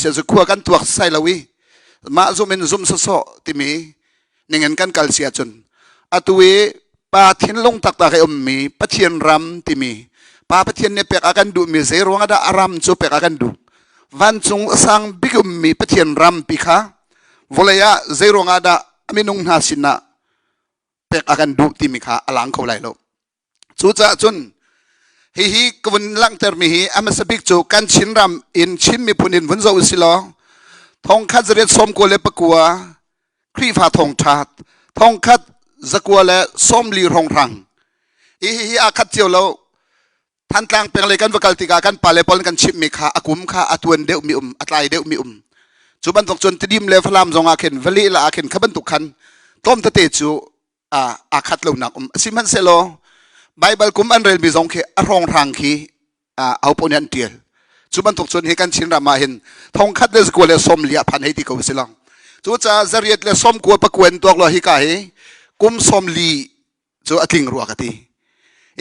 sia cu khua kan tuak sai lo i mah zum in zum sawsawh timi ningin kan kal si ahcun atu i pa thinlung taktak i ummi Pathian ram timi pa Pathian nih pek a kan duhmi zei ruangah dah a ram cu pek a kan duh vancung a sang bik ummi Pathian ram pi kha vawlei ah zei ruangah dah a minung hna sinah pek a kan duh timi kha a lang kho lai lo Cucaah cun hihi ka vun langhtermi hi a hmasa bik cu kan Chinram in Chin miphun in vun zoh usih law thongkhat zariat sawmkua le pakua Khrihfa thawngṭha thongkhat zakua le sawmli hrawnghrang hi hi aa khat cio lo Thantlang peng lei kan va kal tikah kan pale pawl kan chimhmi kha a kum kha a tuan deuhmi um a tlai deuhmi um cu bantuk cun Tidim le Falam zong ah khin Vali la ah khin kha bantuk khan tlawm tete cu aa khat lonak um sihmanhsehlaw Baibal kum an relmi zong khi a hrawnghrang khi aho paoh nih an ṭial cu bantuk cun hi kan Chinram ah hin thongkhat le zakua le sawm li ah phan hei ti ko si lang cucaah zariat le sawm kua pakua in tuak law hika hi kum sawm li cu a tling rua ka ti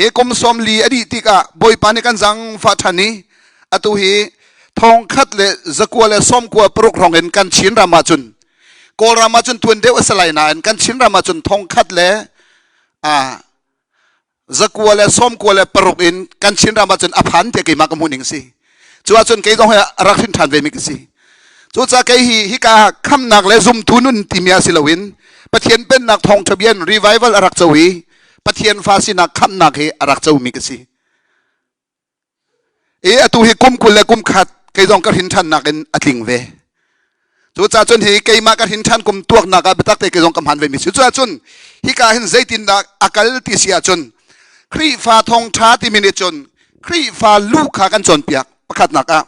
i kum sawm li a dih tikah Bawipa nih kan zangfah ṭhan i atu hi thongkhat le zakua le sawm kua paruk hrawng in kan Chinram ah cun Kawlram ah cun tuan deuh a si lai nain kan Chinram ah cun thongkhat le a zakua le sawmkua le paruk in kan Chinram ah cun a phan tiah keimah ka hmuh ning si. Cu ahcun kei zong hi a rak hrin ṭhan ve mi ka si. Cucaah kei hi hika khamnak le zumtu nun timi ah si loin Pathian pennak thawngṭha bia in revival a rak co i Pathian fa sinak khamnak hi a rak comi ka si. I atu hi kum 20 le kum khat kei zong ka hrin ṭhannak in a tling ve. Cucaah cun hi keimah ka hrin ṭhan kum tuaknak ah biatak te kei zong ka hman ve mi si. Cucaah cun hika hin zeitindah a kal ti si ahcun Khrihfa thawngṭha timi nih cun Khrihfa lu kha kan cawnpiak pakhatnak ah.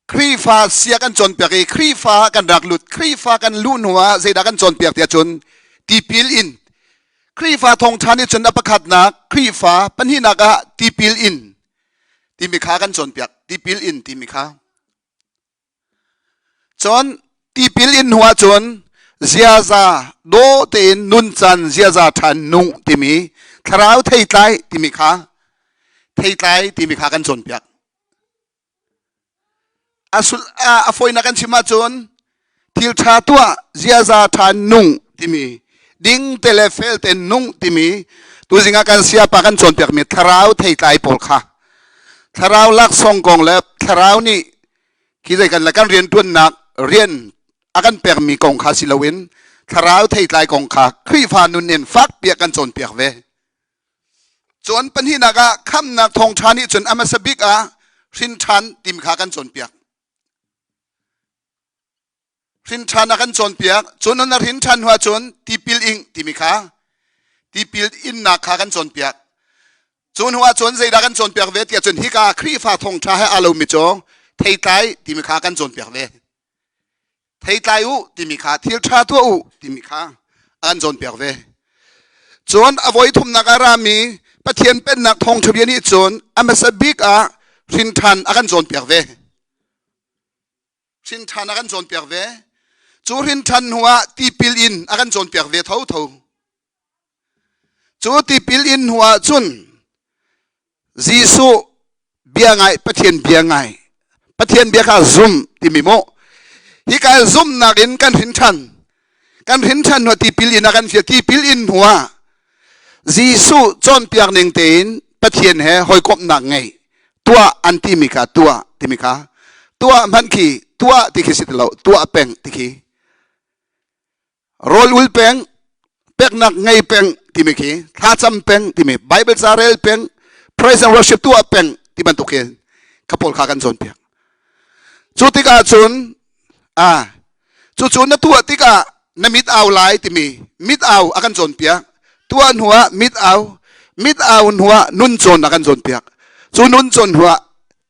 Khrihfa sia kan cawnpiak i Khrihfa kan rak lut. Khrihfa kan luh hnu ah zeidah kan cawnpiak tiah cun tipil in. Khrihfa thawngṭha nih cun a pakhatnak Khrihfa pahnihnak ah tipil in timi kha kan cawnpiak. Tipil in timi kha. Cun tipil in hnu ah cun ziaza dawh tein nuncan ziaza ṭha nung timi thlarau theitlai timi kha theitlai timi kha kan cawnpiak. A sul a fawinak kan chim ahcun thil ṭha tuah ziaza ṭha nung timi ding te le fel te nung timi tuzing ah kan siapa kan cawnpiakmi thlarau theitlai pawl kha thlarau laksawng kong le thlarau nih khi zei kan le kan rian ṭuannak rian a kan pekmi kong kha si loin thlarau theitlai kong kha Khrihfa nun in fakpiak kan cawnpiak ve. Cun pahnihnak ah khamnak thawngṭha nih cun a hmasa bik ah hrinṭhan timi kha kan cawnpiak. Hrinṭhan a kan cawnpiak. Cun na hrinṭhan hnu ahcun tipil ing timi kha tipil innak kha kan cawnpiak. Cu hnu ahcun zeidah kan cawnpiak ve tiah cun hika Khrihfa thawngṭha he aa lomi cu theitlai timi kha kan cawnpiak ve. Theitlai u timi kha thil ṭha tuah u timi kha a kan cawnpiak ve. Cun a voi thumnak ah rami Pathian pennak thawngṭha bia nih cun a hmasa bik ah hrinṭhan a kan cawnpiak ve. Hrinṭhan a kan cawnpiak ve. Cu hrinṭhan hnu ah tipil in a kan cawnpiak ve thotho. Cu tipil in hnu ah cun Jesuh bia ngai Pathian bia ngai Pathian bia kha zum timi mu hika zumnak in kan hrin ṭhan kan hrin ṭhan hnu tipil in a kan fial tipil in hnu ah Jesuh cawnpiak ning tein Pathian he hawikomhnak ngei tuah an timi kha tuah timi kha tuah hmanh khi tuah ti khi si ti lo tuah peng ti khi rawl ul peng peknak ngei peng timi khi thlacam peng timi Bible ca rel peng praise and worship tuah peng ti bantuk hin kha pawl kha kan cawnpiak cu tikah cun a cucu na tuah tikah na mit au lai timi mit au a kan cawnpiak tuah hnu ah mit au mit au hnu ah nun cawn a kan cawnpiak cu nun cawn hnu ah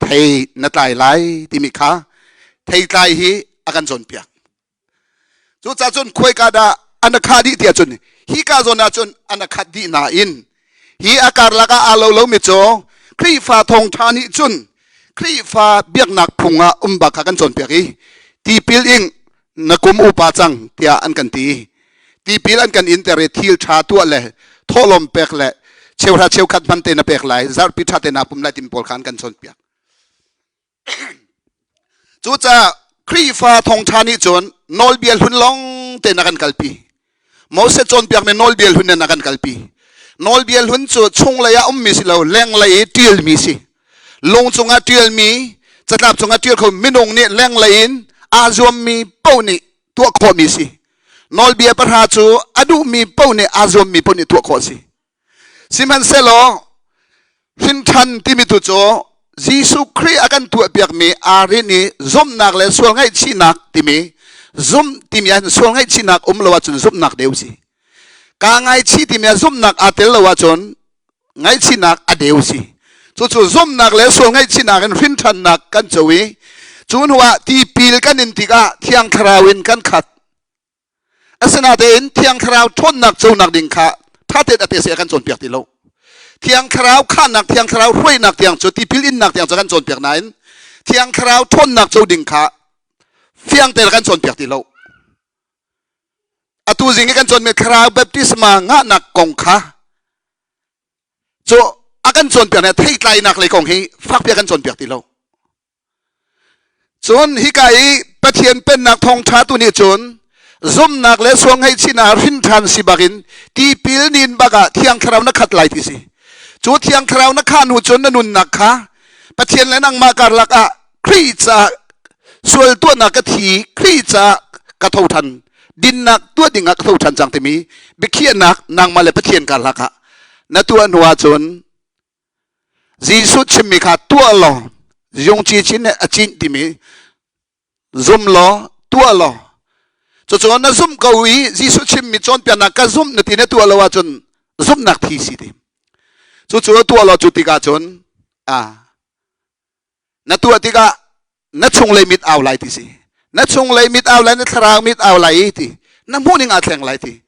thei na tlai lai timi kha thei tlai hi a kan cawnpiak Cucaah cun khuaika dah an a khah dih tiah cun hika zawn ah cun an a khat dih nain hi a karlak ah aa lo lomi cu Khrihfa thawngṭha nih cun Khrihfa biaknak phung ah um bak kha kan cawnpiak i tipil ing na kum upa cang tiah an kan ti. Tipil an kan inter i thil ṭha tuah le Thawhlawm pek le cheuhra cheukhat hman te na pek lai, zarhpi ṭha te naa pum lai timi pawl kha an kan cawnpiak. Cucaah Khrihfa thawngṭha nih cun nawlbia hlun lawng tein a kan kalpi. Moses cawnpiakmi nawlbia hlun in a kan kalpi. Nawlbia hlun cu chunglei ah ummi si lo, lenglei i ṭialmi si. Lung cungah ṭialmi, catlap cungah ṭial kho minung nih lenglei in aa zuammi paoh nih tuah khawhmi si. Nawlbia pahra cu a duhmi paoh nih aa zuammi paoh nih tuah khawh a si. Sihmanhsehlaw hrinṭhan timi tu cu Jesuh Khrih a kan tuahpiakmi aa rinh i zumhnak le sual ngaihchihnak timi zumh timi ahhin sual ngaihchihnak um lo ahcun zumhnak deu si. Kaa ngaichih timi ah zumhnak aa tel lo ahcun ngaihchihnak a deu si. Cucu zumhnak le sual ngaihchihnak in hrinṭhannak kan co i cu hnu ah tipil kan in tikah Thiang Thlarau in kan khat. Asinain Thiang Thlarau ṭhawnnak conak ding kha ṭha tein a te a kan cawnpiak ti lo. Thiang Thlarau khahnak, Thiang Thlarau hruainak tiang cu tipil innak tiang cu kan cawnpiak nain Thiang Thlarau ṭhawnnak co ding kha fiang tein a kan cawnpiak ti lo. Atu zing i kan cawnmi Thlarau baptisma ngahnak kong kha cu a kan cawnpiak na theitlainak lei kong hi fakpi a kan cawnpiak ti lo. Cun hika i Pathian Pennak thawngṭha tu nih cun zumhnak le sual ngaihchihnak hrin ṭhan si bakin tipil nin bakah Thiang Thlarau na khat lai ti si. Cu Thiang Thlarau na khah hnu cun na nunnak kha Pathian le nangmah karlak ah Khrih caah sual tuahnak ka thi, Khrih caah ka tho ṭhan, dinnak tuah dingah ka tho ṭhan cang timi biakhiahnak nangmah le Pathian karlak ah na tuah hnu ahcun Jesuh chimmi kha tuah law yungci chin nih a cinh timi zum law tuah law cucu na zumh ko i Jesuh chimmi cawnpiaknak ka zumh na ti na tuah lo ahcun zumhnak thi si ti cucu tuah law cu tikah cun a Na tuah tikah na chunglei mit au lai ti si. Na chunglei mit au lai, na thlarau mit au lai i ti. Na hmuhning aa thleng lai ti.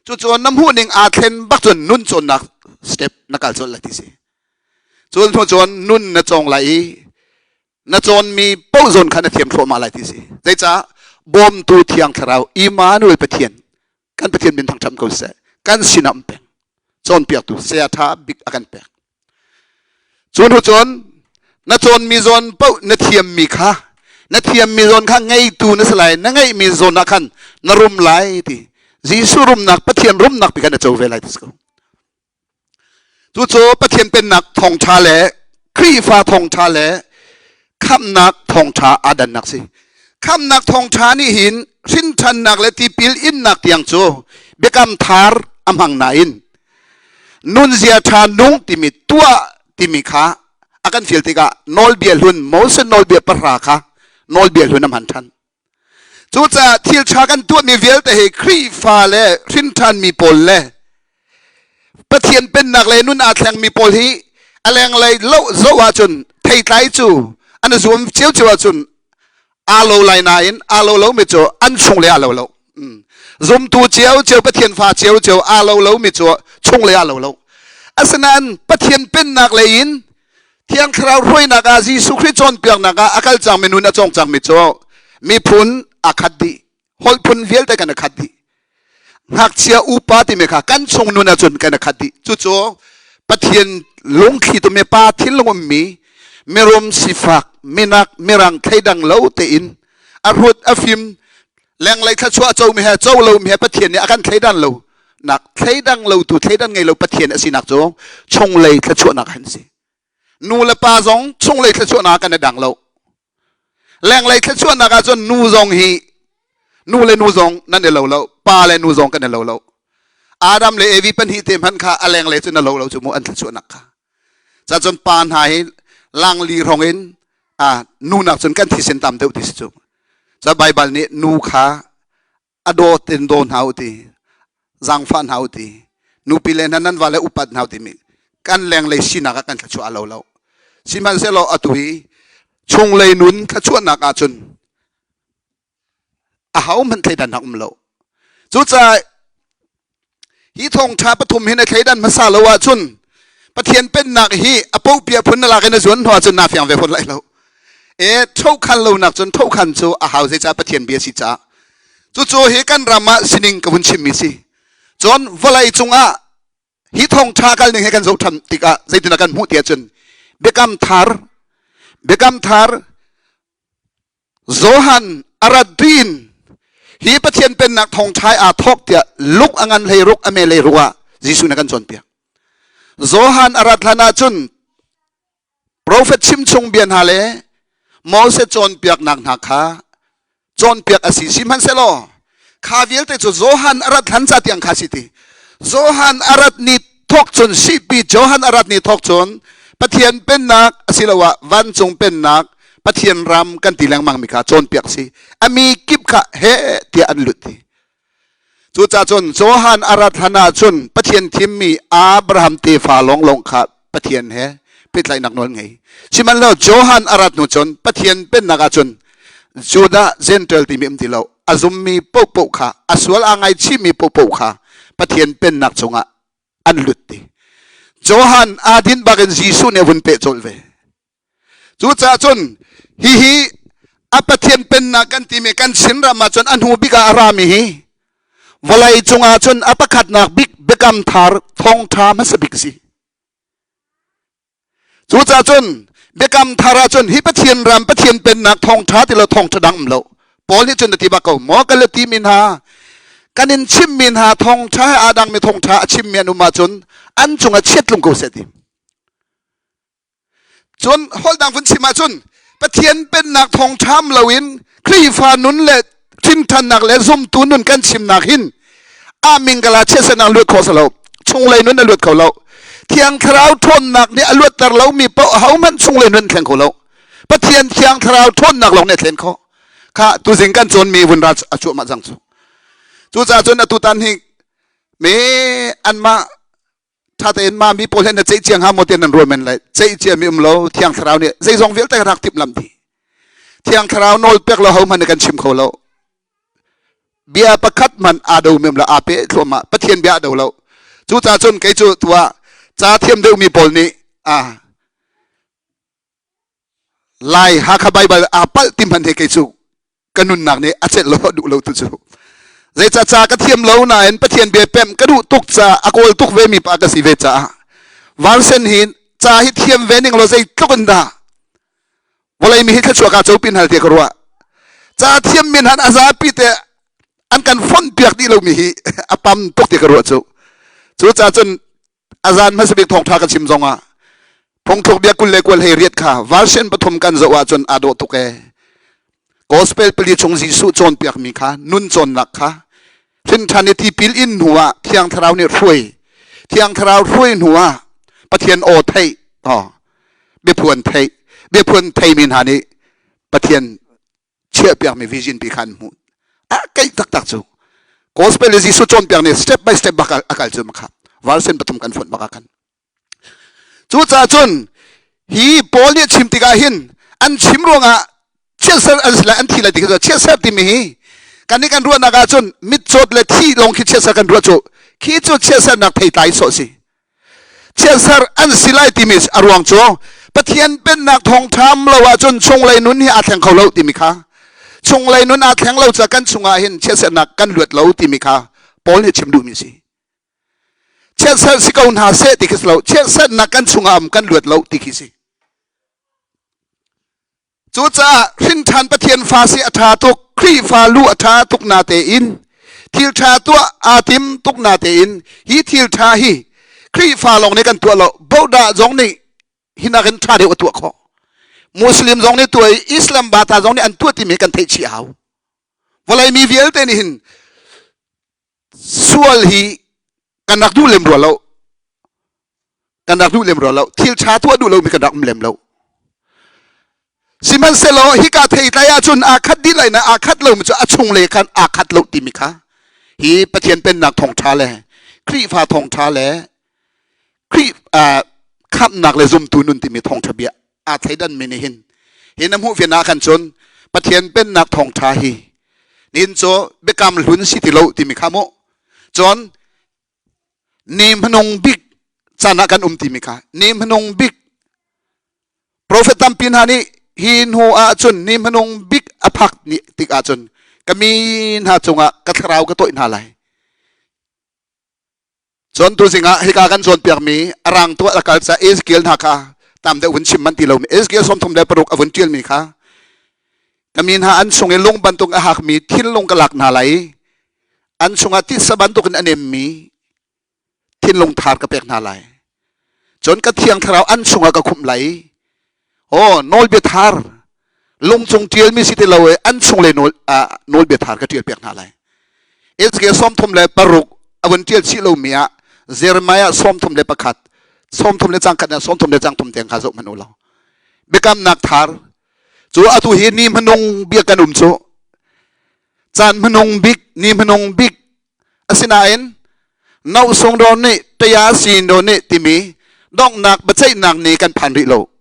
Cucu na hmuhning aa thlen bak cun nun cawnnak step na kal colh lai ti si. Cun hnu cun nun na cawng lai i na cawnmi paoh zawn kha na thiam thluahmah lai ti si. Zeicah bawmtu thiang thlarau Immanuel Pathian kan Pathian min thangṭhat ko seh kan sinah um peng cawnpiaktu saya ṭha bik a kan pek Cu hnu cun na cawnmi zawn paoh na thiammi kha na thiammi zawn kha ngeitu na si lai na ngeihmi zawn ah khan na rum lai ti Jesuh rumnak Pathian rumnak pi kha na co ve lai ti si ko. Cucu Pathian pennak thawngṭha le Khrihfa thawngṭha le khamhnak thawngṭha aa dannak si. Khamhnak thawngṭha nih hin hrinṭhannak le tipil innak tiang cu biakam thar a hmang nain nunzia ṭha nung timi tuah timi kha a kan fial tikah nawlbia hlun Moses nawlbia pahra kha nawlbia hlun a hman ṭhan. Cucaah thil ṭha kan tuahmi vialte hi Khrihfa le hrinṭhanmi pawl le Pathian pennak le nun aa thlengmi pawl hi a lenglei lo zoh ahcun theitlai cu an i zuam ciocio ahcun aa lo lai nain aa lo lomi cu an chunglei aa lo lo. Zumtu ciocio Pathian fa ciocio aa lo lomi cu chunglei aa lo lo. Asinain Pathian pennak lei in Thiang Thlarau hruainak ah Jesuh Khrih cawnpiaknak ah a kal cangmi nun a cawng cangmi cu miphun a khat dih. Holh phun vialte kan i khat dih. Ngakchia upa timi kha kan chung nun ahcun kan i khat dih. Cucu Pathian lungthli tumi pa thinlung ummi mirum sifak minak mirang thleidang lo tein a hrut a fim lenglei thluachuah comi he co lomi he Pathian nih a kan thleidan lo nak thleidang lo tu thleidan ngei lo Pathian a sinak cu chunglei thluachuahnak han si. Nu le pa zong chunglei thluachuahnak kan i dang lo. Lenglei thluachuahnak ahcun nu zong hi nu le nu zong nan i lo lo, pa le nu zong kan i lo lo. Adam le Evi pahnih te hmanh kha a lenglei cu na lo lo cu mu an thluachuahnak kha. Ca cun pa hna hi langli rong in a nu nak cun kan thisen tam deuh ti si cu. Ca Baibal nih nu kha a dawt in daw hna u ti zaangfah hna u ti nupi le hna nan vale upat hna u timi kan lenglei sinak ah kan thluachuah lo lo sihmanhsehlaw atu hi chunglei nun thluachuahnak ahcun aho hmanh thleidannak um lo cucaah Hi thawngṭha pathum hi na thleidan hmasa lo ahcun Pathian pennak hi a pohpia phun na lak in na zuan hnu ahcun naa fiang ve fawn lai lo. E thokhan lonak cun thokhan cu a hau zeicah Pathian bia si caah. Cucu hi kan ram ah sining ka vun chimmi si. Cun vawlei cungah Hi thawngṭha kal ning he kan zoh ṭhan tikah zeitin kan hmuh ti ahcun biakam thar biakam thar Johan a rat in hi Pathian pennak thawngṭha aa thawk tiah luk a ngan hlei ruk a me lei ruk ah Jesuh nih a kan cawnpiak. Johan a rat hlan ahcun Profet chimchung bia hna le Moses cawnpiaknak hna kha cawnpiak a si. Sihmanhsehlaw kha vialte cu Johan a rat hlan ca tiang kha si ti. Johan a rat ni thawk cun sihpi Johan a rat ni thawk cun Pathian pennak asiloah vancung pennak Pathian ram kan ti lengmang mi kha cawnpiak si. A mi kip kha he tiah an lut ti. Cucaah cun Johan a rat hlan ah cun Pathian thimmi Abraham tefa lawnglawng kha Pathian he pehtlaihnak nawl ngei. Sihmanhsehlaw Johan a rat hnu cun Pathian pennak ah cun Judah Gentile timi um ti lo. A zummi paohpaoh kha a sual aa ngaichihmi paohpaoh kha Pathian pennak chungah an lut ti. Johan aa dinh bakin Jesuh nih a vun peh colh ve. Cucaah cun hihi a Pathian pennak kan timi kan Chinram ah cun a hnu bik ah a rami hi vawlei cungah cun a pakhatnak bik biakam thar thawngṭha hmasa bik si. Cucaah cun biakam thar ah cun hi Pathian ram Pathian pennak thawngṭha ti lo thawngṭha dang um lo. Paul nih cun a ti bak ko maw ka le timi hna kan in chimmi hna thawngṭha he aa dangmi thawngṭha a chimmi an um ahcun an cungah chiat tlung ko seh ti. Cun holh dang vun chim ahcun Pathian pennak thawngṭham loin Khrihfa nun le ṭhinṭhannak le zumtu nun kan chimnak hin a mingkala chiatsernak luat khawh si lo. Chunglei nun a luat kho lo. Thiang Thlarau ṭhawnnak nih a luatter lomi paoh ahohmanh chunglei nun thleng kho lo. Pathian Thiang Thlarau ṭhawnnak lawng nih a thlen khawh. Kha tuzing kan cawnmi vun ra a cuahmah cang cu. Cucaah cun atutan hi me anmah ṭha tein mah mi pawl he na ceih cia hnga maw tiah nan ruah men lai ceih cia mi um lo thiang thlarau nih zeizong vialte rak timh lam dih thiang thlarau nawl pek lo ho hmanh kan chim kho lo bia pakhat hmanh aa do mem lo aa pe thluahmah pathian bia a do lo cucaah cun kei cu tuah ca thiam deuh mi pawl nih a Lai Hakha Baibal aa palh ti hmanh he kei cu ka nunnak nih a celh lo duh lo tu cu zeica ca ka thiam lo nain Pathian bia pemh ka duh tuk ca a kawl tuk ve mi pa ka si ve caah varsen hi ca hi thiam ve ning lo zeitluk in dah vawlei mi hi thluachuah ka co pin hal ti ka ruah ca thiam min han a zapi te an kan fonh piak dih lomi hi a pam tuk ti ka ruah cu cu ca cun a zan hmasa bik thawngṭha ka chim zongah phungthluk bia 20 le kual hei riat kha version pathum kan zoh ahcun aa dawh tuk ee gospel pali chung Jesuh cawnpiakmi kha nun cawnnak kha hrinṭhan i tipil in hnu ah Thiang Thlarau nih hruai Thiang Thlarau hruai hnu ah Pathian aw theih oh, biaphuan theih biaphuan theimi hna nih Pathian chiahpiakmi vision pi kha an hmuh a keih taktak cu gospel le Jesuh cawnpiak nih step by step bak a kal cu makha version pathum kan fonh bak khan cucaah cun hi Paul nih chim tikah hin an chim ruangah chiatser an si lai an thi lai ti khi chiatser timi hi kan nih kan ruahnak ah cun mitcawt le thi lawng khi chiatser kan ruah cu khi cu chiatsernak theitlai sawh si Chiatser an si lai timi a ruang cu Pathian pennak thawngṭham lo ahcun chunglei nun hi aa thleng kho lo timi kha chunglei nun aa thleng lo ca kan chungah hin chiatsernak kan luat lo timi kha Paul nih chim duhmi si. Chiatser si ko hna seh ti khi si lo chiatsernak kan chungah um kan luat lo ti khi si. Cucaah hrinṭhan Pathian fa si a ṭha tuk, Khrihfa lu a ṭha tuk na tein, thil ṭha tuah aa tim tuk na tein, hi thil ṭha hi Khrihfa lawng nih kan tuah lo, Bodah zong nih hi nakin ṭha deuh a tuah khawh. Muslim zong nih tuah i Islam bata zong nih an tuah timi kan theih chih a hau. Vawlei mi vialte nih hin sual hi kan rak duh lem rua lo. Kan rak duh lem rua lo. Thil ṭha tuah duh lomi kan rak um lem lo. Sihmanhsehlaw hika theitlai ahcun aa khat dih lai na aa khat lomi cu a chung le khan aa khat lo timi kha hi Pathian pennak thawngṭha le Khrihfa thawngṭha le Khrih khamhnak le zumtu nun timi thawngṭha bia aa thleidanmi nih hin hi na hmuh fian ah khan cun Pathian pennak thawngṭha hi nihin cu biakam hlun si ti lo timi kha mu cun ni hmanung bik caan ah kan um timi kha ni hmanung bik profet tampi hna nih hi hnu ah cun ni hmanung bik a phak ni tik ah cun ka mi hna cungah ka thlarau ka toih hna lai. Cun tuzing ah hika kan cawnpiakmi a rang tuah a kal ca Ezekiel hna kha tam deuh vun chim man ti lomi Ezekiel 36 a vun ṭialmi kha ka mi hna an chung i lung bantuk a hakmi thinlung ka lak hna lai i an chungah titsa bantukin a nemmi thinlung thar ka pek hna lai. Cun ka thiang thlarau an chungah ka khumh lai i aw nawlbia thar lungcung ṭialmi si ti lo i an chung le nawl nawlbia thar ka ṭial piak hna lai. Ezekiel 36 a vun ṭial chih lomi ah Jeremiah 31 sawmthum le cang khat na sawmthum le cang thum tiang kha zoh hmanh u law biakamnak thar cu atu hi ni hmanung bia kan um cu caan hmanung bik ni hmanung bik Asinain Nohsung do nih Taya Sin do nih timi donghnak biaceihnak ni kan phan rih lo.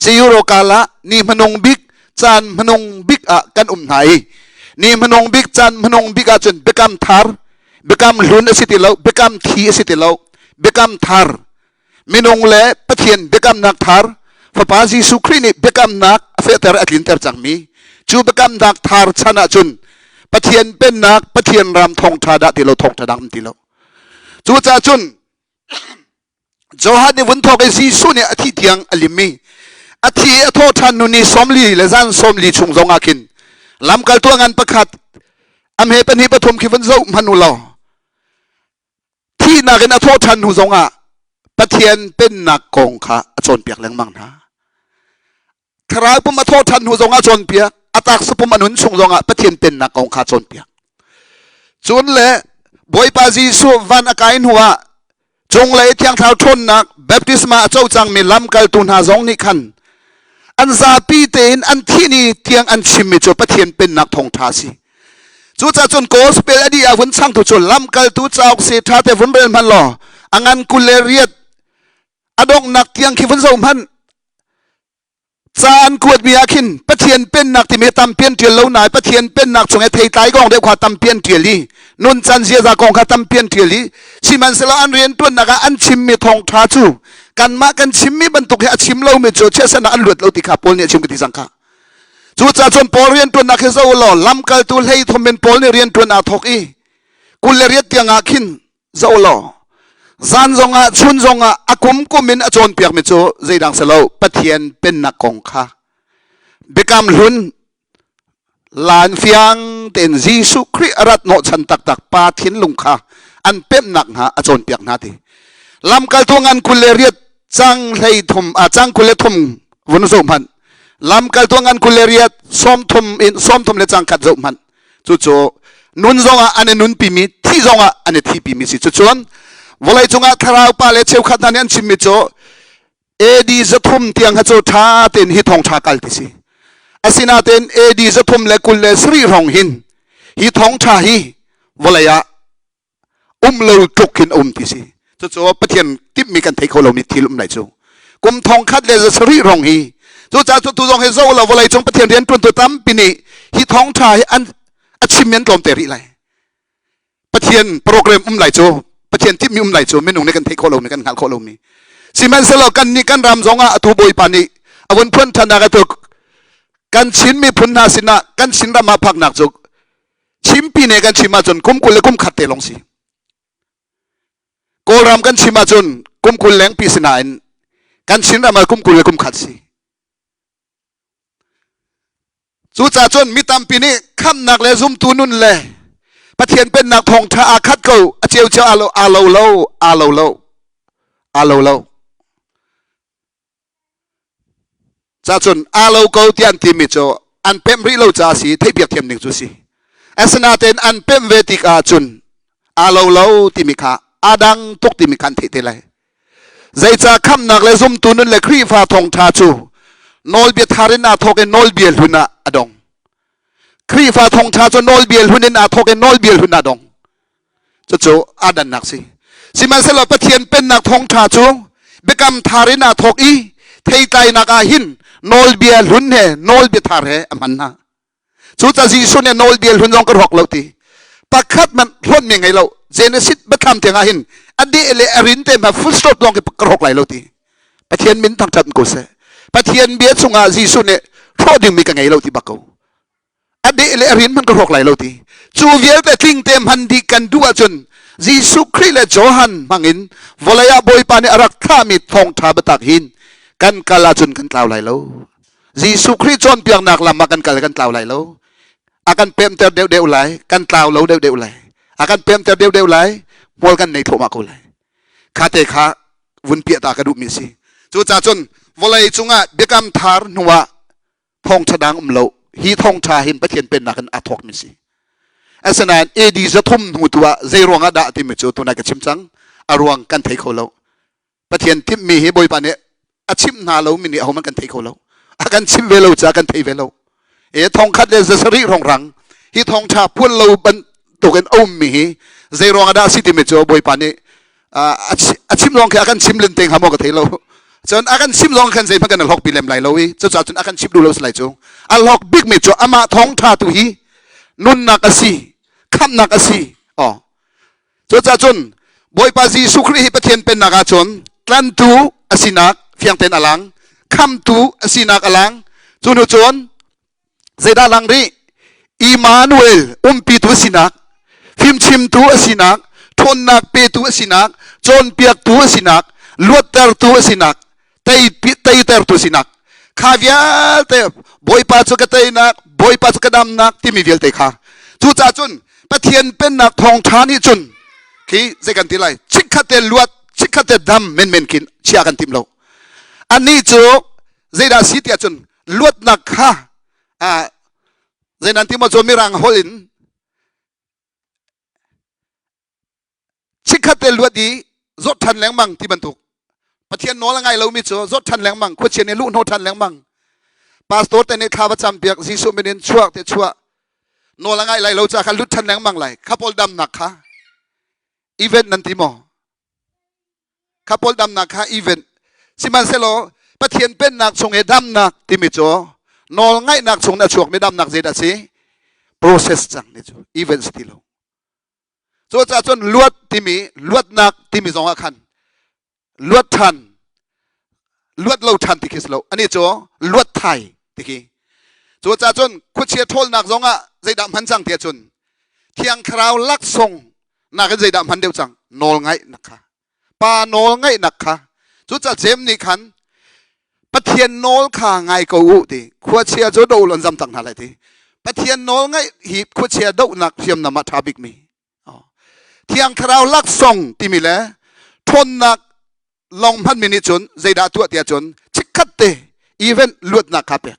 Euro kal ah ni hmanung bik caan hmanung bik ah kan um hna i ni hmanung bik caan hmanung bik ahcun biakam thar biakam hlun a si ti lo biakam thi a si ti lo biakam thar minung le Pathian biakamnak thar Fapa Jesuh Khrih nih biakamnak a fehter a tlinter cangmi cu biakamnak thar chan ahcun Pathian pennak Pathian ram thawngṭha dah ti lo thawngṭha dang um ti lo cucaah cun Johan nih vun thawk i Jesuh nih a thih tiang a limmi a thi i a thawh ṭhan nu ni 40 le zan 40 chung zong ah khin lamkaltu a ngan pakhat a hme pahnih pathum khi vun zoh hmanh u law Thihnak in a thawh ṭhan hnu zongah Pathian pennak kong kha a cawnpiak lengmang hna. Thlarau pum a thawh ṭhan hnu zongah a cawnpiak, a taksa pum a nun chung zongah Pathian pennak kong kha a cawnpiak. Cun le Bawipa Jesuh van a kai hnu ah cunglei Thiang Thlarau ṭhawnnak baptisma a co cangmi lamkaltu hna zong nih khan an zapi tein an thih ni tiang an chimmi cu Pathian pennak thawngṭha a si. Cucaah cun gospel a dih ah vun changtu cu lamkaltu cauk si ṭha te vun rel hmanh law a ngan 28 a donghnak tiang khi vun zoh hmanh. Ca an kuatmi ah khin Pathian pennak timi tampi an ṭial lo nain Pathian pennak chung i theitlai kong deuh kha tampi an ṭial i nuncan ziaza kong kha tampi an ṭial i sihmanhsehlaw an rianṭuannak ah an chimmi thawngṭha cu kanmah kan chimmi bantuk hi a chim lomi cu chiatsernak an luat lo ti kha Paul nih a chim ka ti cang kha. Cucaah cun Paul rianṭuannak hi zoh u law lamkaltu 33 in Paul nih rianṭuan aa thawk i 28 tiang ah khin zoh u law zan zongah chun zongah a kum kum in a cawnpiakmi cu zeidang si lo Pathian pennak kong kha biakam hlun laan fiang tein Jesuh Khrih a rat hnawhchan taktak pa thinlung kha an pemhnak hnga a cawnpiak hna ti. Lamkaltu ngan 28 cang hlei thum a cang 23 vun zoh hmanh. Lamkaltu ngan 28 30 in 30 le cang khat zoh hmanh. Cucu nun zongah an i nunpimi thi zongah an i thipimi si. Cucun vawlei cungah thlarau pa le cheukhat hna nih an chimmi cu AD 300 tiang kha cu ṭha tein hi thawngṭha kal ti si. Asinain AD 327 hrawng hin hi thawngṭha hi vawlei ah um lo tluk hin a um ti si. Cucu Pathian timhmi kan thei kho lomi thil um lai cu. Kum thong khat le 700 hrawng hi cucaah cu tu zong hi zo lo vawlei cung Pathian rian ṭuantu tampi nih hi thawngṭha hi an a chimmi an tlawm te rih lai. Pathian program um lai cu Pathian timhmi um lai cu minung nih kan theih khawh lomi kan hngalh khawh lomi sihmanhsehlaw kan nih kan ram zongah atu Bawipa nih a vun phuan ṭhannak atu kan Chin miphun hna sinah kan Chin ram ah phaknak cu chimpi ne kan chim ahcun kum 20 le kum khat te lawng si Kawlram kan chim ahcun kum 20 lengpi si nain kan Chin ram ah kum 20 le kum khat si Cucaah cun mi tampi nih khamhnak le zumtu nun le Pathian pennak thawngṭha aa khat ko a ceuceu aa lo aa lo lo aa lo lo aa lo lo cacun aa lo ko tiah an timi cu an pemh rih lo ca si theihpiak thiam ding cu si asinain an pemh ve tik ahcun aa lo lo timi kha aa dang tuk timi kha an theih te lai Zeicah khamhnak le zumtu nun le Khrihfa thawngṭha cu nawlbia thar in aa thawk i nawlbia hlun ah a dong. Khrihfa thawngṭha cu nawlbia hlun in aa thawk i nawlbia hlun ah a dong. Cucu aa dannak si. Sihmanhsehlaw Pathian pennak thawngṭha cu biakam thar in aa thawk i theitlainak ah hin nawlbia hlun he nawlbia thar he a hman hna. Cucaah Jesuh nih nawlbia hlun zong ka rawk lo ti. Pakhat man hlonhmi ngei lo. Genesis biathlam tiang ah hin a deh le a rin te ma full stop lawng ka rawk lai lo ti. Pathian min thangṭhat ko seh. Pathian bia chungah Jesuh nih hrawh dingmi ka ngei lo ti bak ko. A deh le a rin hmanh ka rawk lai lo ti. Cu vialte tling te hman dih kan duh ahcun Jesuh Khrih le Johan hmangin vawlei ah Bawipa nih a rak thlahmi thawngṭha biatak hin kan kal ahcun kan tlau lai lo. Jesuh Khrih cawnpiaknak lam ah kan kal kan tlau lai lo. A kan pemter deuhdeuh lai, kan tlau lo deuhdeuh lai. A kan pemter deuhdeuh lai, hmual kan nei thluahmah ko lai. Kha te kha vun piah ta ka duhmi a si. Cucaah cun vawlei cungah biakam thar hnuah thawngṭha dang um lo. Hi thawngṭha hin Pathian pennak in aa thawkmi si. Asinain AD 300 hnu tu ah zei ruangah dah timi cu tunai ka chim cang. A ruang kan thei kho lo. Pathian timhmi hi Bawipa nih a chimh hna lomi nih ahohmanh kan thei kho lo. A kan chimh ve lo caah kan thei ve lo. E 1700 hrawnghrang hi thawngṭha puan lo bantukin a ummi hi zei ruangah dah a si timi cu Bawipa nih a chim lawng khi a kan chim len te hnga maw ka thei lo. Cun a kan chim lawng khan zeihmanh kan hlawk pi lem lai lo i cucaah cun a kan chimh duh lo si lai cu. A hlawk bikmi cu amah thawngṭha tu hi nunnak a si, khamhnak a si. Oh. Cucaah cun Bawipa Jesuh Khrih hi Pathian pennak ah cun tlantu a sinak fiang tein a lang, khamtu a sinak a lang. Cu hnu cun zeidah lang rih? Immanuel umpitu a sinak, fimchimtu a sinak, ṭhawnnak petu a sinak, cawnpiaktu a sinak, luattertu a sinak, teitertu sinak kha vialte Bawipa cu ka teinak Bawipa cu ka damnak timi vialte kha cucaah cun Pathian pennak thawngṭha nih cun khi zei kan ti lai chikkhat te luat chikkhat te dam menmen khin chia kan tim lo anih cu zeidah si tiah cun luatnak kha zei nan ti maw cu mirang holh in Chikkhat te luat i zawt ṭhan lengmang ti bantuk. Pathian nawl a ngai lomi cu zawt ṭhan lengmang, khuachia nih luhhnawh ṭhan lengmang. Pastor te nih thla va campiak, Jesuh min in chuak te chuah. Nawl a ngai lai lo ca kha lut ṭhan lengmang lai. Kha pawl damnak kha event nan ti maw? Kha pawl damnak kha event. Sihmanhsehlaw Pathian pennak chung i damnak timi cu nawl ngaihnak chung in a chuakmi damnak zeidah a si? Process cang ni cu event si ti lo. Cucaah cun luat timi luatnak timi zong ah khan luat ṭhan luat lo ṭhan ti khi si lo ani cu luat thai ti khi cucaah cun khuachia ṭhawlnak zong ah zeidah hman cang tiah cun thiang thlarau laksawng nakin zeidah hman deuh cang nawl ngaihnak kha pa nawl ngaihnak kha cucaah Jeim nih khan Pathian nawl kha ngai ko u ti khuachia cu do lon zam tak hna lai ti Pathian nawl ngaih hi khuachia dohnak hriamnam ah ṭha bikmi Thiang Thlarau laksawng timi le ṭhawnnak lawng hmanmi nih cun zeidah tuah tiah cun chikkhat te event luatnak kha pek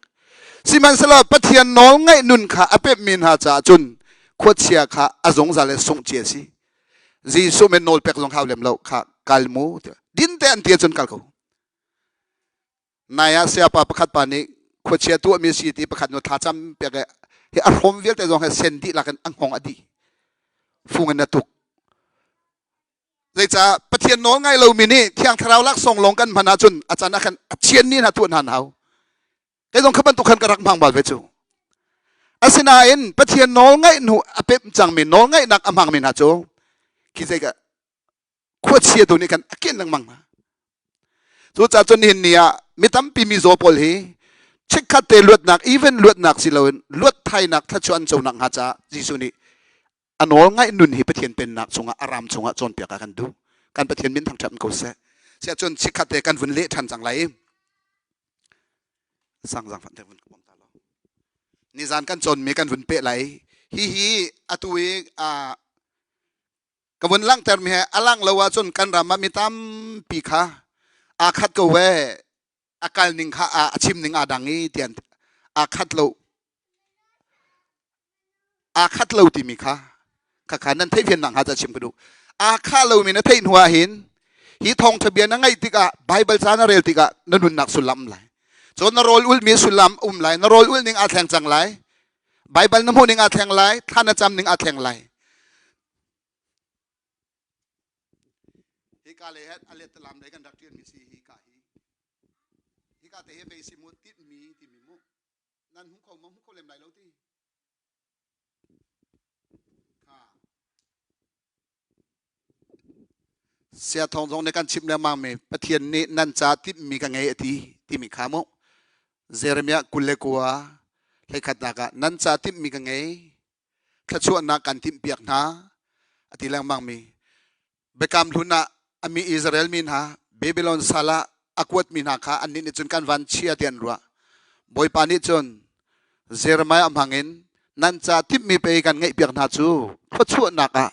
sihmanhsehlaw Pathian nawl ngaih nun kha a pemmi hna caah cun khuachia kha a zungzal le sungh cia si Jesuh men nawl pek zong hau lem lo kha kal mu din te an ti cun kal ko nai ah sayapa pakhat pa nih khuachia tuahmi si ti pakhat nu thla cam pek hi a hrom vialte zong he sen dih lakin a hngong a dih fung in a tuk zeicah Pathian nawl ngai lomi nih thiang thlarau laksawng lawng kan hman ahcun a can ah khan a chian ni hna tuah hna hau Kei zong kha bantuk khan ka rak hmang bal ve cu. Asinain Pathian nawl ngaih hnu a pemh cangmi nawl ngaihnak a hmangmi hna cu khi zei ka khuachia tu nih khan a ken lengmang hna. Cucaah cun nihin ni ah mi tampi mizaw pawl hi chikkhat te luatnak even luatnak si loin luat thainak thluachuah an conak hnga caah Jesuh nih a nawl ngaih nun hi Pathian pennak chungah a ram chungah cawnpiak a kan duh. Kan Pathian min thangṭhat ko seh. Siah cun chikkhat te kan vun leh ṭhan cang lai i sang zaangfah te vun ka bawm ta lo. Nizan kan cawnmi kan vun peh lai. Hihi atu i ka vun langhtermi he a langh lo ahcun kan ram ah mi tampi kha aa khat ko ve a kal ning kha a chim ning aa dang i tian aa khat lo aa khat lo timi kha khakha nan theih fiannak hnga ca chim ka duh aa khah lomi na theih hnu ah hin hi thawngṭha bia na ngaih tikah Baibal ca na rel tikah na nunnak sullam um lai cun na rawl ulmi sullam um lai na rawl ul ning aa thleng cang lai Baibal na hmuh ning aa thleng lai thla na cam ning aa thleng lai hika le a let lam lei kan rak ṭianmi si hika hi hika te hi vei si mu titmi timi mu nan hmu kho maw hmu kho lem lai lo ti Sia thawng zong nih kan chimh lengmang mi Pathian nih nan ca timhmi ka ngei a ti timi kha mu Jeremiah 29 hleikhatnak ah nan ca timhmi ka ngei thluachuahnak kan timhpiak hna a ti lengmang mi. Biakam hlun ah a mi Israel mi hna Babylon sal ah a kuatmi hna kha annih nih cun kan van chia ti an ruah. Bawipa nih cun Jeremiah hmang in nan ca timhmi pei kan ngeihpiak hna cu thluachuahnak ah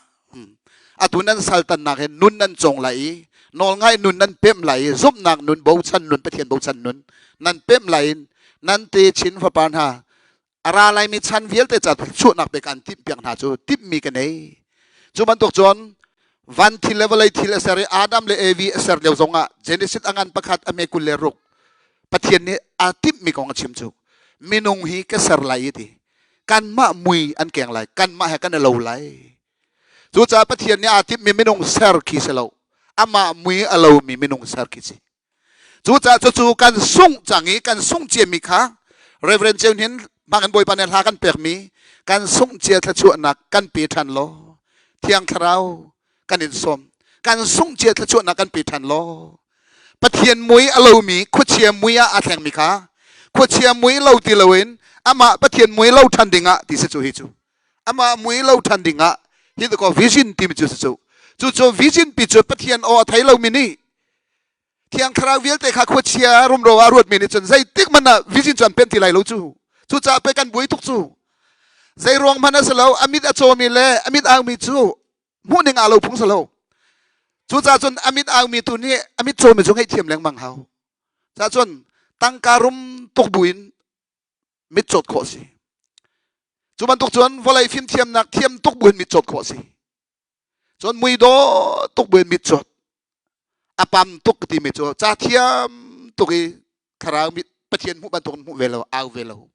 atu nan saltannak hin nun nan cawng lai i nawlngai nun nan pemh lai i zumhnak nun bochan nun Pathian bochan nun nan pemh lai in nan te chin fapa hna a ra laimi chan vialte ca chuahnak pe kan timhpiak hna cu timhmi ka nei. Cu bantuk cun van thil le vawlei thil a ser i Adam le Evi a ser lio zongah Genesis a ngan pakhat a me 26 Pathian nih aa timhmi kong a chim cu minung hi ka ser lai i ti kanmah mui an keng lai kanmah he kan i lo lai cucaah Pathian nih aa timhmi minung ser khi si lo amah mui a lomi minung ser khi si Cucaah cucu kan sungh cang i kan sungh ciami kha Reverend Ceu Hnin hmangin Bawipa nih hla kan pekmi kan sungh cia thluachuahnak kan pe ṭhan law Thiang Thlarau kan in sawm kan sungh cia thluachuahnak kan pe ṭhan law Pathian mui a lomi khuachia mui ah aa thlengmi kha khuachia mui lo ti loin amah Pathian mui lo ṭhan dingah ti si cu hi cu amah mui lo ṭhan dingah hi ko vision timi cu si cu cucu vision pi cu Pathian aw a thei lomi nih Thiang Thlarau vialte kha khuachia rumro ah ruatmi nih cun zeitik hmanh ah vision cu an pen ti lai lo cu. Cucaah pe kan buai tuk cu. Zei ruang hmanh a si lo, a mit a cawmi le a mit aumi cu hmuh ning aa lo phung si lo. Cucaah cun a mit aumi tu nih a mit cawmi cu ngaihthiam lengmang hau. Cah cun tangka rum tuk buin mit cawt khawh si. Cu bantuk cun vawlei fimthiamnak thiam tuk buin mit cawt khawh si. Cun muidawh tuk buin mit cawt a pam tuk timi cu ca thiam tuk i thlarau mit Pathian hmuh bantuk in hmuh ve lo au ve lo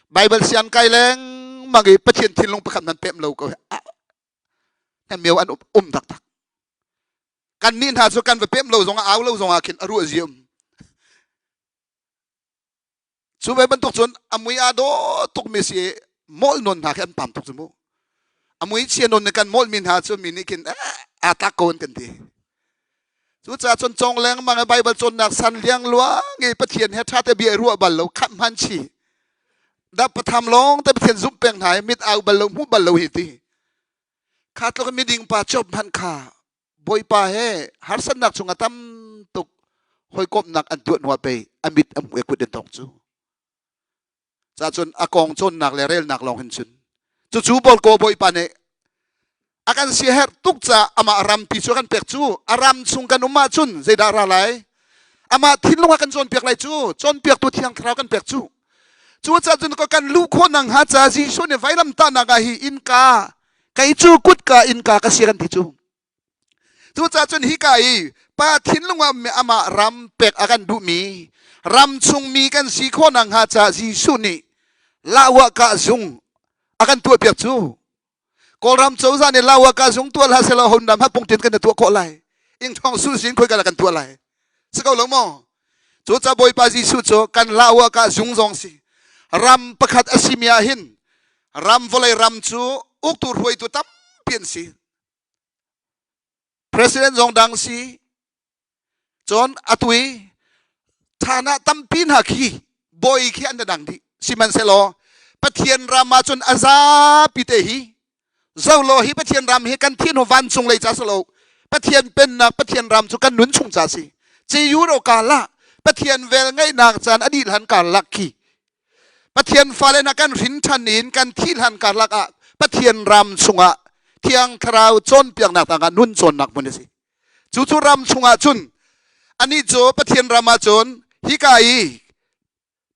Bible siang kai lengmang i Pathian thinlung pakhat nan pem lo ko hnemio an um taktak kan nih hna cu kan va pem lo zongah au lo zongah khin a ruah ziam Cu ve bantuk cun a mui aa dawh tukmi si molh nawn hna khi an pam tuk cu mu. A mui chia nawn nih kan molhmi hna cu mi nih khin eh, aa tlak ko an kan ti. Cucaah cun cong lengmang i Baibal cawnnak san liangluang i Pathian he ṭha te bia i ruah bal lo khamh hman chi. Da patham lawng te Pathian zumh peng hna i mit au bal lo hmuh bal lo hi ti. Kha tluk miding pa Job hmanh kha Bawipa he harsatnak chungah tam tuk hawikomhnak an tuah hnuah pei a mit a hmuh i kut in tong cu. Ca cun a kong cawnnak le relnak lawng hin cun cucu bawlkaw Bawipa nih a kan siaherh tuk ca amah rampi cu a kan pek cu a ram chung kan um ahcun zeidah ra lai amah thinlung a kan cawnpiak lai cu cawnpiaktu thiang thlarau kan pek cu cucaah cun kan luh khawh nak hnga ca Jesuh nih vailamtahnak ah hi innka kei cu kutka innka ka si kan ti cu cucaah cun hika i pa thinlung ah amah ram pek a kan duhmi ram chungmi kan si khawh nak hnga ca Jesuh nih lahwah kah zung a kan tuahpiak cu Kawlram cozah nih lahwah kah zung tuah hlah selaw Honda hmat pungtin kan tuah khawh lai ingthong susin khoi kan tuah lai si ko lo maw cu ca Bawipa Jesuh cu kan lahwah kah zung zong si ram pakhat a simi ah hin ram vawlei ram cu uktu hruaitu tampi an si president zong dang si cun atu i thana tampi hna khi bawi khi an dang dih sihmanhsehlaw Pathian ram ah cun a zapi te hi zolo hi Pathian ram hi kan thi hnu vancung lei ca si lo Pathian pennak Pathian ram cu kan nun chung ca si ci euro ka la Pathian vel ngeihnak caan a dih hlan ka lak khi Pathian fale hna kan hrin ṭhan in kan thih hlan karlak ah Pathian ram chungah Thiang Thlarau cawnpiaknak tangah nun cawnnak hmun a si. Cu cu ram chungah cun anih cu Pathian ram ah cun hika i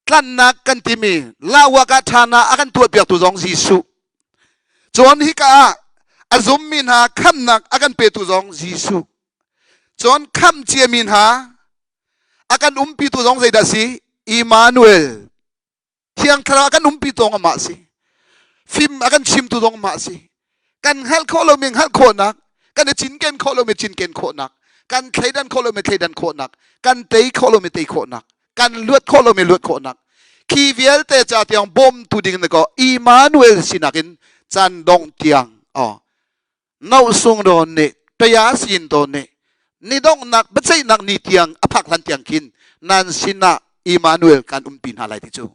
tlanhnak kan timi lawak ah ṭhan ah a kan tuahpiaktu zong Jesuh. Cun hika ah a zummi hna khamhnak a kan petu zong Jesuh. Cun khamh ciami hna a kan umpitu zong zeidah si Emmanuel Thiang Thlarau a kan umpi zong amah si fim a kan chimtu zong amah si kan hngalh khawh lomi hngalh khawhnak kan i cinken khawh lomi cinken khawhnak kan thleidan khawh lomi thleidan khawhnak kan tei khawh lomi tei khawhnak kan luat khawh lomi luat khawhnak khi vialte ca tiang bawmtu ding na ko Emmanuel sinak in caan dongh tiang oh no sung dawn nih taya sin dawn nih ni donghnak biaceihnak ni tiang a phak hlan tiang khin nan sinah Emmanuel kan umpi hna lai ti cu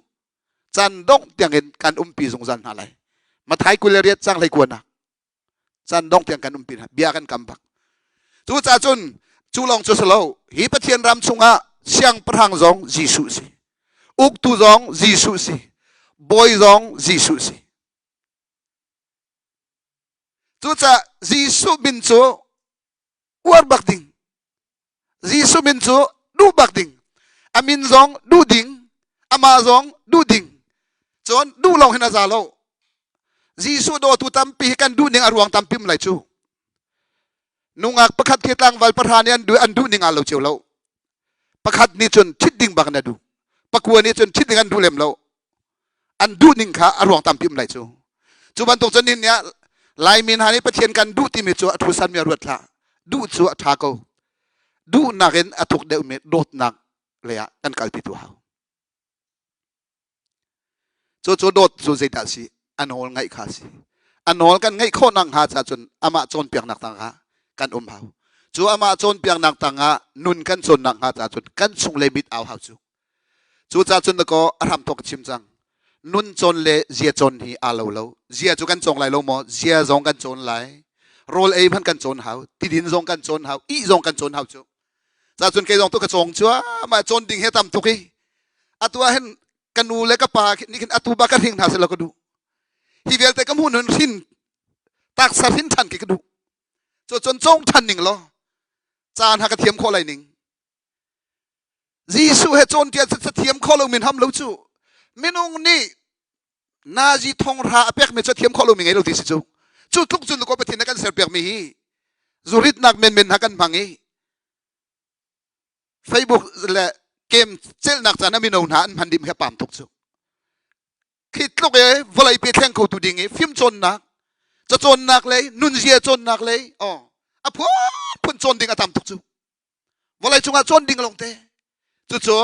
caan dongh tiang in kan umpi zungzal hna lai Mathai 28 cang hlei kuanak caan dongh tiang kan umpi hna bia kan kam bak. Cucaah cun cu lawng cu si lo. Hi Pathian ram chungah siangpahrang zong Jesuh si. Uktu zong Jesuh si. Bawi zong Jesuh si. Cucaah Jesuh min cu uar bak ding. Jesuh min cu duh bak ding. A min zong duh ding. Amah zong duh ding. Cun duh lawng hin a za lo. Jesuh dawtu tampi hi kan duh ning a ruang tampi um lai cu. Nungak pakhat khi tlangval pahra nih an duh an duh ning aa lo cio lo. Pakhat nih cun ṭhit ding bak in a duh. Pakua nih cun ṭhit ding an duh lem lo. An duh ning kha a ruang tampi um lai cu. Cu bantuk cun nihin ni ah Laimi hna nih Pathian kan duh timi cu a thusanmi a ruat hlah. Duh cu a ṭha ko. Duhnak in a thuk deuhmi dawtnak lei ah kan kalpi tu hau. Cucu dawt cu zeidah si? A nawl ngaih kha si. A nawl kan ngaih khawh nak hnga ca cun amah cawnpiaknak tangah kan um hau. Cu amah cawnpiaknak tangah nun kan cawnnak hnga ca cun kan chunglei mit au hau cu. Cucaah cun dakaw a hram thawk ka chim cang. Nun cawn le zia cawn hi aa lo lo. Zia cu kan cawng lai lo maw? Zia zong kan cawn lai. Rawl ei hmanh kan cawn hau. Tidin zong kan cawn hau. Ih zong kan cawn hau cu. Ca cun kei zong tu ka cawng cuahmah cawn ding he tam tuk i atu ah hin ka nu le ka pa nih khin atu ba ka hring hna selaw ka duh. Hi vialte ka hmuh nun hrin taksa hrin ṭhan khi ka duh. Cu cun cawng ṭhan ning law caan ha ka thiam khawh lai ning. Jesuh he cawnpiak cu thiam khawh lo min ham lo cu minung nih nazi thonghra a pekmi cu thiam khawh lomi ngei lo ti si cu. Cu tluk cun ko Pathian na kan serpiakmi hi zuritnak menmen ha kan hmang i Facebook le game celhnak caan ah mino hna an hman dih he pam tuk cu. Khi tluk e vawlei pe thleng kho tu ding i fim cawnnak cacawnnak lei nunzia cawnnak lei oh a phunphun cawn ding a tam tuk cu. Vawlei cungah cawn ding lawngte. Cucu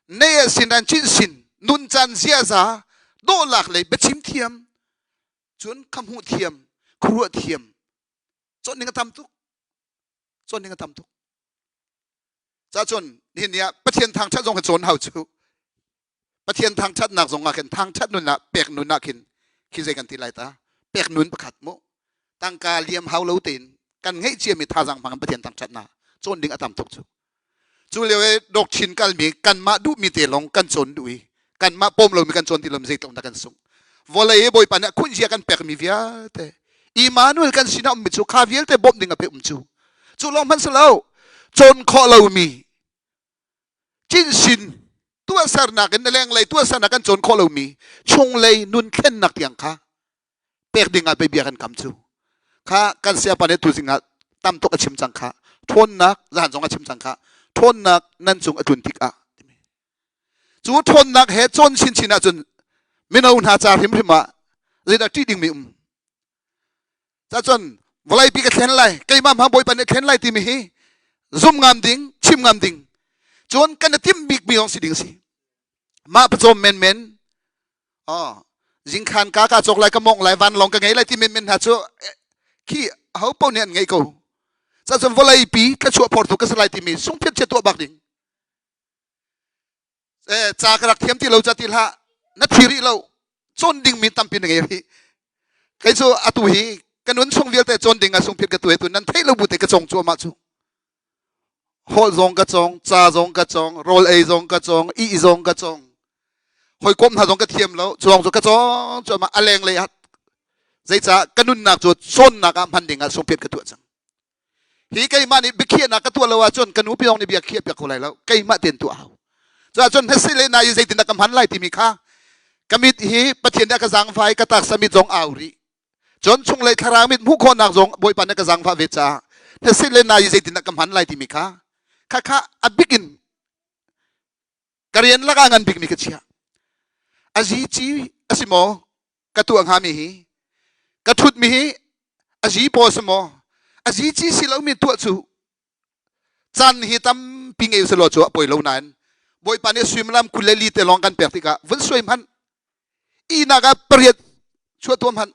nei sin an chin sin nuncan ziaza dawhlak lei biachim thiam cun kha hmuh thiam khuaruah thiam cawn ding a tam tuk cawn ding a tam tuk ca cun nihin ni ah Pathian thangṭhat zong hi cawn hau cu Pathian thangṭhatnak zong ah khin thangṭhat nun ah pek nun ah khin khi zei kan ti lai ta pek nun pakhat mu tangka liam hau lo tein kan ngeih ciami thazaang hmang in Pathian thangṭhatnak cawn ding a tam tuk cu cu lio i dok chin kalmi kanmah duhmi te lawng kan cawn duh i kanmah pawm lomi kan cawn ti lo zeitluk dah kan sung vawlei i Bawipa nih a khunzia kan pekmi vialte Immanuel kan sinah ummi cu kha vialte bawmh ding a pe um cu cu lawng hmanh si lo cawn khawh lomi cinsin tuahsernak in lenglei tuahsernak kan cawn khawh lomi chunglei nun thlennak tiang kha pek ding ah pei bia kan kam cu kha kan siapa nih tuzing ah tam tuk a chim cang kha ṭhawnnak zan zong a chim cang kha ṭhawnnak nan cung a tlun tikah cu ṭhawnnak he cawn chinchin ahcun mino hna ca hrimhrim ah zeidah ṭih dingmi um Cacun vawleipi ka thlen lai, keimah hma Bawipa nih thlen lai timi hi zum ngam ding, chim ngam ding. Cun kan i timh bikmi zong si ding si. Mah pawcawm menmen, oh, zingkhan ka ka cawk lai, ka mong lai, vanlawng ka ngei lai ti menmen hna cu khi ho paoh nih an ngei ko. Cacun vawleipi thluachuah phortu ka si lai timi sungphiat chia tuah bak ding. Eh, ca ka rak thiam ti lo ca ti hlah na thi rih lo cawn ding mi tampi na ngei rih kei cu atu hi ka nun chung vialte cawn ding ah sungphiat ka tu he tu nan theih lo bu te ka cawng cuahmah cu holh zong ka cawng ca zong ka cawng rawl ei zong ka cawng ih zong ka cawng hawikom hna zong ka thiam lo cuang cu ka cawng cuahmah a leng lei ah zeicah ka nunnak cu cawnnak ah hman ding ah sungphiat ka tuah cang Hi keimah nih biakhiahnak ka tuah lo ahcun ka nupi zong nih bia khiah piak kho lai lo. Keimah tein tuah hau. Cuahcun hna le na i zeitindah ka hman lai timi kha ka mit hi Pathian nih a ka zaangfah i ka taksa mit zong au rih. Cun chunglei thlarau mit hmuh khawhnak zong Bawipa nih a ka zaangfah ve caah hna le na i zeitindah ka hman lai timi kha kha kha a bik in ka rian lakah ngan bikmi ka chiah. A zici a si maw? Ka tuah hngami hi ka ṭhutmi hi a zi paw si maw? A zici si lomi tuah cu caan hi tampi ngei usih cu a poi lo nain Bawipa nih suimilam 24 te lawng kan pek tikah vun suai hmanh ihnak ah pariat chuah tuah hmanh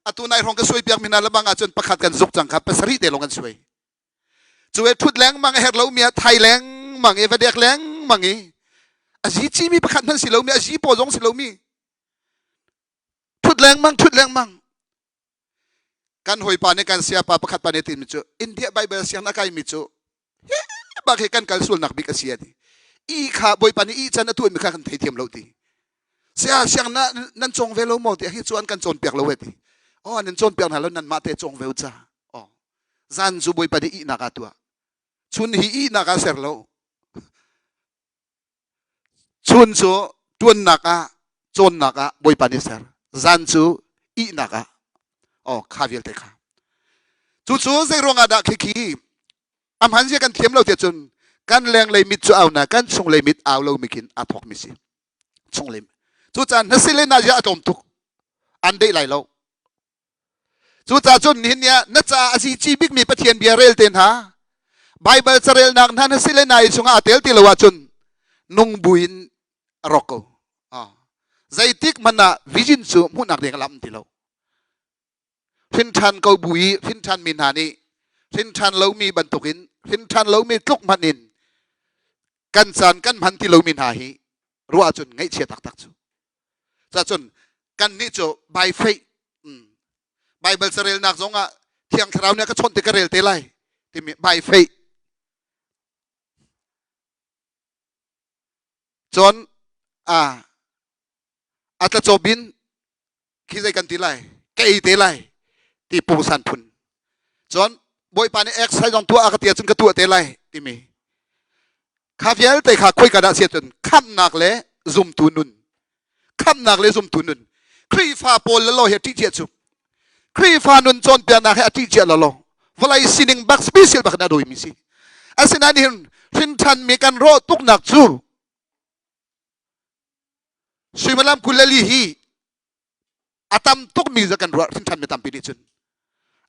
atu nai hrawng ka suai piak mi hna lebang ahcun pakhat kan zuk cang kha pasarih te lawng kan suai cu e ṭhut lengmang a herh lomi ah thai lengmang i va dek lengmang i a zi cimi pakhat hmanh si lomi a zi paw zong si lomi ṭhut lengmang ṭhut lengmang. Kan hawipa nih kan siapa pakhat pa nih timi cu India Bible siang na kaimi cu hi bak hi kan kal sualnak bik a si a ti. I kha Bawipa nih i can a tuahmi kha kan theithiam lo ti. Sia siang na nan cawng ve lo maw ti hi cu an kan cawnpiak lo e ti. Oh nan cawnpiak hna lo nan mah te cawng ve u ca. Oh zan cu Bawipa nih ihnak ah tuah. Chun hi ihnak ah ser lo. Chun cu ṭuannak ah cawnnak ah Bawipa nih ser. Zan cu ihnak ah. Oh, kha vialte kha. Cucu zei ruangah dah khikhi a hman zia kan thiam lo tiah cun kan lenglei mit cu au na kan chunglei mit au lo mi khin aa thawk mi si. Chunglei. Cucaah na si le na zia a tlawm tuk. An deih lai lo. Cucaah cun nihin ni ah na caah a zici bikmi Pathian bia rel te hna, Baibal carelnak hna na si le nai chungah aa tel ti lo ahcun nung buin a rawk ko. Zeitik hmanh ah vision cu hmuhnak ding a lam ti lo. Hrinṭhan ko bu i hrinṭhan mi hna nih hrinṭhan lomi bantukin hrinṭhan lomi tluk hmanh in kan caan kan hman ti lomi hna hi ruah ahcun ngaihchia taktak cu. Cacun kannih cu by faith Bible carelnak zong ah Thiang Thlarau nih a ka chawnh ti ka rel te lai timi by faith. Cun a a tlacawp in khi zei kan ti lai ka ei te lai ti pungsan phun. Cun Bawipa nih exercise zong tuah a ka ti ahcun ka tuah te lai timi kha vialte kha khoika dah si ahcun khamhnak le zumtu nun khamhnak le zumtu nun Khrihfa pawl lalo hi a ṭih cia cu Khrihfa nun cawnpiaknak hi a ṭih cia lalo vawlei sining bak special bak in a dawimi si asinain hin hrinṭhanmi kan rawh tuknak cu suimilam 24 hi a tam tukmi za kan ruah hrinṭhan mi tampi nih cun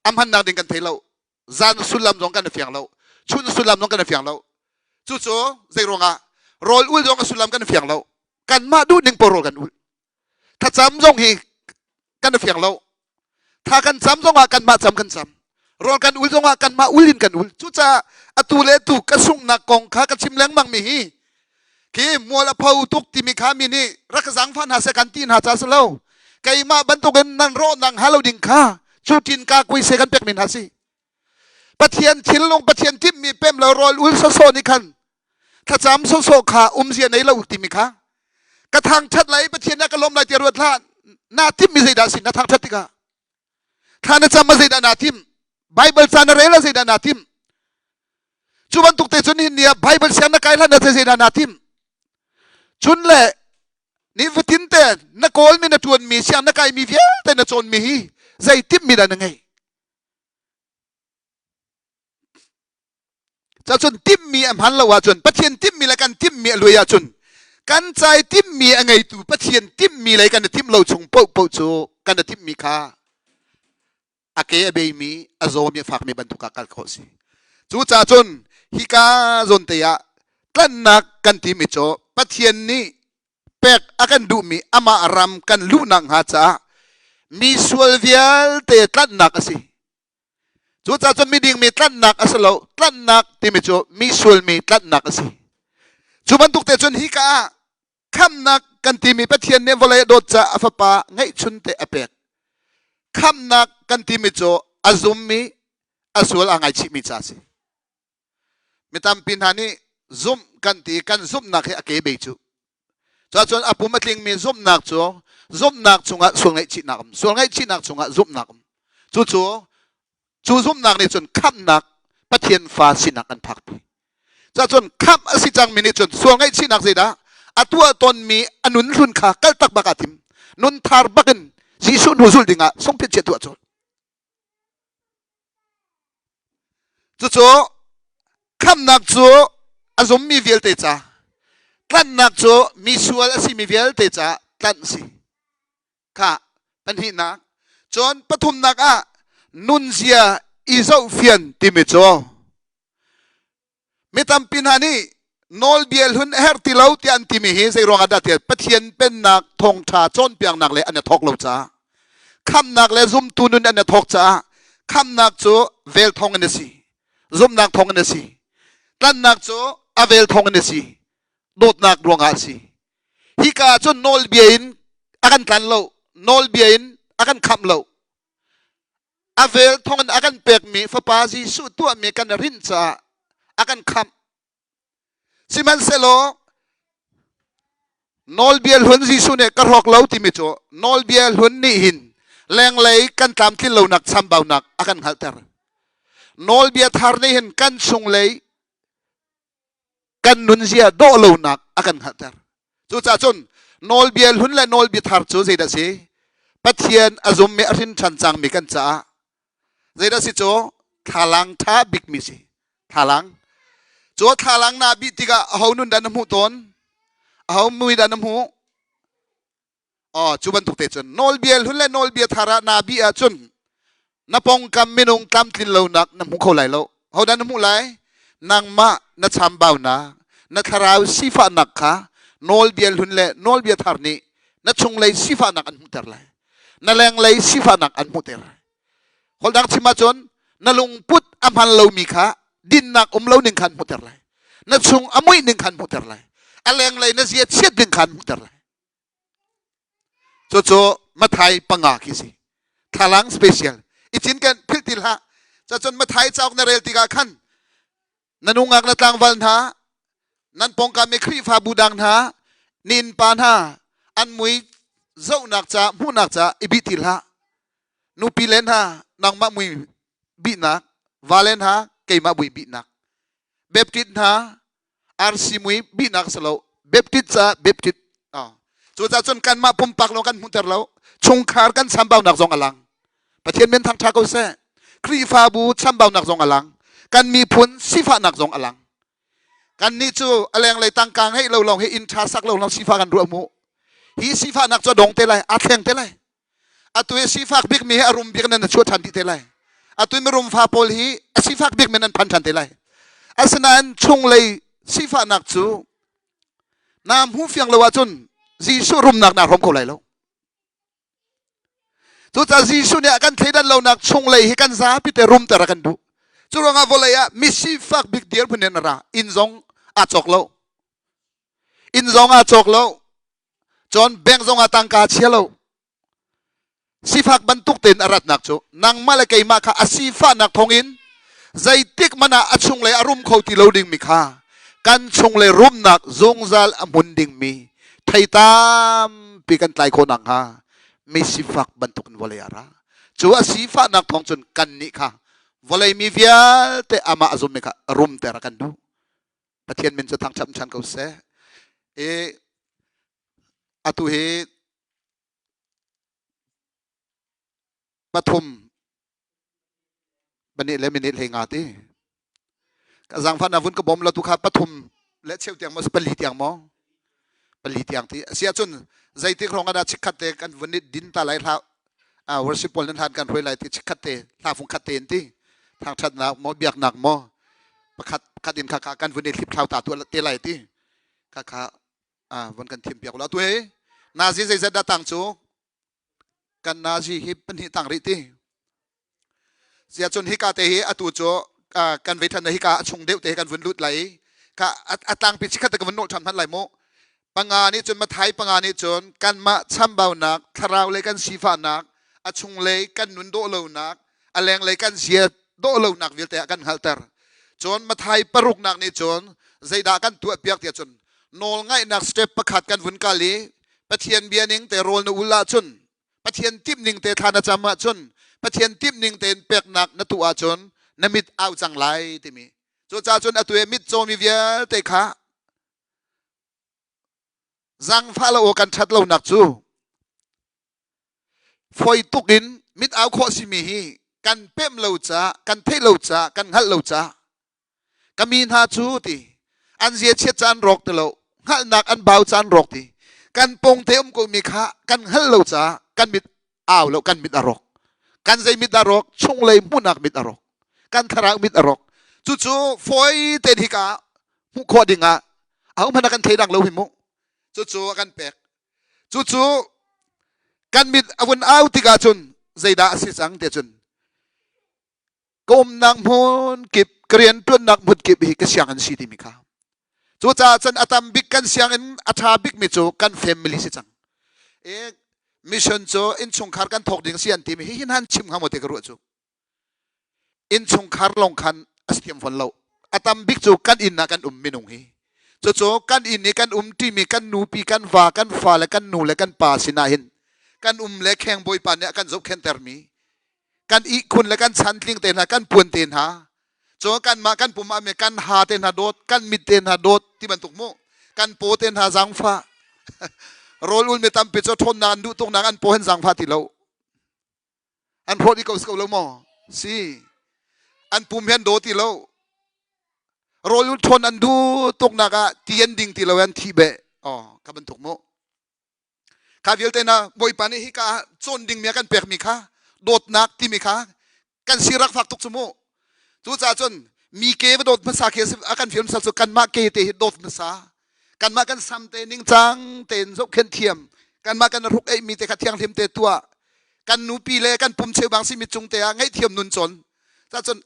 a hmannak ding kan thei lo zan sullam zong kan i fiang lo chun sullam zong kan i fiang lo cucu zei ruangah rawl ul zong a sullam kan i fiang lo kanmah duh ning paoh rawl kan ul thlacam zong hi kan i fiang lo Tha kan cam zongah kanmah cam kan cam. Rawl kan ul zongah kanmah ul in kan ul. Cucaah atu le atu ka sunghnak kong kha ka chim lengmang mi hi khi mual a pho tuk timi kha mi nih rak ka zaangfah hna seh kan ti hna ca si lo. Keimah bantukin nan rawh nang ha lo ding kha cu tin ka kui se kan pek mi hna si. Pathian thinlung Pathian timhmi pem lo rawl ul sawsawh nih khan thlacam sawsawh kha umzia nei lo timi kha ka thangṭhat lai Pathian ah ka lawm lai tiah ruat hlah naa timhmi zeidah a si na thangṭhat tikah thla na cam ah zeidah naa timh Bible ca na rel ah zeidah naa timh cu bantuk te cun hin ni ah Bible siang na kai hlan ah zeidah naa timh cun le nifatin te na kawlmi na ṭuanmi siang na kaimi vialte na cawnmi hi zei timhmi dah na ngeih Cacun timhmi a hman lo ahcun Pathian timhmi le kan timhmi a luai ahcun kan cai timhmi a ngeitu Pathian timhmi lei kan i timh lo chung paohpaoh cu kan i timhmi kha a ke a beimi a zawmi a fakmi bantuk ah kal khawh si. Cucaah cun hika zawn te ah tlanhnak kan timi cu Pathian nih pek a kan duhmi amah ram kan luhnak hnga caah mi sual vialte tlanhnak a si. Cucaah cun miding mi tlanhnak a si lo. Tlanhnak timi cu mi sualmi tlanhnak a si. Cu bantuk te cun hika ah khamhnak kan timi Pathian nih vawlei a dawt caah a fapa ngeihchun te a pek. Khamhnak kan timi cu a zummi, a sual aa ngaichihmi ca a si. Mi tampi hna nih zumh kan ti kan zumhnak hi a ke bei cu. Cuahcun a pum a tlingmi zumhnak cu zumhnak chungah sual ngaihchihnak um. Sual ngaihchihnak chungah zumhnak um. Cucu cu zumhnak nih cun khamhnak Pathian fa sinak an phakpi. Cuahcun khamh a si cangmi nih cun sual ngaihchihnak zeidah a tuah tawnmi a nun hlun kha kaltak bak aa tim. Nun thar bakin Jesuh hnu zulh dingah sungpit chia tuah colh. Cucu khamhnak cu a zummi vialte ca, tlanhnak cu mi sual a simi vialte ca tlanh a si. Kha pahnihnak. Cun pathumnak ah nunzia i zohfian timi cu Mi tampi hna nih nawlbia hlun a herh ti lo tiah an timi hi zei ruangah dah tiah Pathian pennak thawngṭha cawnpiaknak le an i thawk lo caah khamhnak le zumtu nun an i thawk caah khamhnak cu vel thawng in a si zumhnak thawng in a si tlanhnak cu a vel thawng in a si dawtnak ruangah a si hika ah cun nawlbia in a kan tlan lo nawlbia in a kan khamh lo. A vel thawngin a kan pekmi Fapa Jesuh tuahmi kan rinh caah a kan khamh. Sihmanhsehlaw nawlbia hlun Jesuh nih ka hrawk lo timi cu nawlbia hlun nih hin lenglei kan tlamtlin lonak chambaunak a kan hngalhter. Nawlbia thar nih hin kan chunglei kan nunzia dawh lonak a kan hngalhter. Cucaah cun nawlbia hlun le nawlbia thar cu zeidah si? Pathian a zummi a hrin ṭhan cangmi kan caah zeidah si cu thlalang ṭha bikmi si. Thlalang. Cu thlalang na bih tikah aho nun dah na hmuh tawn? Aho mui dah na hmuh? Aw, cu bantuk te cun nawlbia hlun le nawlbia thar ah naa bih ahcun na pongkam minung tlamtlin lonak na hmu kho lai lo. Hodah na hmuh lai? Nangmah na chambaunak, na thlarau sifahnak kha nawlbia hlun le nawlbia thar nih na chunglei sifahnak an hmuhter lai. Na lenglei sifahnak an hmuhter. Holh dang chim ahcun na lungput a hman lomi kha dinnak um lo ning kha an hmuhter lai. Na chung a muih ning kha an hmuhter lai. A lenglei na zia chiat ding kha an hmuhter lai. Cucu Mathai panga khi si. Thlalang special. I cinken philh ti hlah. Cacun Mathai cauk na rel tikah khan na nungak na tlangval hna, nan pawngkam i Khrihfabu dang hna, ni innpa hna, an mui zohnak ca, hmuhnak ca i bih ti hlah. Nupi le hna, nangmah mui bihnak, vale hna, keimah mui bihnak. Baptist hna, RC mui bihnak si lo Baptist ca Baptist cucaah cun kanmah pumpak lawng kan hmuhter lo chungkhar kan chambaunak zong a lang Pathian min thangṭha ko seh Khrihfabu chambaunak zong a lang kan miphun sifahnak zong a lang kannih cu a lenglei tangka ngeih lo lawng hi inn ṭha sak lo lawng sifah kan ruah mu hi sifahnak cu a dong te lai aa thleng te lai Atu hi sifak bikmi hi a rum bik nan chuah ṭhan dih te lai. Atu mirum fa pawl hi a sifak bikmi nan phan ṭhan te lai. Asinain chunglei sifahnak cu naa hmu fiang lo ahcun Jesuh rumnak naa hrawm kho lai lo. Cucaah Jesuh nih a kan thleidan lonak chunglei hi kan zapi te rumter a kan duh. Cu ruangah vawlei ah mi sifak bik dirhmun in a ra. Inn zong aa cawk lo. Inn zong aa cawk lo. Cun bank zong ah tangka chia lo. Sifak bantuk tein a ratnak cu nangmah le keimah kha a sifahnak thawngin zeitik hmanh ah a chunglei a rum kho ti lo dingmi kha kan chunglei rumnak zungzal a hmun dingmi thei tampi kan tlai khawh nakhnga mi sifak bantuk in vawlei ah ra. Cu a sifahnak thawng cun kannih kha vawlei mi vialte amah a zummi kha rumter a kan duh. Pathian min cu thangṭhat ṭhan ko seh. I atu hi pathum pahnih le minute hlei nga ti. Ka zaangfah na vun ka bawm lo tu kha pathum le cheu tiang maw pali tiang maw? Pali tiang ti. Asi ahcun zeitik hrawng ah dah chikkhat te kan vun i din ta lai hlah worship pawl nan hlan kan hruai lai ti chikkhat te hla fung khat te in ti thangṭhatnak maw biaknak maw pakhat khat in kha kan vun i hlip thlau ta tu te lai ti kha kha von kan thim piak la tu he nazi zeizat dah tang cu kan nazi hi pahnih tang rih ti sia cun hika te hi atu cu kan vei than hika a chung deuh te kan vun lut lai ka a tlangpi chikhat te ka vun nolh than hman lai mu panga nih cun Mathai panga nih cun kanmah chambaunak thlarau le kan sifahnak a chunglei kan nun dawh lonak a lenglei kan zia dawh lonak vialte a kan hngalhter cun Mathai paruknak nih cun zeidah kan tuah piak tiah cun nawl ngaihnak step pakhat kan vun kal i Pathian bia ning te rawl na ul ahcun Pathian timh ning te thla na cam ahcun Pathian timh ning tein peknak na tuah ahcun na mit au cang lai timi cucaah cun atu i mit cawmi vialte kha Zaangfah lo aw kan ṭhat lonak cu fawi tuk in mit au khawh simi hi kan pemh lo ca, kan theih lo ca, kan hngalh lo ca. Ka mi hna cu ti an zia chiat caan rawk ti lo, hngalhnak an bau caan rawk ti. Kan pongte um ko mi kha kan hngalh lo ca kan mit au lo, kan mit a rawk. Kan zei mit a rawk? Chunglei hmuhnak mit a rawk. Kan thlarau mit a rawk. Cucu fawi tein hika hmuh khawh ding ah ahohmanh a kan thei dang lo hi mu cucu a kan pek cucu kan mit a vun au tikah cun zeidah a si cang ti cun ka umnak hmun kip ka rianṭuannak hmun kip hi ka sianginn si timi kha cucaah cun a tam bik kan sianginn a ṭha bikmi cu kan family si cang e mission cu innchungkhar kan thawk ding si an timi hi hin han chim hnga maw ti ka ruah cu. Innchungkhar lawng khan a si thiam fawn lo. A tam bik cu kan inn ah kan um minung hi. Cucu kan inn i kan um ṭimi kan nupi, kan va, kan fale, kan nu le kan pa sinah hin kan um le kheng bawipa nih a kan zohkhenhtermi kan ihkhun le kan chantling te hna, kan puan te hna, cu kanmah kan pum ah mi kan ha te hna dawt, kan mit te hna dawt ti bantuk mu, kan paw te hna zaangfah. Rawl ul mi tampi cu ṭhawnnak an duh tuknak an paw hin zaangfah ti lo. An hrawh dih ko si ko lo maw? Si. An pum hi an daw ti lo. Rawl ul ṭhawn an duh tuknak ah ti an ding ti lo an thi beh. Oh, ka bantuk mu. Kha vialte na Bawipa nih hika cawn dingmi a kan pekmi kha dawtnak timi kha kan sirak fak tuk cu mu. Cucaah cun mi ke va dawt hmasa khi a kan fial hmasa cu kanmah ke te hi dawt hmasa. Kanmah kan sam te ningcang tein zohkhenh thiam. Kanmah kan hruk eimi te kha thianghlim te tuah. Kan nupi le kan pum cheubang simi cung te ah ngaihthiam nun cawn. Cacun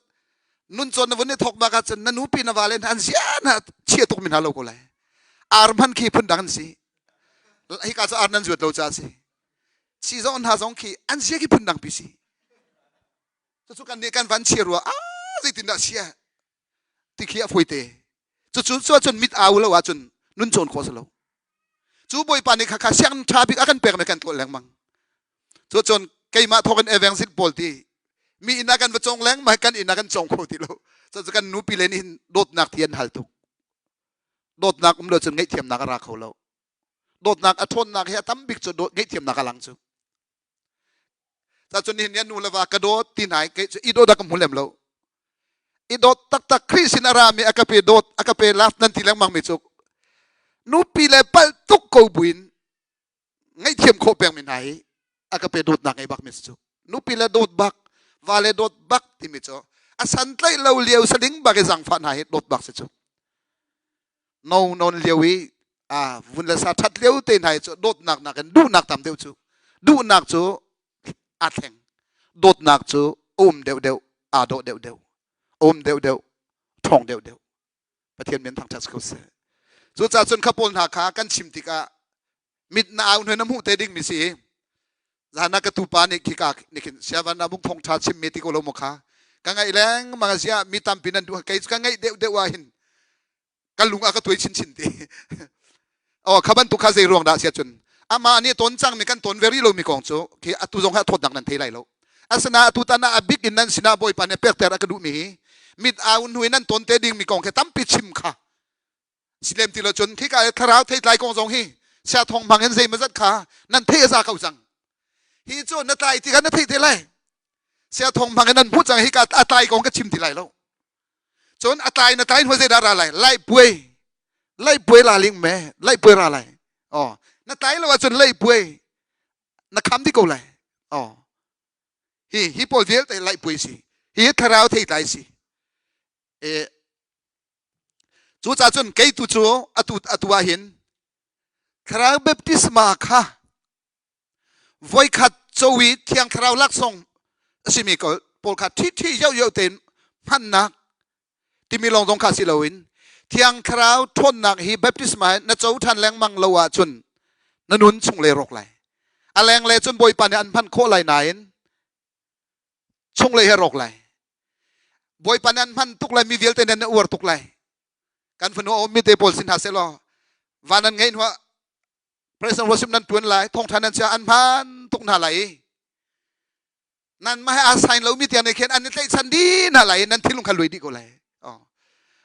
nun cawn na vun i thawk bak ahcun na nupi na vale hna an zia na chia tuk mi hna lo ko lai. Ar hman khi phun dang an si. Hika cu ar nan zuat lo ca a si. Si zong hna zong khi an zia khi phun dang pi si. Cucu kan nih kan van chia rua ah zeitindah sia ti khi a fawi te. Cucu cu ahcun mit au lo ahcun nun cawn khawh a si lo. Cu Bawipa nih khakha sianginn ṭha bik a kan pekmi kan tuah lengmang. Cu cun keimah thawk in evangelist pawl ti mi inn ah kan va cawng lengmang kan inn ah kan cawng kho ti lo. Cucu kan nupi le nih hin dawtnak ti an hal tuk. Dawtnak um lo cun ngaihthiamnak a ra kho lo. Dawtnak a ṭhawnnak hi a tam bik cu ngaihthiamnak a lang cu. Cacun nihin ni nu le va ka dawt ti hna kei cu i dawt a ka hmu lem lo. I dawt taktak Khrih sin a rami a ka pe dawt a ka pe laf nan ti lengmang mi cu nupi le palh tuk ko buin ngaihthiam khawh pengmi hna hi a ka pe dawtnak ngei bak mi cu nupi le dawt bak va le dawt bak timi cu a san tlaih lo lio saling bak i zangfah hna hi dawt bak si cu no non lio i a vun le sa that lio te hna hi cu dawtnak nakin duhnak tam deuh cu duhnak cu aa thleng dawtnak cu um deuh deuh aa dawh deuh deuh um deuh deuh ṭhawng deuh deuh Pathian min thangṭhat ko seh cucaah cun kha pawl hna kha kan chim tikah mit na au hnu na hmuh te ding mi si zana ka tupa nih khika nih khin siavan ah bung thong ṭha chim mi ti ko lo mu kha ka ngaih lengmang a sia mi tampi nan duh kei ka ngaih deuh deuh ah hin ka lung a ka tuai chinchin ti oh kha bantuk kha zei ruang dah sia cun amah nih ton cang mi kan ton very lo mi kong cu khi atu zong ha thawtnak nan thei lai lo asina atu tan ah a big in nan sinah bawipa nih pekter a ka duh mi hi mit au hnu in nan ton te ding mi kong khi tampi chim kha silem ti lo cun khi ka thlarau theitlai kong zong hi sia thong hmang in zei mazat kha nan thei a za ko cang hi cu na tlai ti kha na thei te lai sia thong hmang in nan hmuh cang hi ka a tlai kong ka chim ti lai lo Cun a tlai na tlai hnu zeidah ra lai? Laih puai. Laih puai la ling me. Laih puai ra lai. Oh, na tlai lo ahcun laih puai na kham dih ko lai. Oh. Hi hi pawl vialte laih puai si. Hi thlarau thei tlai si. E cucaah cun kei tu cu atu atu ah hin thlarau baptisma kha voikhat co i thiang thlarau laksawng a simi pawl kha ṭhiṭhi yoyo tein hmannak timi lawng zong kha si loin thiang thlarau ṭhawnnak hi baptisma na co ṭhan lengmang lo ahcun na nun chung le rawk lai a lengle cun bawipa nih an hman khawh lai nain chunglei he rawk lai bawipa nih an hman tuk lai mi vialte nih an uar tuk lai kan fanu a ummi te pawl sin hna sehlaw van an ngeih hnuah President worship nan tuan lai thawngtha nan chia an hman tuk hna lai i nan mah he aa sign lomi tiang nih khin an i tlaihchan dih hna lai i nan thinlung kha luai dih ko lai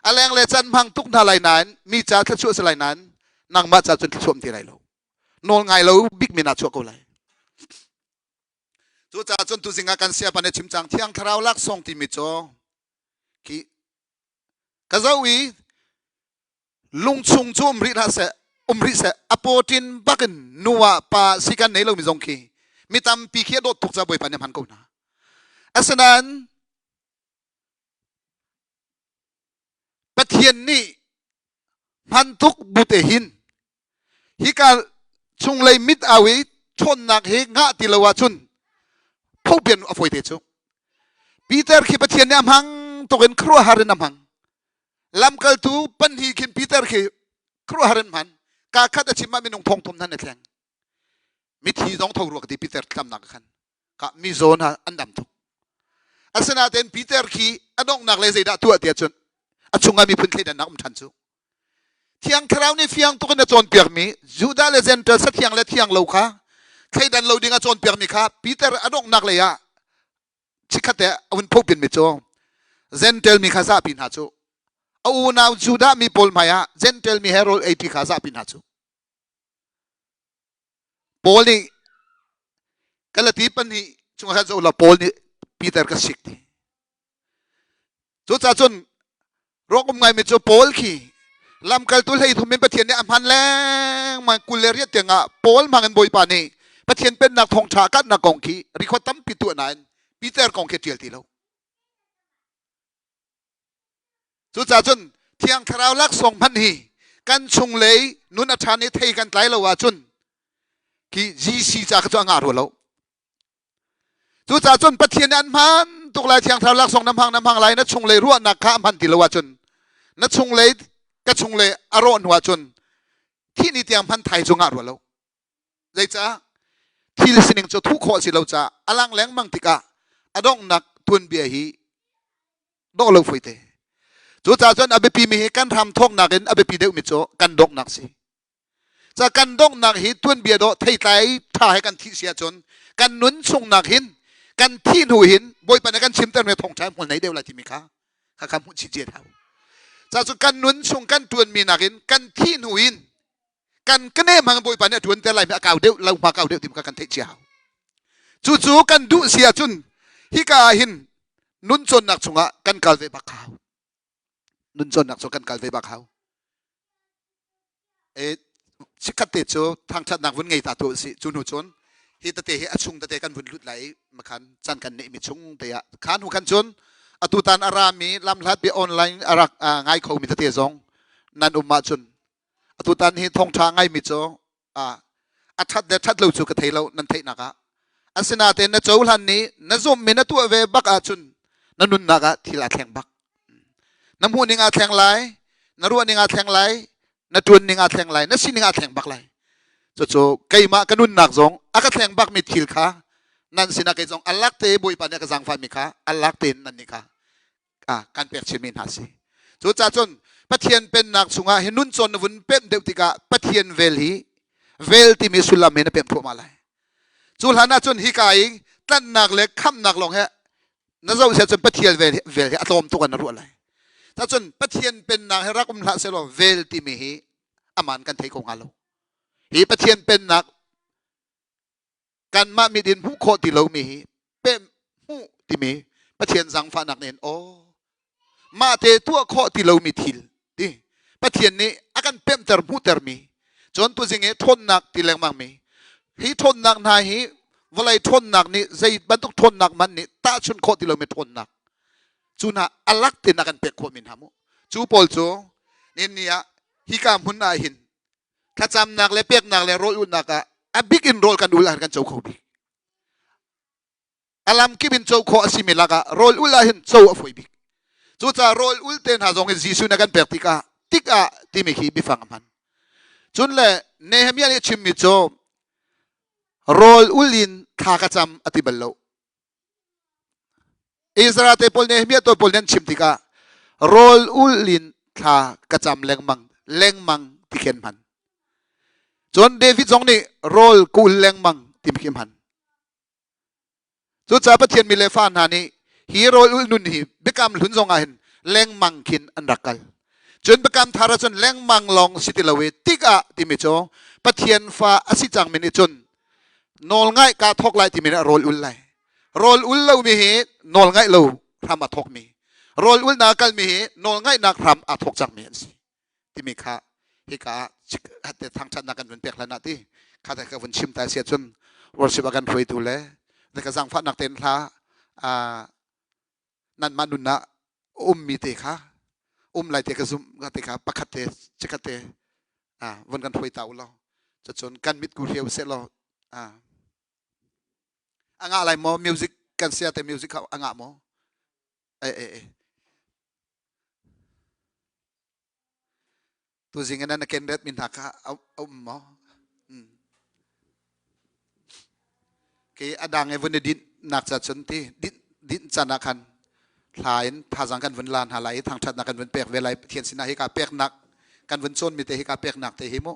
a leng le can hmang tuk hna lai nain mi ca thluachuah si lai nain nangmah ca cun thluachuah ti lai lo nawl ngai lo bik min ah chuah ko lai cucaah cun tuzing ah kan siapa nih chim cang thiang thlarau laksawng timi cu khi ka zoh i lungchung cu um rih hlah seh um rih seh a pawṭin bakin nu ah pa si kan nei lomi zong khi mi tampi khi a dawt tuk ca bawipa nih hman ko hna asinain Pathian nih hman tuk bute hin hika chunglei mit au i ṭhawnnak hi ngah ti lo ahcun phopian a fawi te cu Peter khi Pathian nih a hmang tuk in khuaruahhar in a hmang Lamkaltu panhnih khin Peter khi khuaruahhar in hman. Kaa khat a chim ah minung thong thum nan i thleng. Mithi zong tho rua ka ti Peter tlamnak khan. Ka mizaw hna an dam tuk. Asinain Peter khi a donghnak le zeidah tuah tiah cun a chungah miphun thleidannak um ṭhan cu. Thiang Thlarau nih fiang tuk in a cawnpiakmi Judah le Gentile sathiang le thiang lo kha thleidan lo ding a cawnpiakmi kha Peter a donghnak lei ah chikkhat te a hun phopinmi cu Gentile mi kha zahpi hna cu a unau Judah mi pawl hmai ah Gentile mi he rawl eiṭi kha zahpi hna cu. Paul nih Galati pahnih chungah khan zoh law Paul nih Peter ka sik ti. Cucaah cun ruak um ngaimi cu Paul khi lamkaltu 33 in Pathian nih a hman lengmang 28 tiang ah Paul hmang in Bawipa nih Pathian pennak thawngṭha karhnak kong khi record tampi tuah nain Peter kong khi ṭial ti lo. Cucaah cun Thiang Thlarau laksawng hmanh hi kan chunglei nun a ṭhan i thei kan tlai lo ahcun khi GC ca kha cu a ngah rua lo. Cucaah cun Pathian nih an hman tuk lai Thiang Thlarau laksawng na hmang na hmang lai na chunglei ruahnak kha a hman ti lo ahcun na chunglei ka chunglei a rawh hnu ahcun thih ni tiang hman thai cu ngah rua lo. Zeicah? Thil sining cu thuh khawh a si lo caah a lang lengmang tikah a donghnak tuanbia hi dawh lo foite. Cucaah cun a biapimi hi kan hram thawknak in a biapi deuhmi cu kan donghnak si. Ca kan donghnak hi tuanbia dawh theitlai ṭha he kan thih si ahcun kan nun chungnak hin kan thih hnu hin Bawipa nih kan chimtermi thawngṭha hmual nei deuh lai timi kha kha kha hmuh chih cia hau. Ca cu kan nun chung kan ṭuanmi nakin kan thih hnu in kan kane hmang Bawipa nih a ṭuanter lai mi a kau deuh lo hma kau deuh timi kha kan theih cia hau. Cucu kan duh si ahcun hika ah hin nun cawnnak chungah kan kal ve bak hau. Nun cawnnak cu kan kal ve bak hau. E chikkhat te cu thangṭhatnak vun ngei ta tu si cu hnu cun hi tete hi a chung tete kan vun lut lai i makhan chan kan neih mi chung te ah khan hu khan cun atu tan a rami lamhlat bi online a rak ngai kho mi tete zong nan um ahcun atutan hi thawngṭha ngaimi cu a ṭhat le ṭhat lo cu ka thei lo nan theihnak ah asinain na cohlan nih na zumhmi na tuah ve bak ahcun na nunnak ah thil aa thleng bak na hmuh ning aa thleng lai na ruah ning aa thleng lai na ṭuan ning aa thleng lai na sining aa thleng bak lai cucu keimah ka nunnak zong a ka thleng bakmi thil kha nan sinah kei zong alak te Bawipa nih a ka zaangfahmi kha alak tein nan nih kha kan pek chinmi hna si. Cucaah cun Pathian pennak chungah hi nun cawn na vun pemh deuh tikah Pathian vel hi vel timi sullam he na pemh thluahmah lai. Cu hlan ah cun hika i tlanhnak le khamhnak lawng he na zoh sia cun Pathian vel, vel hi a tlawm tuk an na ruah lai. Cun Pathian pennak hi rak um hlah sehlaw vel timi hi aman kan thei ko hnga lo. Hi Pathian pennak kanmah mit in hmuh khawh ti lomi hi pemh hmuh timi Pathian zaangfahnak nih aw mah te tuah khawh ti lomi thil ti Pathian nih a kan pemhter hmuhtermi cun tuzing i ṭhawnnak ti lengmang mi hi ṭhawnnak hna hi vawlei ṭhawnnak nih zei bantuk ṭhawnnak hmanh nih tahchunh khawh ti lomi ṭhawnnak cu hna alak tin a kan pek khawhmi hna mu cu pawl cu ni ah hika hmun ah hin thlacamnak le peknak le rawl ulnak ah a bik in rawl kan ul ah kan co kho bik a lam kip in co khawh a simi lakah rawl ul ah hin co a fawi bik cucaah rawl ul te hna zong in Jesuh na kan pek tikah tikah timi khi biafang a hman cun le Nehemiah nih a chimmi cu rawl ul in thla ka cam a ti bal lo Israel te pawl Nehemiah te pawl nih an chim tikah rawl ul in thla ka cam lengmang lengmang ti khi an hman. Cun David zong nih rawl ka ul lengmang ti khi hman. Cucaah Pathian mi le fa hna nih hi rawl ul nun hi biakam hlun zong ah hin lengmang khin an rak kal. Cun biakam thar ah cun lengmang lawng si ti lo i tikah timi cu Pathian fa a si cangmi nih cun nawlngaih kaa thawk lai timi nih rawl ul lai rawl ul lomi hi nawlngaih lo hram a thawkmi rawl ulnak kalmi hi nawlngaihnak hram aa thawk cangmi an si timi kha hika ah hatte thangṭhatnak kan vun pek hlan ah ti kha te ka vun chim ta si ahcun worship a kan hruaitu le na ka zaangfahnak tein hla nanmah nun ah ummi te kha um lai te ka zumh te kha pakhat te chikhat te von kan hruai ta u law cucun kan mit ku hriau seh law a ngah lai maw music kan sia te music kha a ngah maw e e e Tuzing in na ken ret mi hna kha a um maw? Ke a dang e vun i dinh nak ca cun ti dinh Dinh can ah khan hla in thazang kan vun la hna lai i thangṭhatnak kan vun pek ve lai. Pathian sinah hika peknak kan vun cawnmi te hika peknak te hi mu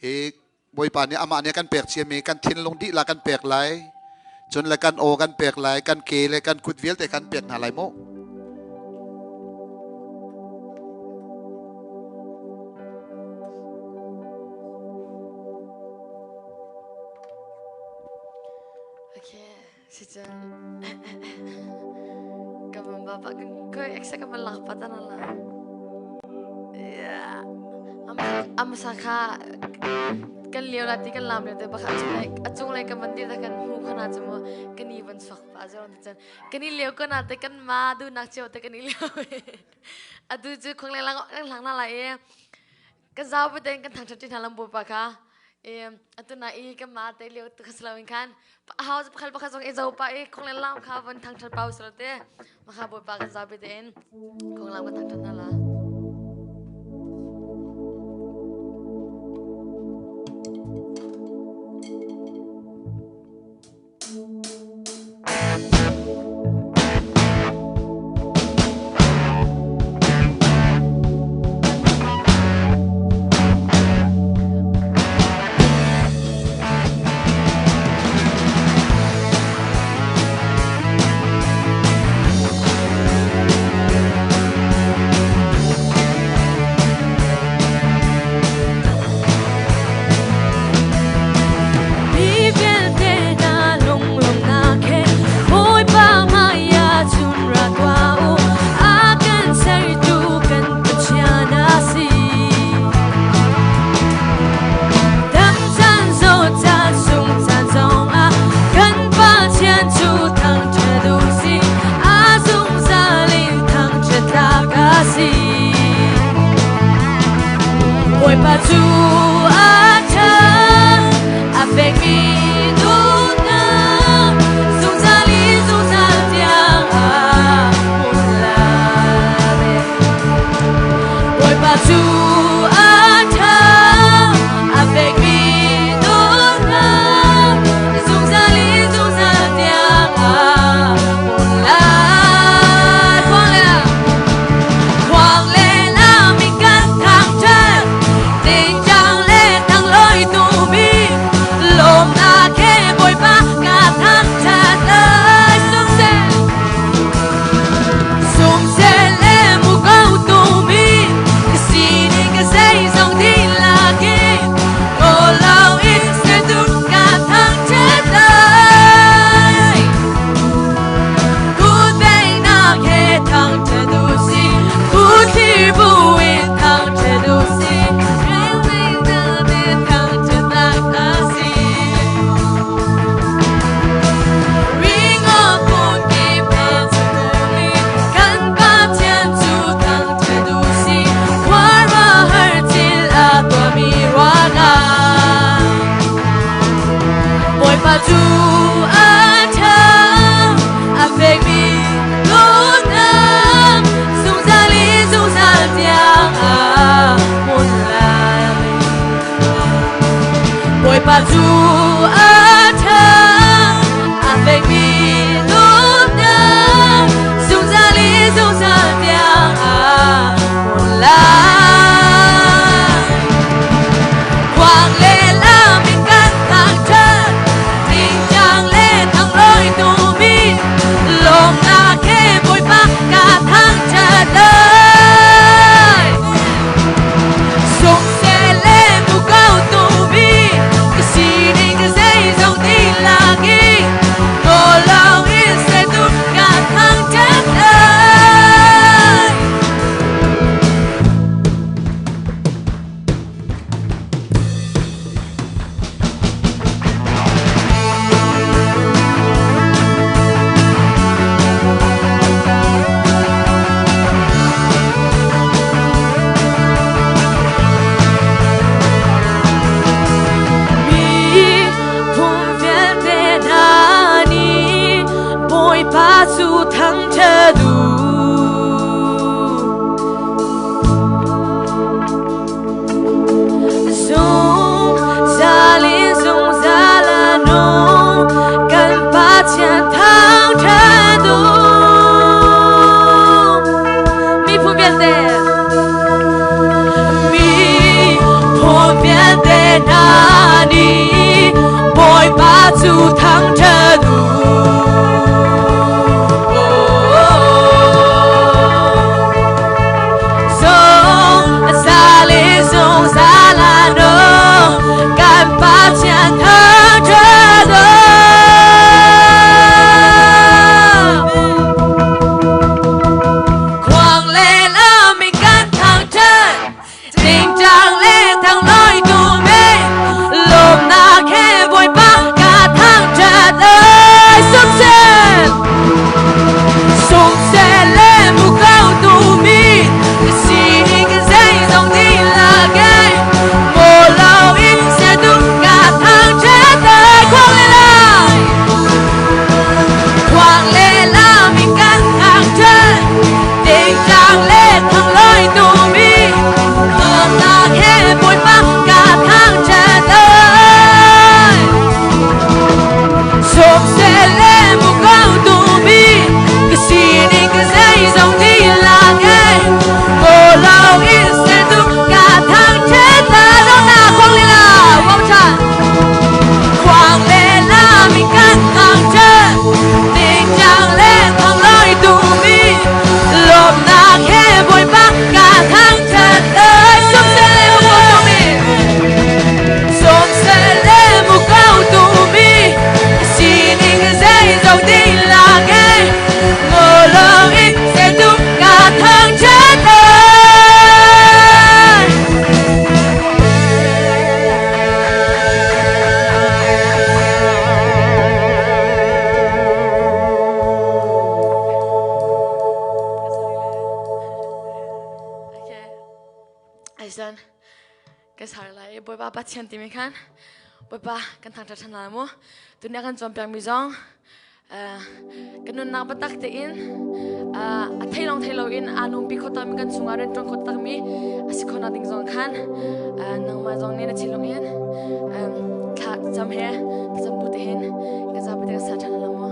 hi Bawipa nih amah nih kan pek ciami kan thinlung dihlak kan pek lai, cun le kan aw kan pek lai, kan ke le kan kut vialte kan pek hna lai mu. Okay. Si cun ka man bapa ko eksa ka man lak patan ala. Yeah. Am sa kha kan lio la ti kan lam lio te bakha chung a chung lai ka man dir kan hu khana chu mo kan i van swak pa zong te cun kan i lio ko na te kan ma du nak cheu te kan i lio. Atu cu khong le lang lang na lai e. Ka zau buten kan thangṭhat ṭi hna lam Bawipa kha. Atu na i kan ma te lio tu kha silo in khan hau pakhat pakhat zong i zo pa i khong le lam kha von thangṭhat pau silo te maka Bawipa kan zau tein khong lam kan thangṭhat hna la. Mi vialte hna lunglawmhnak he Bawipa hmaiah cun ra tuah u. A kan sertu kan Pathian a si. Dam caan zawt caan sung caan zongah kan Pathian cu thangṭhat u sih. A zungzal in thangṭhat tlak a si. Bawipa cu a ṭha, a fekmi dawtnak zungzal in zungzal tiang a hmun lai. Bawipa cu a ṭha, a fekmi dawtnak zungzal in zungzal tiang a hmun lai. Khuang le lam in kan thangṭhat, tingtang le thanglawi tumi, lawmnak he Bawipa ka thangṭhat lai. Sumseh, sumseh le muko tumi, ka sining ka zeizong dihlak in, ngol in sertu ka thangṭhat lai. Kutbeinak he thangṭhat u sih, kutthli in thangṭhat u sih, relmeinak he thangṭhatnak a si. Ringawn phun kip he cukumi, kan Pathian cu thangṭhat u sih, khuaruahhar thil a tuahmi ruangah. Bawipa cu a ṭha, a fekmi dawtnak zungzal in zungzal tiang a hmun lai. Bawipa cu a ṭha, a fekmi dawtnak zungzal in zungzal tiang a hmun lai. Khuang le lam in kan thangṭhat, tingtang le thanglawi tumi, lawmnak he Bawipa ka thangṭhat lai. Sungseh le muko tumi, ka sining ka zeizong dihlak in, nawl lo cu thangṭhat u. Zungzal in zungzal a nung kan Pathian thangṭhat u. Khuang le lam in kan thangṭhat, tingtang le thanglawi tum in lawmnak he Bawipa ka thangṭhat ai. Sumsel, sumsel le muko tumi, sining zeizong dihlak in maw lo in sertu ka thangṭhat ai. Khuang le lam, khuang le lam in kan thangṭhat, tingtang le thanglawi tumi, lawmnak he Bawipa ka thangṭhat ai. Sumsel le muko tumi, ka sining ka zeizong dihlak in maw lo in sertu ka thangṭhat lai. Lawmnak khuang le lam, one more time. Khuang le lam in kan thangṭhat, tingtang le thanglawi tumi, lawmnak he Bawipa ka thangṭhat ai. Sumsel le muko tumi, sumsel le muko tumi, sining zeizong dihlak in maw lo in sertu ka thangṭhat ai. Okay. Aisan ka sar lai Bawipa Pathian timi khan Bawipa kan thangṭhat ṭhan lai mu. Tuni a kan cawnpiak mi zong kan nunnak biatak tein a thei lawng thei loin aa numpi kho takmi kan chungah rianṭuan kho takmi a si khawhnak ding zong khan nangmah zong nih na thinlung in thla cam he thlacam bu te hin kan zapi te kan sa ṭhan lai mu.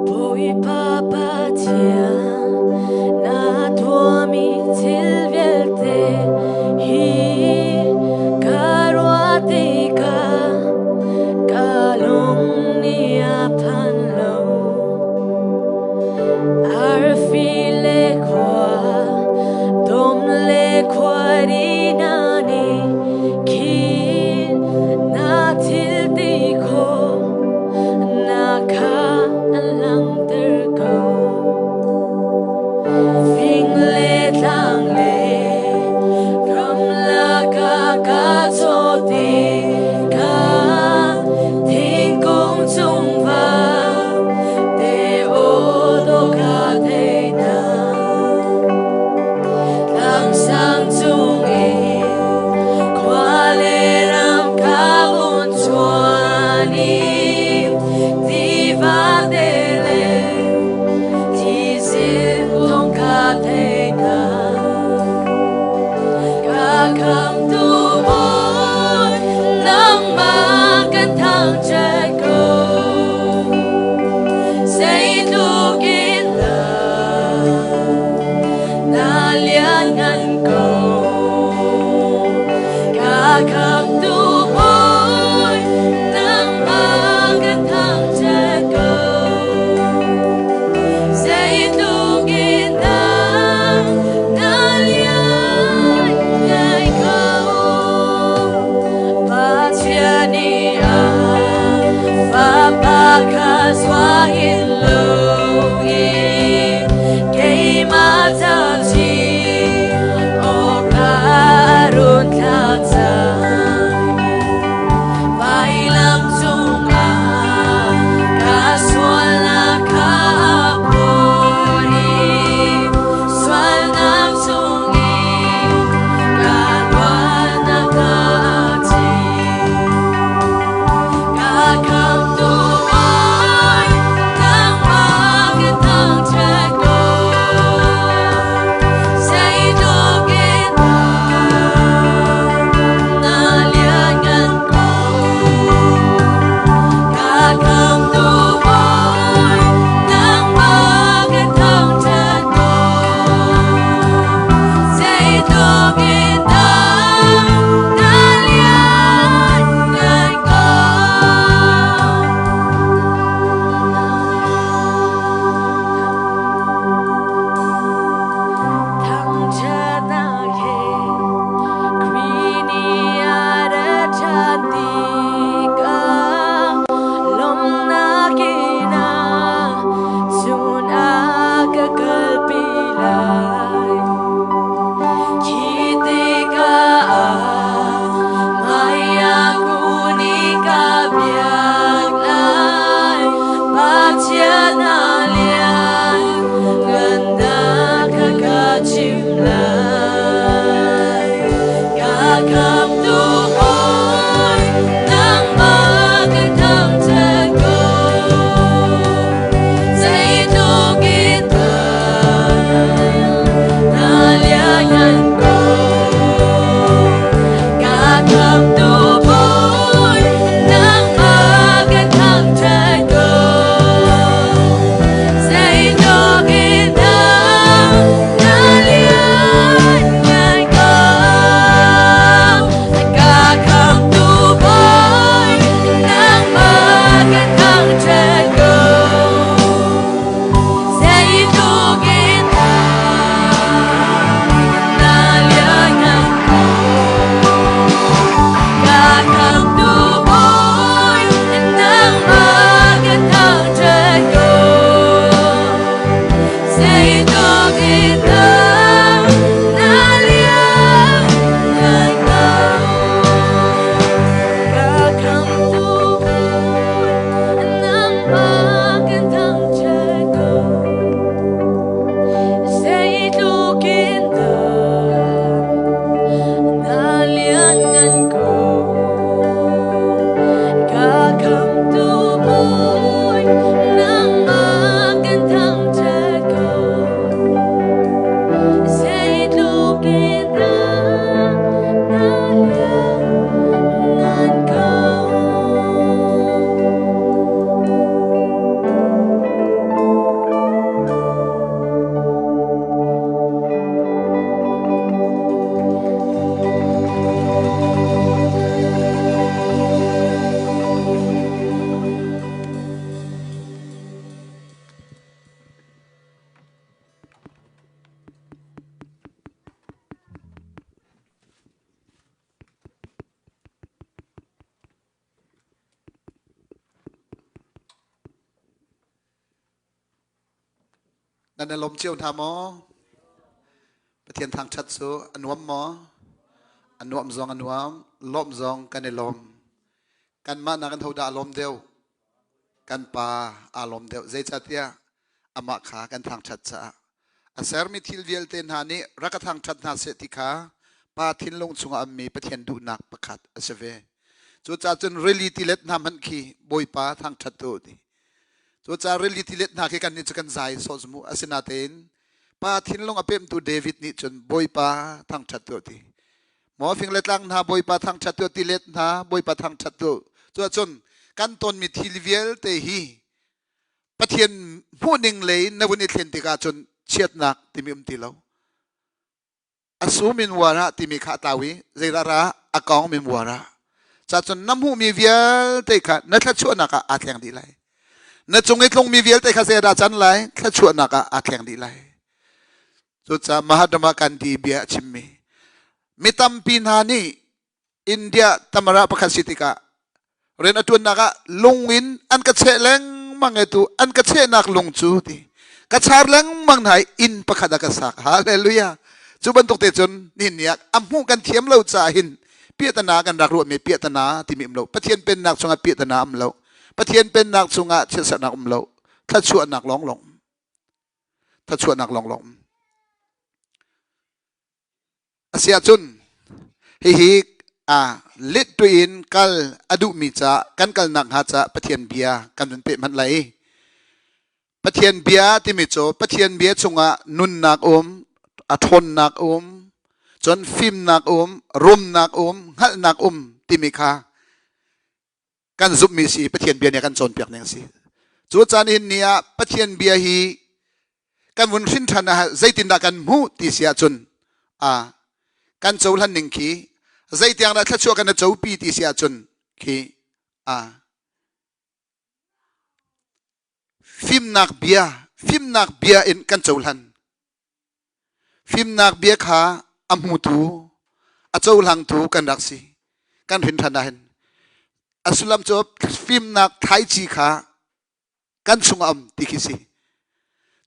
Bawipa Pathian, na tuahmi thil vialte hi ka ruah tikah ka lung nih a phan lo. Arfi le khua, dum le khuari hna nih khin na thil ti khawh na kha an langhter ko. Fing le tlang le ramlak ah ka caw tikah thingkung cung va te aw dawh ka thei hna. Tlangsang cungin khua le ram ka vun chuan i tiva te le thizil thawng ka thei hna. Ka khamtu Bawi, nangmah kan thangṭhat ko. Zeitluk in dah na lianngan ko. Ka khamtu Bawi, nangmah kan thangṭhat ko. Zeitluk in dah na lianngan ko. Pathian nih a Fapa kha zuah in lo i keimah ca ci awkah run thlak cang. Vailam cungah ka sualnak kha a phur i sualnak chungin ka luatnak kha a chim. Ka khamtu Bawi, Nan i lawm cio hna maw? Pathian thangṭhat cu a nuam maw? A nuam zong a nuam, lawmh zong kan i lawm. Kanmah nakin hodah a lawm deuh? Kan pa aa lawm deuh. Zeicahtiah amah kha kan thangṭhat caah. A sermi thil vialte hna nih rak ka thangṭhat hna seh ti kha pa thinlung chungah a ummi Pathian duhnak pakhat a si ve. Cucaah cun rili tilet hna hmanh khi Bawipa thangṭhat u ti. Cucaah rili tilet hna khi kannih cu kan zai sawh mu. Asinain pa thinlung a pemtu David nih cun Bawipa thangṭhat u ti. Maw fing le tlang hna Bawipa thangṭhat u, tilet hna Bawipa thangṭhat u. Cuahcun kan tonmi thil vialte hi Pathian hmuhning lei in na vun i thlen tikah cun chiatnak timi um ti lo. A sum in uar ah timi kha a tlau i zeidah ra a kawng min uar ah. Cacun na hmuhmi vialte kha na thluachuahnak ah aa thleng dih lai. Na cung i tlungmi vialte kha zeidah can lai? Thluachuahnak ah aa thleng dih lai. Cucaah Mahatma Gandhi bia a chimmi mi tampi hna nih India tamara pakhat si tikah rian a ṭuannak ah lung in an ka cheh lengmang e tu an ka chehnak lung cu ti ka char lengmang hna i inn pakhat a ka sak hallelujah cu bantuk te cun nihin ni ah a hmuh kan thiam lo caah hin piahtana kan rak ruahmi piahtana timi um lo Pathian pennak chungah piahtana um lo Pathian pennak chungah chiatserhnak um lo thluachuahnak lawnglawng thluachuahnak lawnglawng um Asiahcun hihi a lit tuin kal a duhmi ca kan kalnak hnga ca Pathian bia kan vun peh hmanh lai. Pathian bia timi cu Pathian bia chungah nunnak um, a ṭhawnnak um, cun fimnak um, rumnak um, hngalhnak um timi kha kan zumhmi si Pathian bia nih a kan cawnpiak ning a si. Cu caan hin ni ah Pathian bia hi kan vun hrin ṭhan ah zeitindah kan hmuh ti si ahcun a kan cohlan ning khi zeitiang dah thluachuah kan copi ti si ahcun khi a fimnak bia fimnak bia in kan cohlan Fimnak bia kha a hmutu, a cohlangtu kan rak si. Kan hrin ṭhan ahhin. A sullam cu fimnak thlaici kha kan chungah um ti khi si.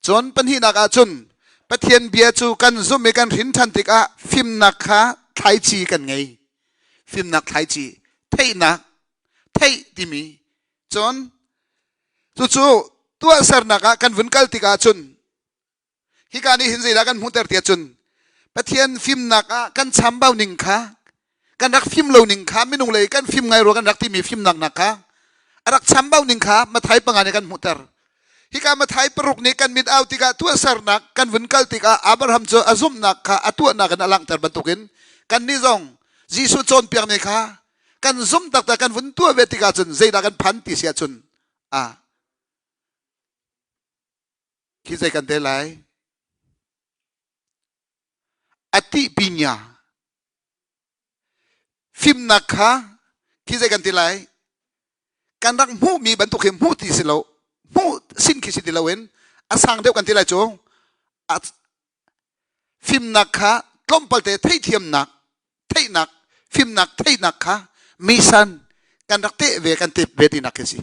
Cun pahnihnak ah cun Pathian bia cu kan zumh i kan hrin ṭhan tikah fimnak kha thlaici kan ngei. Fimnak thlaici, theihnak, theih timi. Cun cucu tuahsernak ah kan vun kal tikah cun Hika nih hin zeidah kan hmuhter tiah cun Pathian fimnak ah kan chambau ning kha kan rak fim lo ning kha minung lei kan fim ngai rua kan rak timi fimnak nak kha a rak chambau ning kha Mathai panga nih kan hmuhter. Hika Mathai paruk nih kan mit au tikah tuahsernak kan vun kal tikah Abraham cu a zumhnak kha a tuahnak in a langhter bantukin kannih zong Jesuh cawnpiakmi kha kan zumh taktak kan vun tuah ve tikah cun zeidah kan phan ti si ahcun a Khi zei kan te lai? A tih pinya. Fimnak kha khi zei kan ti lai? Kan rak hmuhmi bantuk hi hmuh ti si lo. Hmuh sin khi si ti loin a sang deuh kan ti lai cu. Fimnak kha tlawmpal te theihthiamnak theihnak fimnak theihnak kha misan kan rak teh ve kan tep ve tinak khi si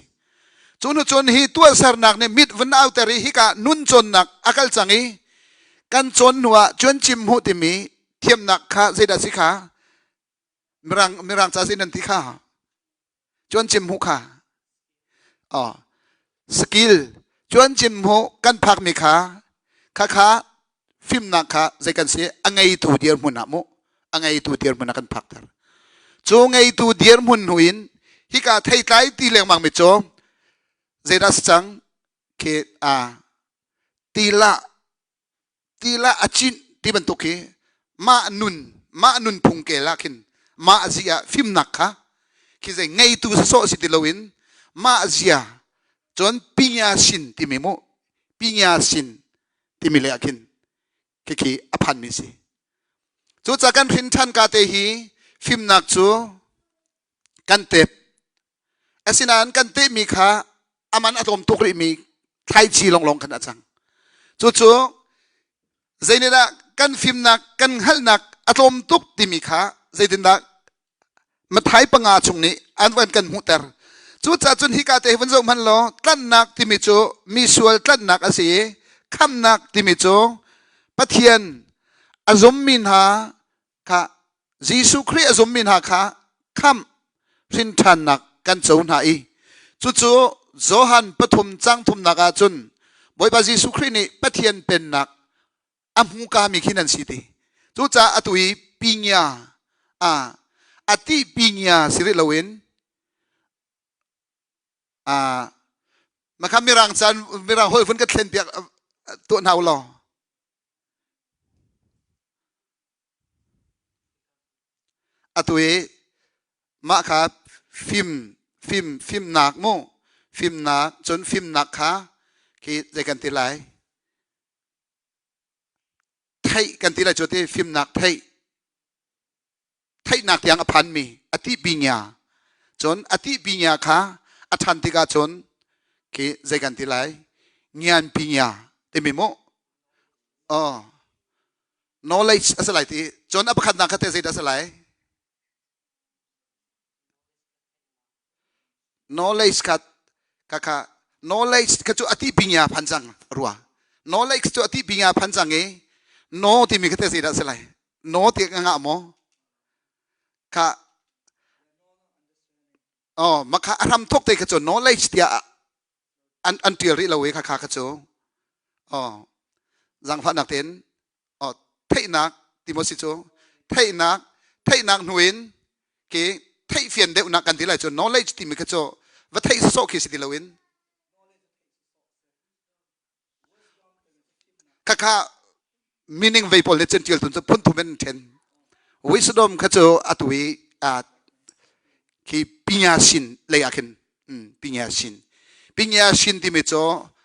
cu nu cun hi tuahsernak nih mit vun auter i hika nun cawnnak a kal cang i kan cawn hnu ah cuan cim hmuh timi thiamnak kha zeidah si kha mirang mirang ca sin an ti kha Cuan cim hmuh kha oh skill cuan cim hmuh kan phakmi kha kha kha fimnak kha zei kan si a ngeitu dirhmun ah mu a ngeitu dirhmun ah kan phakter cu ngeitu dirhmun hnu in hika theitlai ti lengmang mi cu zeidah si cang khi a tila tila a cinh ti bantuk khi mah nun mah nunphung kel ah khin mah zia fimnak kha khi zei ngeitu sawsawh si ti loin mah zia cun pinya sin timi mu pinya sin timi le ah khin khikhi a phanmi si cucaah kan hrin ṭhan ka te hi fimnak cu kan tep Asinain kan tehmi kha aman a tlawm tuk rihmi thlaici lawnglawng khan a cang. Cucu zeitindah kan fimnak, kan hngalhnak a tlawm tuk timi kha zeitindah Mathai panga chung nih an van kan hmuhter. Cucaah cun hika te hi vun zoh hmanh law tlanhnak timi cu mi sual tlanhnak a si i. Khamhnak timi cu Pathian a zummi hna kha Jesuh Khrih a zummi hna kha khamh hrinṭhannak kan co hna i cucu Johan pathum cang thumnak ah cun Bawipa Jesuh Khrih nih Pathian pennak a hmu kami khi nan si ti. Cucaah atu i pinya a ati pinya si rih loin a makha mirang caan mirang holh vun ka thlen piak tuah hna u law. Atu i mah kha fim fim fimnak mu fimnak cun fimnak kha khi zei kan ti lai theih kan ti lai cu ti fimnak theih theihnak tiang a phanmi a ti pinya cun a ti pinya kha a ṭhan tikah cun khi zei kan ti lai ngian pinya timi mu oh knowledge a si lai ti cun a pakhatnak kha te zeidah a si lai knowledge kha kha kha knowledge kha cu ati pinya phan cang rua knowledge cu ati pinya phan cang i no timi kha te zeidah a si lai no ti ka ngah maw kha oh makha a hram thok te kha cu knowledge tiah an an tial rih lo i kha kha kha cu oh zangfahnak tein oh theihnak ti maw si cu theihnak theihnak hnu in ke theihfian deuhnak kan ti lai cu knowledge timi kha cu va theih sawsawh khi si ti loin Khakha meaning vei pawl nih cun ṭial tun cu phun thum in ṭhen. Wisdom kha cu atu i khi pinya sin lei ah khin pinya sin pinya sin timi cu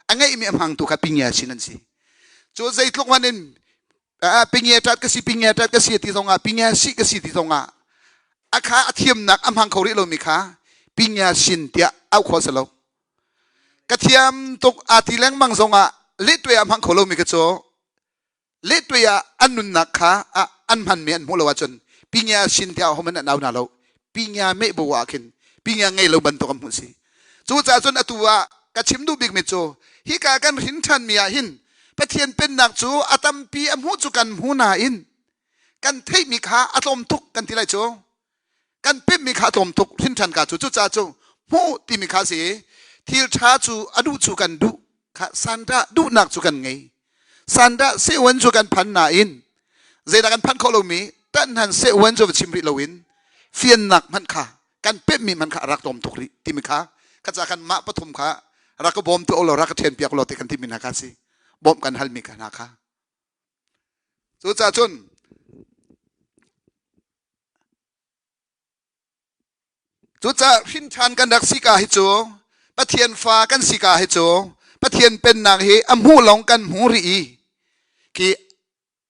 a ngeihmi a hmangtu kha pinya sin an si. Cu zeitluk hmanh in pinya ṭat ka si pinya ṭat ka si ti zongah pinya si ka si ti zongah a kha a thiamnak a hmang kho rih lomi kha pinya sin tiah auh khawh si lo. Ka thiam tuk aa ti lengmang zongah lehtwe ah hmang kho lomi ka cu lehtwe ah an nunnak kha an hmanmi an hmuh lo ahcun pinya sin tiah homan an au hna lo. Pinya meh bu ah khin pinya ngei lo bantuk an hmuh si. Cucaah cun atu ah ka chim duh bikmi cu hika kan hrin ṭhanmi ah hin Pathian pennak cu a tampi a hmuh cu kan hmu nain kan theihmi kha a tlawm tuk kan ti lai cu. Kan pemmi kha a tlawm tuk hrinṭhan ka cu cucaah cu hmuh timi kha si thil ṭha cu a duh cu kan duh kha sandah duhnak cu kan ngei sandah sehwan cu kan phan nain zeidah kan phanh khawh lomi tanhan sehwan cu va chim rih loin fiannak hmanh kha kan pemmi hmanh kha a rak tlawm tuk rih timi kha kha ca kan mah pathum kha rak ka bawm tu law rak ka ṭhen piak law ti kan timi hna kha si bawmh kan halmi kha hna kha cucaah cun Cucaah hrinṭhan kan rak si ka hi cu Pathian fa kan si ka hi cu Pathian pennak hi a hmuh lawng kan hmu rih i khi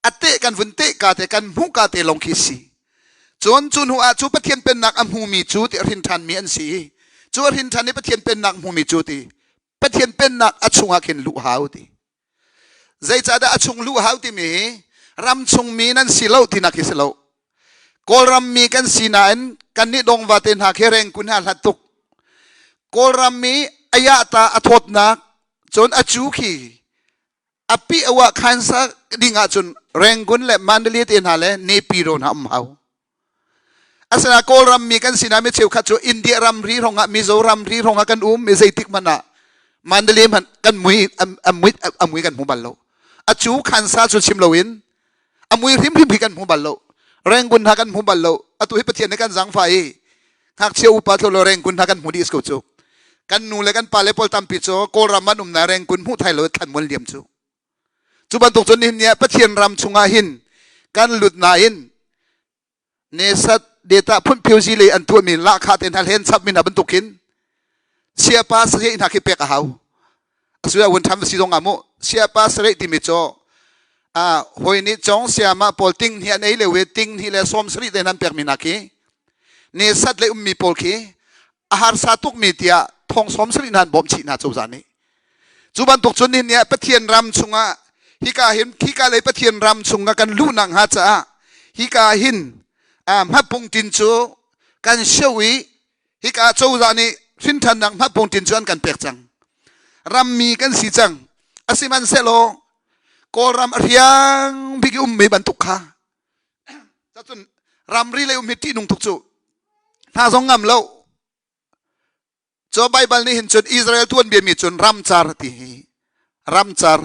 a teh kan vun teh ka te kan hmuh ka te lawng khi si. Cun cu hnu ah cu Pathian pennak a hmumi cu ti a hrinṭhanmi an si i cu a hrinṭhan i Pathian pennak hmumi cu ti Pathian pennak a chungah khin luh hau ti. Zeicahdah a chung luh hau timi hi ram chungmi nan si lo tinak hi si lo. Kawlram mi kan si nain kannih dongva te hna khi rengkun he a hlat tuk. Kawlram mi a yahta a thawtnak cun a cu khi a pi a wah khansa ding ahcun Rangoon le Mandalay te hna le Naypyidaw hna um hau. Asina Kawlram mi kan sinah mi cheukhat cu India ramri hrawngah Mizoram ri hrawngah kan um mi zeitik hmanh ah Mandalay hmanh kan mui a mui a mui kan hmu bal lo. A cu khansa cu chim loin a mui hrimhrim hi kan hmu bal lo. Rangoon hna kan hmu bal lo. Atu hi Pathian nih kan zangfah i ngakchia upa tlo lo Rangoon hna kan hmu dih ko cu. Kan nu le kan pa le pawl tampi cu Kawlram an um na Rangoon hmuh thai lo thlan mual liam cu. Cu bantuk cun nihin ni ah Pathian ram chungah hin kan lut nain nesat data phunphiozi lei an tuahmi lahkhah te hna hlen chapmi hna bantukin siapa sareh hna khi pek a hau. Asuya wun tham si zong ah mu siapa sareh timi cu a hoi nih cong siama pawl ting hnih an ei le we ting hnih le sawm sarih te hna an pekmi hna khi nesat le ummi pawl khi a harsa tukmi tiah thong sawm sarih hna an bawmh chih hna cozah nih cu bantuk cun nihin ni ah Pathian ram chungah hika hin hika lei Pathian ram chungah kan luh nak hnga caah hika hin hmapungtin cu kan sio i hika cozah nih hrinthannak hmapungtin cu an kan pek cang rammi kan si cang asihmanhsehlaw. Kawlram a riang bik i ummi bantuk kha. Cacun ramri lei um hi ṭihnung tuk cu. Hna zong ngam lo. Cu Baibal nih hin cun Israel tuanbia mi cun ramcar ti hi ramcar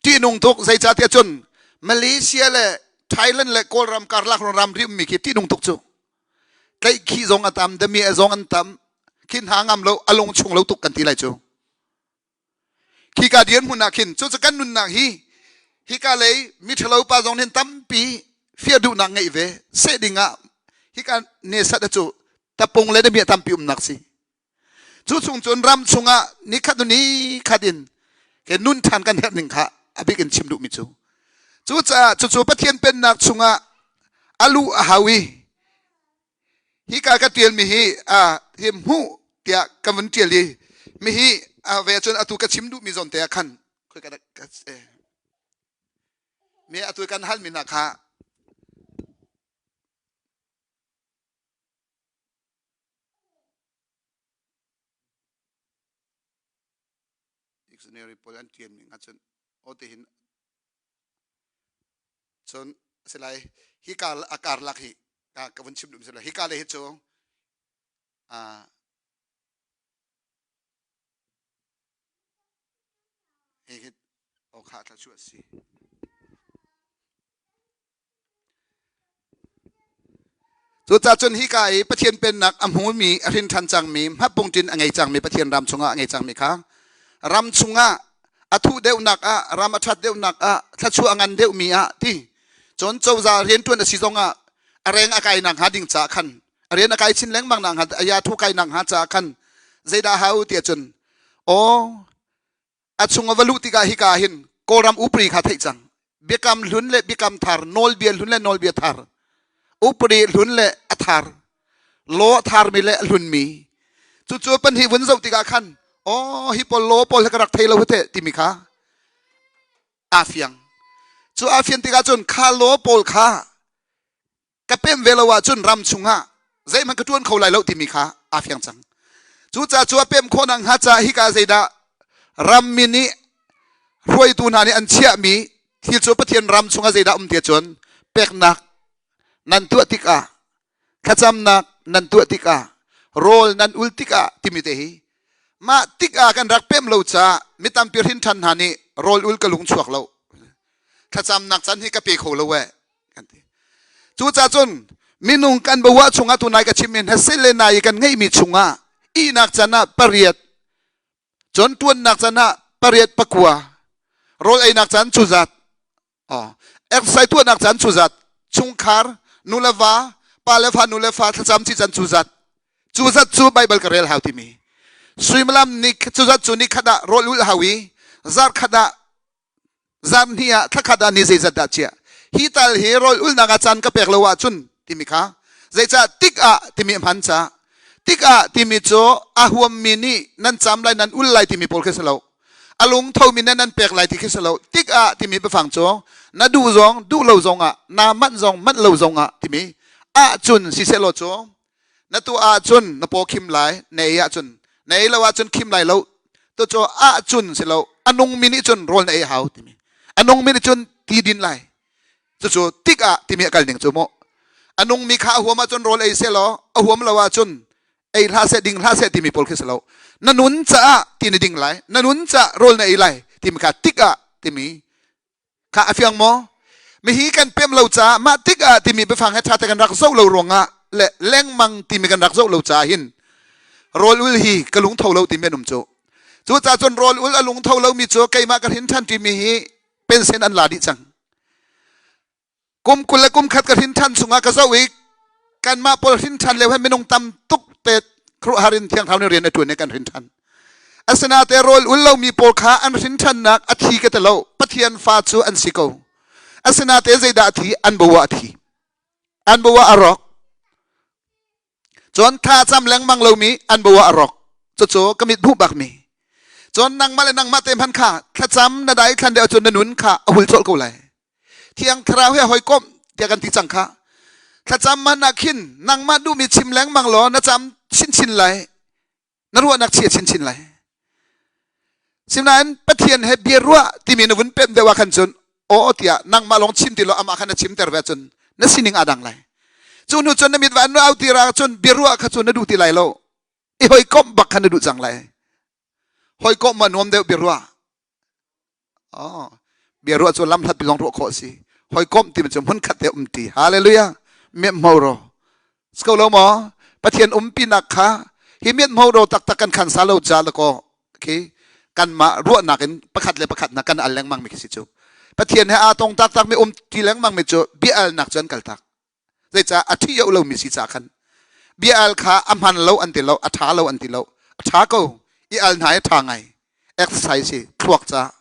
ṭihnung tuk zeicahtiah cun Malaysia le Thailand le Kawlram karlak ramri ummi khi ṭihnung tuk cu. Tlaihkhih zong a tam, damiah zong an tam. Khi hna ngam lo, a lung chung lo tuk kan ti lai cu. Khika dirhmun ah khin cucu kan nunnak hi hika lei miṭhalo pa zong nih tampi fir duhnak ngeih ve seh ding ah hika nesat cu tapung le damiah tampi umnak si. Cu chung cun ram chungah nikhat hnu nikhat in ke nun ṭhan kan herh ning kha a bik in chim duhmi cu. Cucaah cucu Pathian pennak chungah a luh a hau i Hika ka ṭialmi hi hi hmuh tiah ka vun ṭial i mihi ve cun atu ka chim duhmi zawn te ah khan mi atu kan halmi hna kha dictionary pawl an ṭialmi nga cun aw tihin Cun a si lai hi kar a karlak hi ka vun chim duh si lai hi ka le hi cu hi hi okha thla chu a si. Cucaah cun hika i Pathian Pennak a hmumi, a hrin ṭhan cangmi, hmapungṭin a ngei cangmi Pathian ram chungah a ngei cangmi kha ram chungah a thuh deuhnak ah, ram a ṭhat deuhnak ah, thluachuah a ngan deuhmi ah ti cun cozah rianṭuan a si zongah a reng a kai nakhnga ding caah khan a rian a kai chin lengmang nakhnga a ya thu kai nakhnga caah khan zeidah hau tiah cun aw a chung a va luh tikah hika ah hin Kawlram upri kha theih cang. Biakam hlun le biakam thar, nawlbia hlun le nawlbia thar, upri hlun le a thar, law a tharmi le a hlunmi. Cucu pahnih vun zoh tikah khan, aw hi pawl law pawl hi ka rak thei lo hi timi kha aa fiang. Cu aa fian tikah cun kha law pawl kha ka pem ve lo ahcun ram chungah zeihmanh ka ṭuan kho lai lo timi kha aa fiang cang. Cucaah cu a pem khawh nak hnga caah hika zeidah rammi nih hruaitu hna nih an chiahmi thil cu Pathian ram chungah zeidah um ti cun peknak nan tuah tikah thlacamnak nan tuah tikah rawl nan ul tikah timi te hi mah tikah kan rak pem lo caah mi tampi hrin ṭhan hna nih rawl ul ka lung chuak lo thlacamnak can hi ka pe kho lo eh kan ti. Cucaah cun minung kan bawah chungah tunai ka chimmi hna le nai kan ngeihmi chungah ihnak can ah pariat cun tuannak can ah pariat pakua rawl einak can cu zat oh exercise tuahnak can cu zat chungkhar nu le va pa le fa nu le fa thlacam ci can cu zat cu zat cu Bible ka rel hau timi suimilam ni cu zat cu ni khat ah rawl ulh hau i zarh khat ah Zan hnih ah thlakhat ah ni zeizat dah chiah? Hi tal hi rawl ulnak ah caan ka pek lo ahcun timi kha zeicah tik ah timi a hman ca tik ah timi cu a huammi nih nan cam lai nan ul lai timi pawl khi si lo a lung thomi nih nan pek lai ti khi si lo tik ah timi biafang cu na duh zong duh lo zong ah naa manh zong manh lo zong ah timi ahcun siseh law cu na tuah ahcun na paw khim lai na ei ahcun na ei lo ahcun khim lai lo to cu ahcun si lo a nungmi nih cun rawl na ei hau timi a nungmi nih cun ti din lai cucu tik ah timi a kal ning cu mu a nungmi kha a huam ahcun rawl ei seh law a huam lo ahcun ei hlah seh ding hlah seh timi pawl khi si lo na nun caah ti na ding lai na nun caah rawl na ei lai timi kha tik ah timi Kha a fiang maw? Mihi kan pem lo caah mah tikah timi biafang he ṭha te kan rak zoh lo ruangah le lengmang timi kan rak zoh lo caah hin rawl ul hi ka lungtho lo timi an um cu. Cucaah cun rawl ul a lungtho lomi cu keimah ka hrin ṭhan timi hi pensen an la dih cang. Kum 20 le kum khat ka hrin ṭhan chungah ka zoh i kanmah pawl hrin ṭhan lio he minung tam tuk te khuaruahhar in thiang thlarau nih rian a ṭuan i kan hrin ṭhan. Asinain rawl ul lomi pawl kha an hrin ṭhannak a thi ka ti lo. Pathian fa cu an si ko. Asinain zeidah a thi? An bo ah a thi. An bo ah a rawk. Cun thla cam lengmang lomi an bo ah a rawk. Cucu ka mit hmuh bakmi. Cun nangmah le nangmah te hmanh kha thlacam na dai thlan deuh cun na nun kha a hul colh ko lai. Thiang Thlarau he hawikomh tiah kan ti cang kha. Thlacam man ah khin nangmah duhmi chim lengmang law na cam chinchin lai. Na ruahnak chia chinchin lai. Sinain Pathian. Pathian he bia ruah timi na vun pem deuh ah khan cun aw tiah nangmah lawng chim ti lo amah khan na chimter ve cun na sining aa dang lai. Cu hnu cun na mit va an au ti ra cun bia ruah kha cu na duh ti lai lo. I hawikomh bak kha na duh cang lai. Hawikomh ma nuam deuh bia ruah. Oh, bia ruah cu lam hlat pi zong ruah khawh si. Hawikomh timi cu hmun khat te um ti. Hallelujah. Miat mo ro. Sko lo maw? Pathian umpinak kha hi miat mo ro taktak kan khan sa lo ca ko. Okay. Kanmah ruahnak in pakhat le pakhat na kan al lengmang mi khi si cu. Pathian he aa tong taktak mi um ti lengmang mi cu bia alnak cu an kal tak. Zeicah a ṭhi lo mi si ca khan bia al kha a hman lo an ti lo, a ṭha lo an ti lo. A ṭha ko. I al hna i ṭha ngai. Exercise hi thluak ca.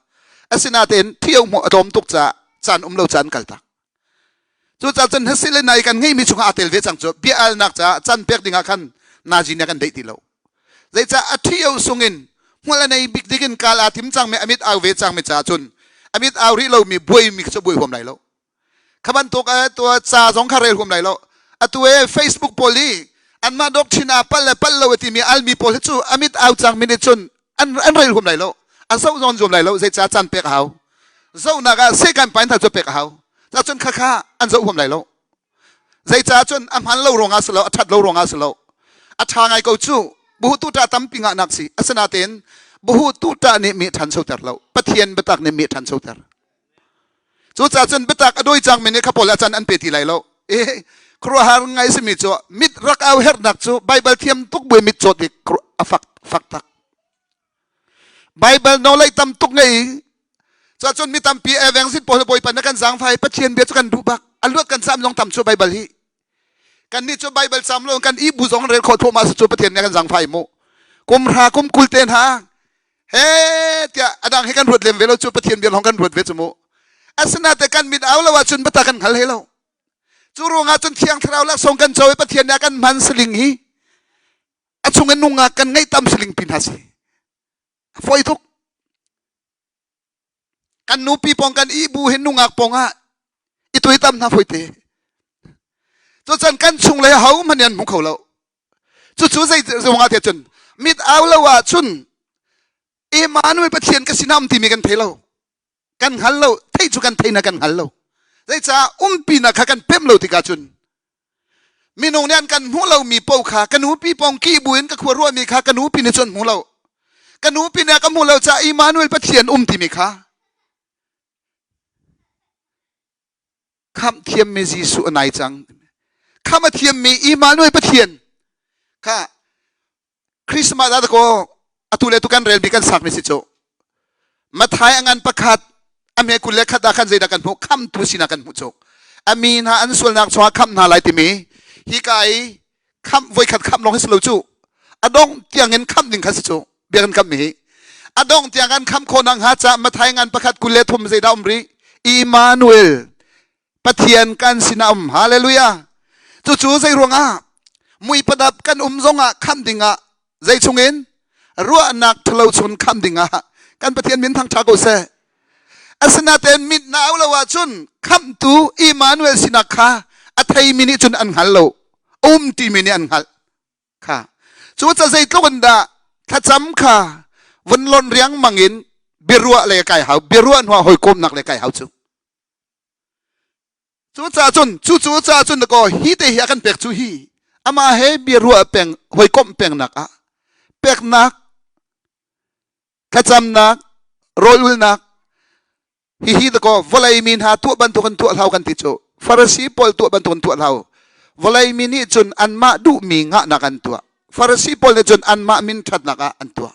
Asinain ṭhio hmuh a tlawm tuk ca caan um lo caan kal tak. Cucaah cun hasi le nai kan ngeimi chungah aa tel ve cang cu bia alnak caah can pek dingah khan nazi nih a kan deih ti lo. Zeicah a ṭhio sungin hmual a nei bik dingin kal aa tim cangmi a mit au ve cangmi caah cun a mit au rih lomi buaimi cu buai huam lai lo. Kha bantuk tua ca zong kha rel huam lai lo. Atu e Facebook pawl hi anmah doctrine ah pal le pal lo a timi almi pawl hi cu amit au cangmi nih cun an, an rel huam lai lo. A zoh zong zuam lai lo. Zeicah caan pek a hau. Zohnak ah sehkan pain thal cu pek a hau. Cah cun kha kha an zoh huam lai lo. Zeicah cun a hman lo ruangah si lo, a ṭhat lo ruangah si lo. A ṭha ngai ko cu. Buhu tuṭah tampi ngahnak si. Asinain buhu tuṭah nih mi ṭhanchoter lo. Pathian biatak nih mi ṭhanchoter. Cucaah cun biatak a dawi cangmi nih kha pawl a can an pe ti lai lo. Eh, khuaruahhar ngai simi cu mit rak au herhnak cu Baibal thiam tuk buai mit cawt i a fak fak tak. Baibal knowledge tam tuk ngei cun mi tampi evangelist pawl Bawipa na kan zaangfai Pathian bia cu kan duh bak a luat kan cam zong tam cu Baibal hi kan nih cu Baibal cam lo kan i bu zong rel khawh thluahmah cu Pathian nih kan zaangfai mu kum hra kum kul te hna he tiah adang he kan ruat lem ve lo cu Pathian bia lawng kan ruat ve cu mu asinain kan mit au lo ahcun bata kan hngal he lo cu ruangah cun thiang thlarau laksawng kan co i Pathian nih a kan hman saling hi a chung in nungak kan ngeih tam saling pi hna si a fawi tuk kan nupi pong kan i bu hin nungak pong ah i tui tam hna foi te cucan kan chung le ho hmanh an hmu kho lo cucu zei ruang ah cun mit au lo ah cun Emmanuel Pathian ka sinah um timi kan thei lo kan hngal lo thei cu kan thei na kan hngal lo zeicah umpinak kha kan pem lo tikah cun minung nih an kan hmuh lomi paoh kha ka nupi pong ki buin ka khua ruahmi kha ka nupi nih cun hmu lo ka nupi nih a ka hmuh lo caah Emmanuel Pathian um timi kha khamh thiammi Jesuh a nai cang khamh a thiammi Emmanuel Pathian kha Christmas ah ko atu le tu kan relmi kan sakmi si cu Mathai a ngan pakhat a me 21 ah khan zeidah kan hmuh khamtu sinak kan hmuh cu a mi hna an sualnak chungah khamh hna lai timi hika i khamh voikhat khamh lawng hi si lo cu a dongh tiangin khamh ding kha si cu bia kan kamh mi hi a dongh tiang kan khamh khawh nak hnga ca Mathai ngan pakhat 23 zeidah um rih Emmanuel Pathian kan sinah um. Hallelujah. Cucu zei ruangah mui padap kan um zongah khamh dingah zei chungin ruahnak thalo chun khamh dingah kan Pathian min thangtha ko seh. Asinain mit na au lo ahcun khamhtu Emmanuel sinak kha a theimi nih cun an hngal lo. Um timi nih an hngalh. Kha. Cu ca zeitluk in dah thlacam kha vun lon riangmang in biaruah le kai hau biaruah hnuah hawikomnak le kai hau cu. Cucaah cun cucu caah cun kaw hi te hi a kan pek cu hi amah he biaruah peng hawikomh pengnak ah peknak thlacamnak rawlulnak hihi dakaw vawlei mi hna tuah bantuk in tuah hlau kan ti cu Farasi pawl tuah bantuk in tuah hlau vawlei mi nih cun anmah duhmi ngahnak an tuah Farasi pawl nih cun anmah min ṭhatnak ah an tuah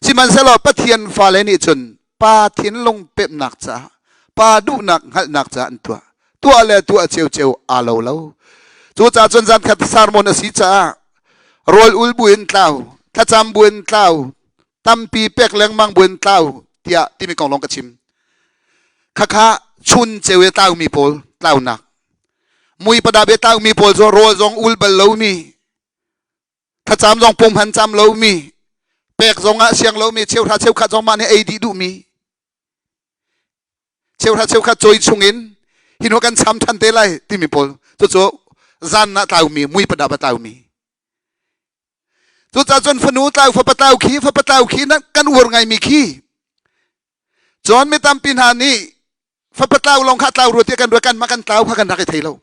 sihmanhsehlaw Pathian fale nih cun pa thinlung pemhnak caah pa duhnak hngalhnak caah an tuah tuah le tuah ceuceu aa lo lo cucaah cun zan khat sermon a si caah rawl ul buin tlau thlacam buin tlau tampi pek lengmang buin tlau tiah timi kong lawng ka chim khakha chun ceu i tlaumi pawl tlaunak mui pada be tlaumi pawl cu rawl zong ul bal lomi thlacam zong pumhan cam lomi pek zong ah siang lomi cheuhra cheukhat zong mah nih ei dih duhmi cheuhra cheukhat cawi chungin hi hnu kan cham than te lai timi pawl cucu zan ah tlaumi mui pada ba tlaumi cucaah cun fanu tlau fapa tlau khi fapa tlau khi kan uar ngaimi khi. Cun mi tampi hna nih fapa tlau lawng kha tlau rua tiah kan ruah kan mah kan tlau kha kan rak i thei lo.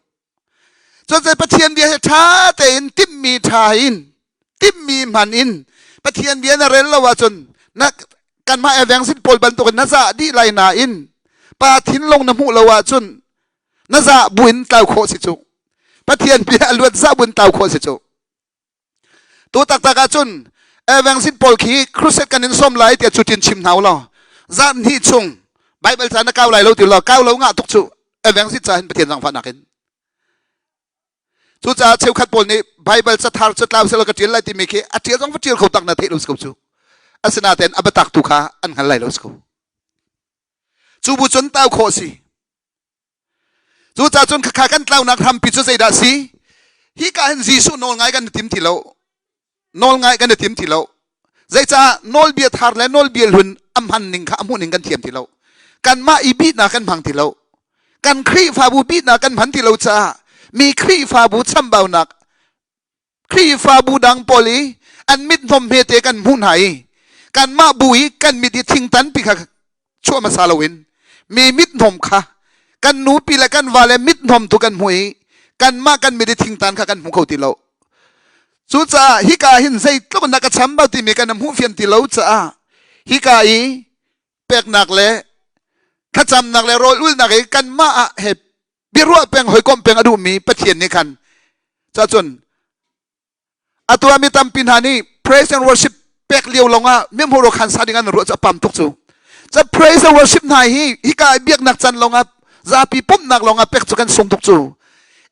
Cun Pathian bia hi ṭha tein timhmi ṭha in timhmi hman in Pathian bia na rel lo ahcun na kanmah evangelist pawl bantukin na zah dih lai nain pa thinlung na hmuh lo ahcun na zah buin tlau khawh si cu. Pathian bia a luat zah buin tlau khawh si cu. Tu taktak ahcun evangelist pawl khi crusade kan in sawm lai tiah cutin chim hna u law zan hnih chung Bible ca na kau lai lo ti law kau lo ngah tuk cu evangelist ca hin Pathian zangfahnak in. Cucaah cheukhat pawl nih Bible cathar catlau selaw ka ṭial lai timi khi a ṭial zong va ṭial kho tak na theih lo si ko cu. Asinain a biatak tu kha an hngal lai lo si ko. Cu bu cun tau khawh si. Cucaah cun khakha kan tlaunak hrampi cu zeidah si? Hika hin Jesuh nawl ngai kan i tim ti lo. Nawl ngai kan i tim ti lo. Zeicah nawlbia thar le nawlbia hlun a hman ning kha a hmuh ning kan thiam ti lo. Kanmah i bihnak kan hmang ti lo. Kan Khrihfabu bihnak kan hman ti lo caah mi Khrihfabu chambaunak Khrihfabu dang pawl i an mit hnawm hmete kan hmuh hna i kanmah bu i kan mit i thingtan pi kha chuah hmasa loin mi mit hnawm kha kan nupi le kan va le mit hnawm tu kan hmuh i kanmah kan mit i thingtan kha kan hmu kho ti lo. Cucaah hika hin zeitluk na ka chambau timi kan hmuh fian ti lo caah hika i peknak le thlacamnak le rawl ulnak i kanmah ah he biaruah peng hawikomh peng a duhmi Pathian nih khan cacun atu ah mi tampi hna nih praise and worship pek lio longah mihmur khan sa ding an ruah cu a pam tuk cu ca praise and worship hna hi hika biaknak can longah zapi pumhnak longah pek cu kan sung tuk cu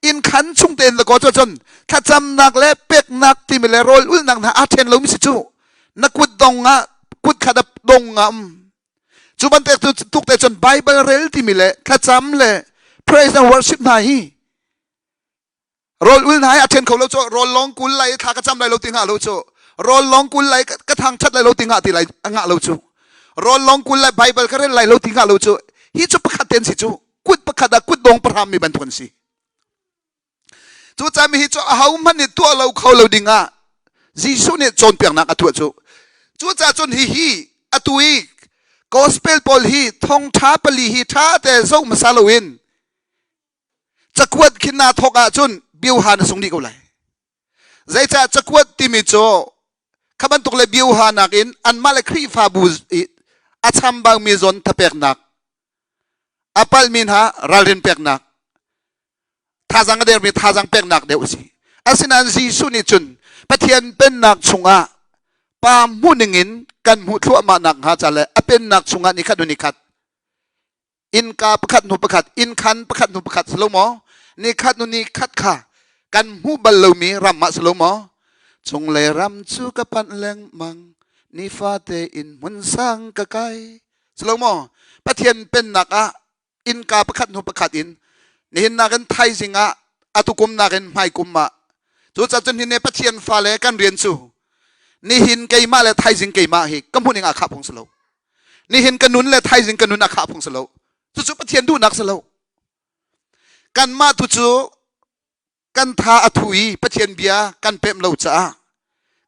inn khan chung tein la ko cu cun thlacamnak le peknak timi le rawl ulnak hna aa then lomi si cu na kut dong ah kut khat dong ah um Cu bantuk tuk te cun Bible rel timi le thlacam le praise and worship hna hi rawl ul hna hi a then kho lo cu rawl lawng kul lai thla ka cam lai lo ti ngah lo cu rawl lawng kul lai ka thang that lai lo ti ngah ti lai a ngah lo cu rawl lawng kul lai Bible ka rel lai lo ti ngah lo cu hi cu pakhat ten si cu kut pakhat ah kut dong pahram mi bantuk an si Cucaah mi hi cu ahohmanh nih tuah lo kho lo ding ah Jesuh nih cawnpiaknak a tuah cu. Cucaah cun hihi atu i gospel pawl hi thawngṭha pali hi ṭha te zoh hmasa loin cakuat khin naa thawk ahcun bioha na sung dih ko lai. Zeicah cakuat timi cu kha bantuk le bioha nakin anmah le Khrihfabu i a chambaumi zawn thapeknak a palhmi hna ralrin peknak thazang a dermi thazang peknak deuh a si. Asinain Jesuh nih cun Pathian pennak chungah pa hmuh ningin kan hmuh thluahmah nak hnga ca le a pennak chungah nikhat hnu nikhat innka pakhat hnu pakhat innkhan pakhat hnu pakhat si lo maw nikhat hnu nikhat kha kan hmuh bal lomi ram ah si lo maw chunglei ram cu ka panh lengmang nifate in hmun sang ka kai si lo maw Pathian pennak ah innka pakhat hnu pakhat in nihin nakin thaizing ah atukum nakin hmaikum ah cucaah cun hin Pathian fale kan rian cu nihin keimah le thaizing keimah hi ka hmuh ning ah khah phung si lo nihin ka nun le thaizing ka nun ah khah phung si lo cucu Pathian duhnak si lo kanmah tu cu kan tha a thu i Pathian bia kan pemh lo caah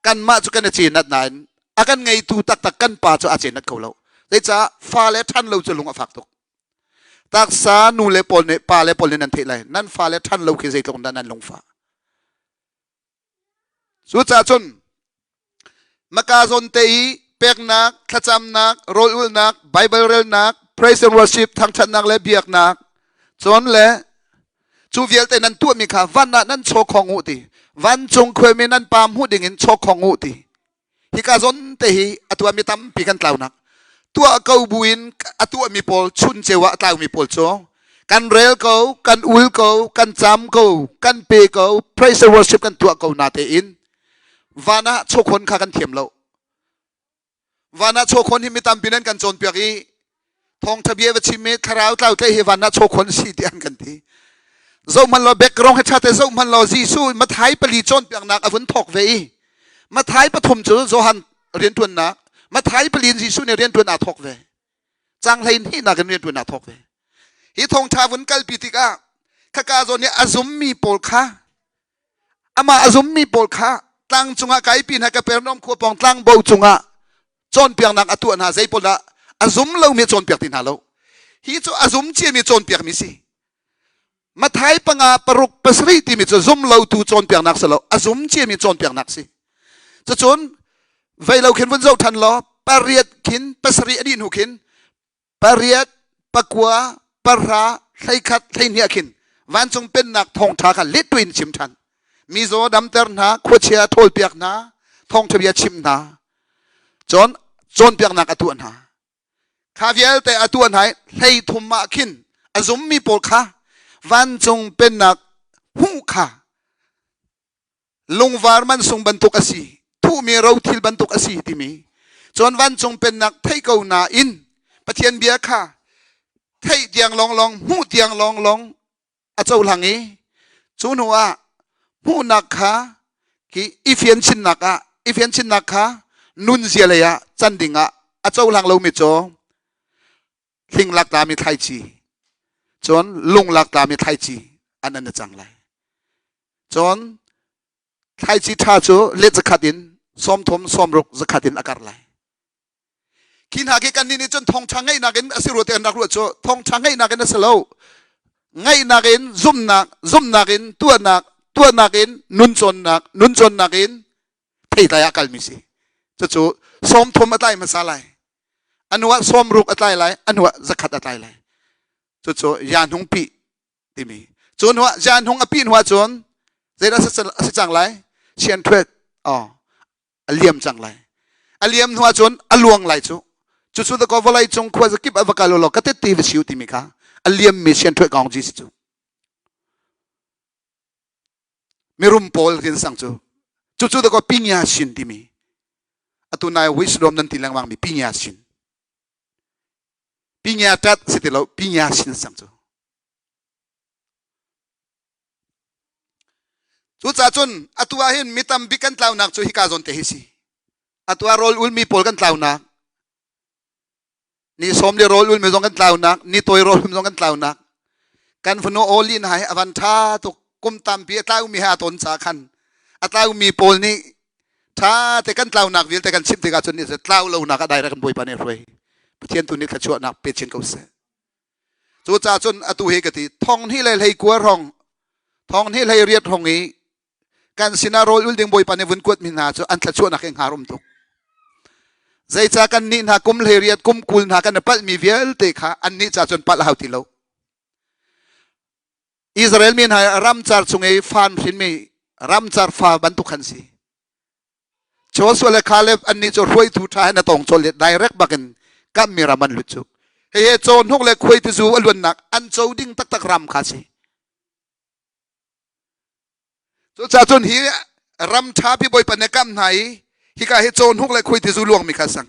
kanmah cu kan i cenat nain a kan ngeitu taktak kan pa cu a cenat kho lo zeicah fale ṭhan lo cu lung a fak tuk taksa nu le pawl nih pa le pawl nih nan theih lai nan fale ṭhan lo khi zeitluk dah nan lungfah Cucaah cun maka zawn te i peknak, thlacamnak, rawlulhnak, Bible relnak, praise and worship, thangṭhatnak le biaknak, cun le cu vialte nan tuahmi kha van ah nan chaw khong u ti. Vancung khuaimi nan pa hmuh dingin chaw khong u ti. Hika zawn te hi a tuahmi tampi kan tlaunak. Tuah ko buin a tuahmi pawl chun ceu ah a tlaumi pawl cu kan rel ko, kan ul ko, kan cam ko, kan pe ko, praise and worship kan tuah ko na tein van ah chawkhawn kha kan thiam lo. Van ah chawkhawn hi mi tampi nan kan cawnpiak i thawngtha bia va chim i thlarau tlau tle hi van ah chawkhawn si ti an kan ti. Zoh hman law background he ṭha te zoh hman law Jesuh Mathai pali cawnpiaknak a vun thawk ve i Mathai pathum cu Johan rianṭuannak Mathai pali in Jesuh nih rianṭuan aa thawk ve. Cang hlei hnihnak in rianṭuan aa thawk ve. Hi thawngṭha vun kalpi tikah khaka zawn i a zummi pawl kha amah a zummi pawl kha tlang cungah kaipi hna Kapernaum khua pawng tlangbo cungah cawnpiaknak a tuah hna zei pawl dah? A zum lomi cawnpiak ti hna lo. Hi cu a zum ciami cawnpiakmi si. Mathai panga paruk pasarih timi cu zum lotu cawnpiaknak si lo, a zum ciami cawnpiaknak si. Cucun vei lo khin vun zoh than law pariat khin pasarih a dih hnu khin pariat pakua pahra 11 12 khin vancung pennak thawngṭha kha let tuin chim ṭhan. Mizaw damter hna, khuachia ṭhawlpiak hna, thawngṭha bia chim hna. Cun cawnpiaknak a tuah hna. Kha vialte a tuah hna i 13 ah khin a zummi pawl kha vancung pennak hmuh kha lungvar mansung bantuk a si, thuhmi rothil bantuk a si timi cun vancung pennak theih ko nain Pathian bia kha theih tiang lawnglawng hmuh tiang lawnglawng a cohlang i cu hnu ah hmuhnak kha khi i fianchinnak ah i fianchinnak kha nunzia lei ah can ding ah a cohlang lomi cu hling lak tlami thlaici cun lung lak tlami thlaici an an cang lai cun thlaici ṭha cu let zakhat in 30 60 zakhat in a kar lai Khi hna khi kannih nih cun thawngṭha ngeihnak in a si rua ti an rak ruah cu thawngṭha ngeihnak in a si lo. Ngaihnak in zumhnak, zumhnak in tuahnak, tuahnak in nun cawnnak, nun cawnnak in theitlai ah kalmi si. Cucu 30 a tlai hmasa lai. A hnu ah 60 a tlai lai, a hnu ah zakhat a tlai lai. Cucu ya hnung pi timi. Cu hnu ah ya hnung a pi hnu ah cun zeidah a si cang lai? Sian ṭhuet. Oh, a liam cang lai a liam hnu ahcun a luang lai cu cucu dakaw vawlei cung khua zakip a va kal law ka tette va siu timi kha a liam mi sian ṭhuai kong ji si cu mirum pawl rin sang cu cucu dakaw pinya shin timi atu nai wisdom nan ti lengmang mi pinya shin pinya tat si ti lo pinya shin sang cu Cucaah cun atu ah hin mi tambik kan tlaunak cu hika zawn te hi si. Atu ah rawl ulmi pawl kan tlaunak. Ni sawm le rawl ulmi zong kan tlaunak, ni tawi rawl ulmi zong kan tlaunak. Kan fanu Oli hna hi a van ṭha tuk kum tampi a tlaumi he a ton ca khan a tlaumi pawl nih ṭha te kan tlaunak vialte kan chimh tikah cun tlau lonak ah direct kan Bawipa nih a hruai. Pathian tu nih thluachuahnak pe chin ko seh. Cucaah cun atu hi ka ti thong hnih le 19 hrawng thong hnih 18 hrawng i kan sinah rawl ul ding Bawipa nih vun kuatmi hna cu an thluachuahnak hi hngar um tuk. Zeicah kan nih hna kum 18 kum 20 hna kan i palhmi vialte kha an nih ca cun palh a hau ti lo. Israel mi hna ramcar chung i fan hrinmi ramcar fa bantuk khan si. Joshua le Caleb annih cu hruaitu ṭha he na tong cawl direct bakin kammi ram an lut cu. Hihi cawhnuk le khuaitizu a luannak an co ding taktak ram kha si. Cucaah cun hi ram ṭha pi Bawipa nih kam hna i hika hi cawhnuk le khuaitizu luangmi kha sang.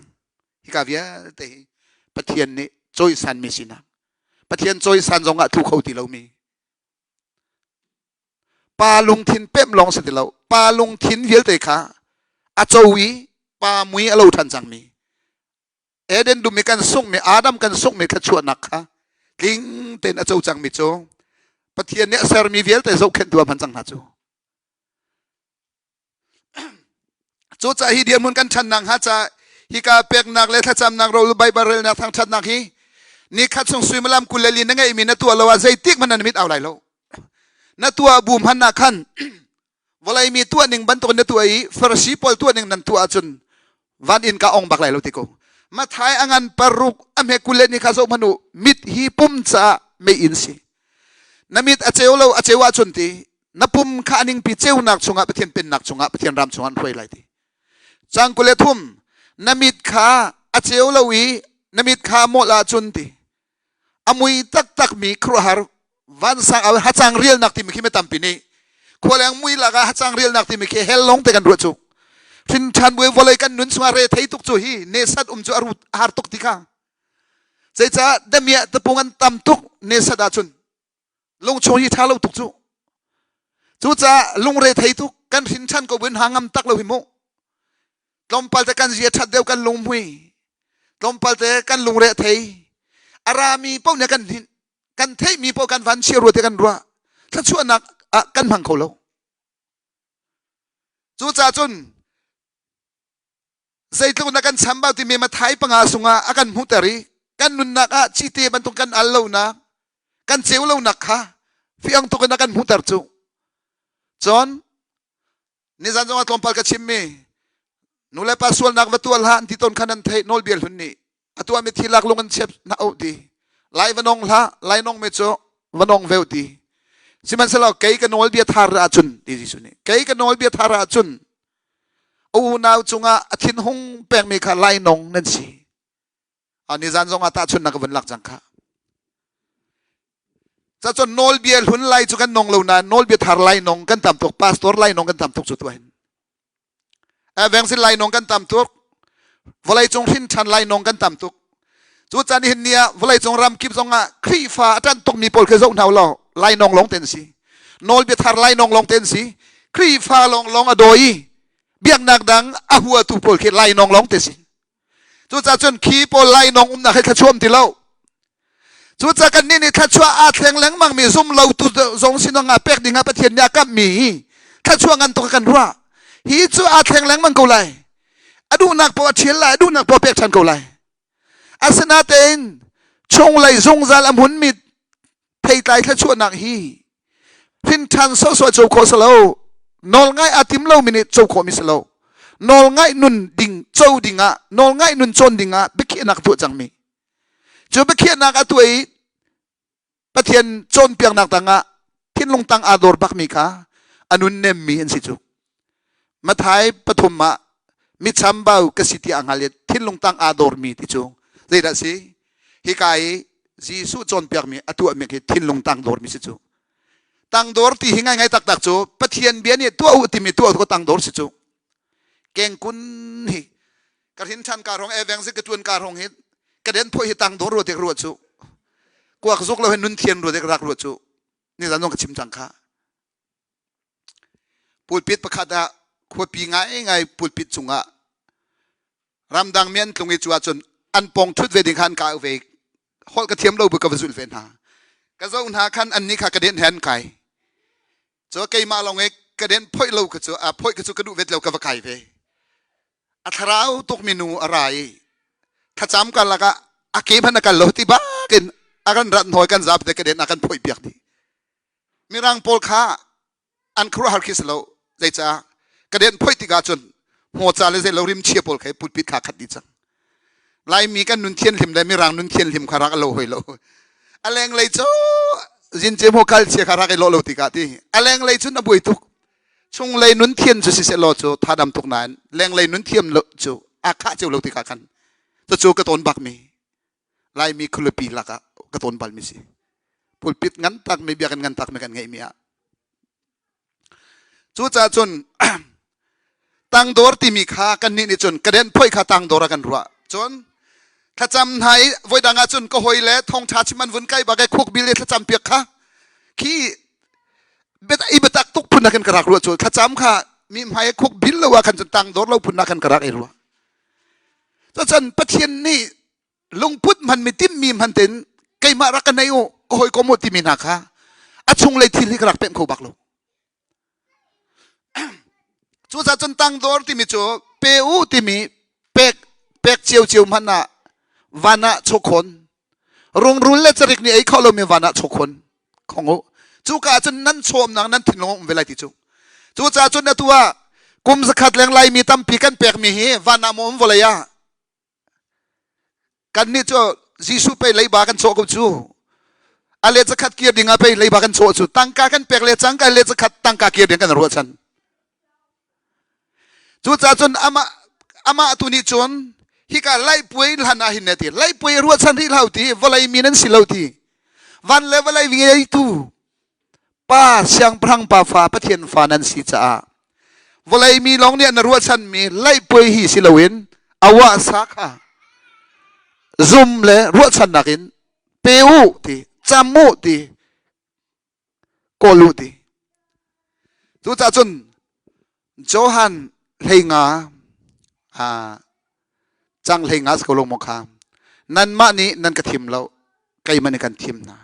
Hika vialte hi Pathian nih cawisanmi sinak. Pathian cawisan zong ah tlu kho ti lomi. Pa lungthin pemh lawng si ti lo. Pa lungthin vialte kha a co i pa mui a lo ṭhan cangmi. Eden dum i kan sunghmi Adam kan sunghmi thluachuahnak kha tling tein a co cangmi cu Pathian nih a sermi vialte zohkhenhtu ah hman cang hna cu. Cucaah hi dirhmun kan ṭhan nakhnga ca hika peknak le thlacamnak ro Baibal relnak thangṭhatnak hi nikhat chung suimilam 24 na ngeihmi na tuah lo ah zeitik hmanh na mit au lai lo. Na tuah bu hmanh ah khan vawlei mi tuah ning bantuk na tuah i Farasi pawl tuah ning nan tuah ahcun van inn ka ong bak lai lo ti ko. Mathai a ngan paruk a hme kul le ni kha zoh hmanh u mit hi pum caah mei-inn si. Na mit a ceu lo a ceu ahcun ti na pum kha a ningpi ceunak chungah Pathian pennak chungah Pathian ram chungah an hruai lai ti. Cang 23 na mit kha a ceu lo i na mit kha a mawlh ahcun ti a mui taktak mi khuaruahhar vansang au hacang rialnak timi khi mi tampi nih khualeng mui lakah hacang rialnak timi khi hell long te kan ruah cu hrin ṭhan buai vawlei kan nun chungah re thei tuk cu hi nesat um cu a har tuk ti kha zeicah damiah tapung an tam tuk nesat ahcun lungchung hi ṭha lo tuk cu cucaah lungre thei tuk kan hrin ṭhan ko buin ha ngam tak lo hi mu tlawmpal te kan zia ṭhat deuh kan lunghmui tlawmpal te kan lungre thei a rami paoh nih kan hlinh kan theihmi paoh kan van chia rua te kan ruah thluachuahnak ah kan hmang kho lo cucaah cun. Zeitluk na kan chambau timi Mathai panga sungah a kan hmuhter i kan nunnak ah cite bantuk kan al lonak kan ceu lonak kha fiang tuk in a kan hmuhter cu. Cun nizan zongah tlawmpal ka chimmi nu le pa sualnak va tuah hlah an ti tawn khan an theih nawlbia hlun nih a tuahmi thi lak lung an chep na oh ti lai va nong hlah lai nong mi cu va nong veu ti sihmanhsehlaw kei ka nawlbia thar ahcun ti Jesuh nih kei ka nawlbia thar ahcun a unau cungah a thinhung pekmi kha lainawng nan si. A nizan zongah tahchunnak ka vun lak cang kha. Cacun nawlbia hlun lai cu kan nong lo nain nawlbia thar lai nong kan tam tuk pastor lai nong kan tam tuk cu tuah hin. Vengsin lai nong kan tam tuk. Vawlei cung hrin ṭhan lai nong kan tam tuk. Cu caan hin ni ah vawlei cung ram kip zong ah Khrihfa a ṭanh tukmi pawl khi zoh hna law lainawng lawng te an si. Nawlbia thar lainawng lawng te an si. Khrihfa lawnglawng a dawi i biaknak dang a huatu pawl khi lainawng lawng te si. Cucaah cun khi pawl lainawng umnak hi thluachuah um ti lo. Cucaah kannih nih thluachuah aa thleng lengmangmi zum lotu zong sinong ah pek ding ah Pathian nih a kamhmi hi thluachuah ngan tuk kan ruah. Hi cu aa thleng lengmang ko lai. A duhnak paoh a ṭhial lai, a duhnak paoh a pek ṭhan ko lai. Asinain chunglei zungzal a hmunmi theitlai thluachuahnak hi hrinṭhan sawhsawh co khawh si lo. Nawlngaih aa tim lomi nih co khawhmi si lo. Nawlngaih nun ding co dingah, nawlngaih nun cawn dingah biakhiahnak tuah cangmi. Cu biakhiahnak a tuah i Pathian cawnpiaknak tangah thinlung tang aa dor bakmi kha a nun nemmi an si cu. Mathai pathum ah michambau ka si tiah a hngal i thinlung tang aa dormi ti cu zeidah si? Hika i Jesuh cawnpiakmi a tuahmi khi thinlung tang dormi si cu. Tangdor ti hi ngaingai taktak cu Pathian bia nih tuah u timi tuah ko tangdor si cu. Kengkun hi ka hrin ṭhan ka rong e veng zik ka ṭuan ka rong hi ka den phoi hi tang dor rua tek rua cu kuak zuk lo he nun thian rua tek rak rua cu ni zan zong ka chim cang kha pulpit pakhat ah khuapi ngai ngai pulpit cungah ramdang mi an tlung i cu ahcun an pong ṭhut ve ding kha an ka ve holh ka thiam lo bu ka va zulh ve hna ka zo hna khan an ni kha ka den he an kai cu keimah lawng i ka den phoih lo ka cu a phoih ka cu ka duh vet lo ka va kai ve a thlarau tukmi nu a ra i thlacam karlak ah a ke hmanh a kal lo ti bakin a kan rat hnawi kan zap te ka den a kan phoih piak dih mirang pawl kha an khuaruahhar khi si lo zeicah ka den phoih tikah cun hmawca le zei lo rim chia pawl kha pulpit kha khat dih cang laimi kan nun thianhlim le mirang nun thianhlim kha rak a lo hoi lo a lenglei cu zince hmu kal chia kha rak i lawh lo tikah ti a lenglei cun a buai tuk Chunglei nun thian cu siseh law cu thadam tuk nain lenglei nun thiam lo cu a khah cio lo tikah khan cucu ka tawn bakmi Laimi khualipi lakah ka tawn balmi si. Pulpit ngan takmi biakinn ngan takmi kan ngeihmi ah. Cucaah cun tangdor timi kha kannih nih cun ka den phoi kha tangdor ah kan ruah. Cun thlacam hna i voidang ah cun ka hawi le thongtha chim an vun kai bak i khuk bil i thlacam piak kha khi i biatak tuk phun ah khan ka rak ruah cu thlacam kha mi hmai khuk bil lo ah khan cun tang dor lo phun ah khan ka rak i ruah cucun Pathian nih lungput hman mi timmi hman ten keimah rak ka nei u ka hawikom u timi hna kha a chunglei thil hi ka rak pemh kho bak lo Cucaah cun tangdor timi cu pe u timi pek pek ciocio hmanh ah van ah chawkhawn rungrul le carik nih ei kho lomi van ah chawkhawn khong u cuka ah cun nan chawmnak nan thinlung a um ve lai ti cu cucaah cun atu ah kum zakhat leng laimi tampi kan pekmi hi van ah maw um vawlei ah Kannih cu Jesuh pei leiba kan cawh ko cu. A le zakhat kir ding ah pei leiba kan cawh cu. Tangka kan pek le cangka le zakhat tangka kir ding kan ruahchan. Cucaah cun amah amah tu nih cun hika laihpuai hlan ah hin ne ti laihpuai ruahchan rih hlau ti vawlei mi nan si lo ti van le vawlei ngeitu Pa siangpahrang pa fa Pathian fa nan si caah vawlei mi lawng nih na ruahchanmi laihpuai hi si loin awah sa kha zum le ruahchannak in pe u ti cam u ti kawl u ti cucaah cun Johan hleinga cang hleinga si ko lo maw kha nanmah nih nan ka thim lo keimah nih kan thim hna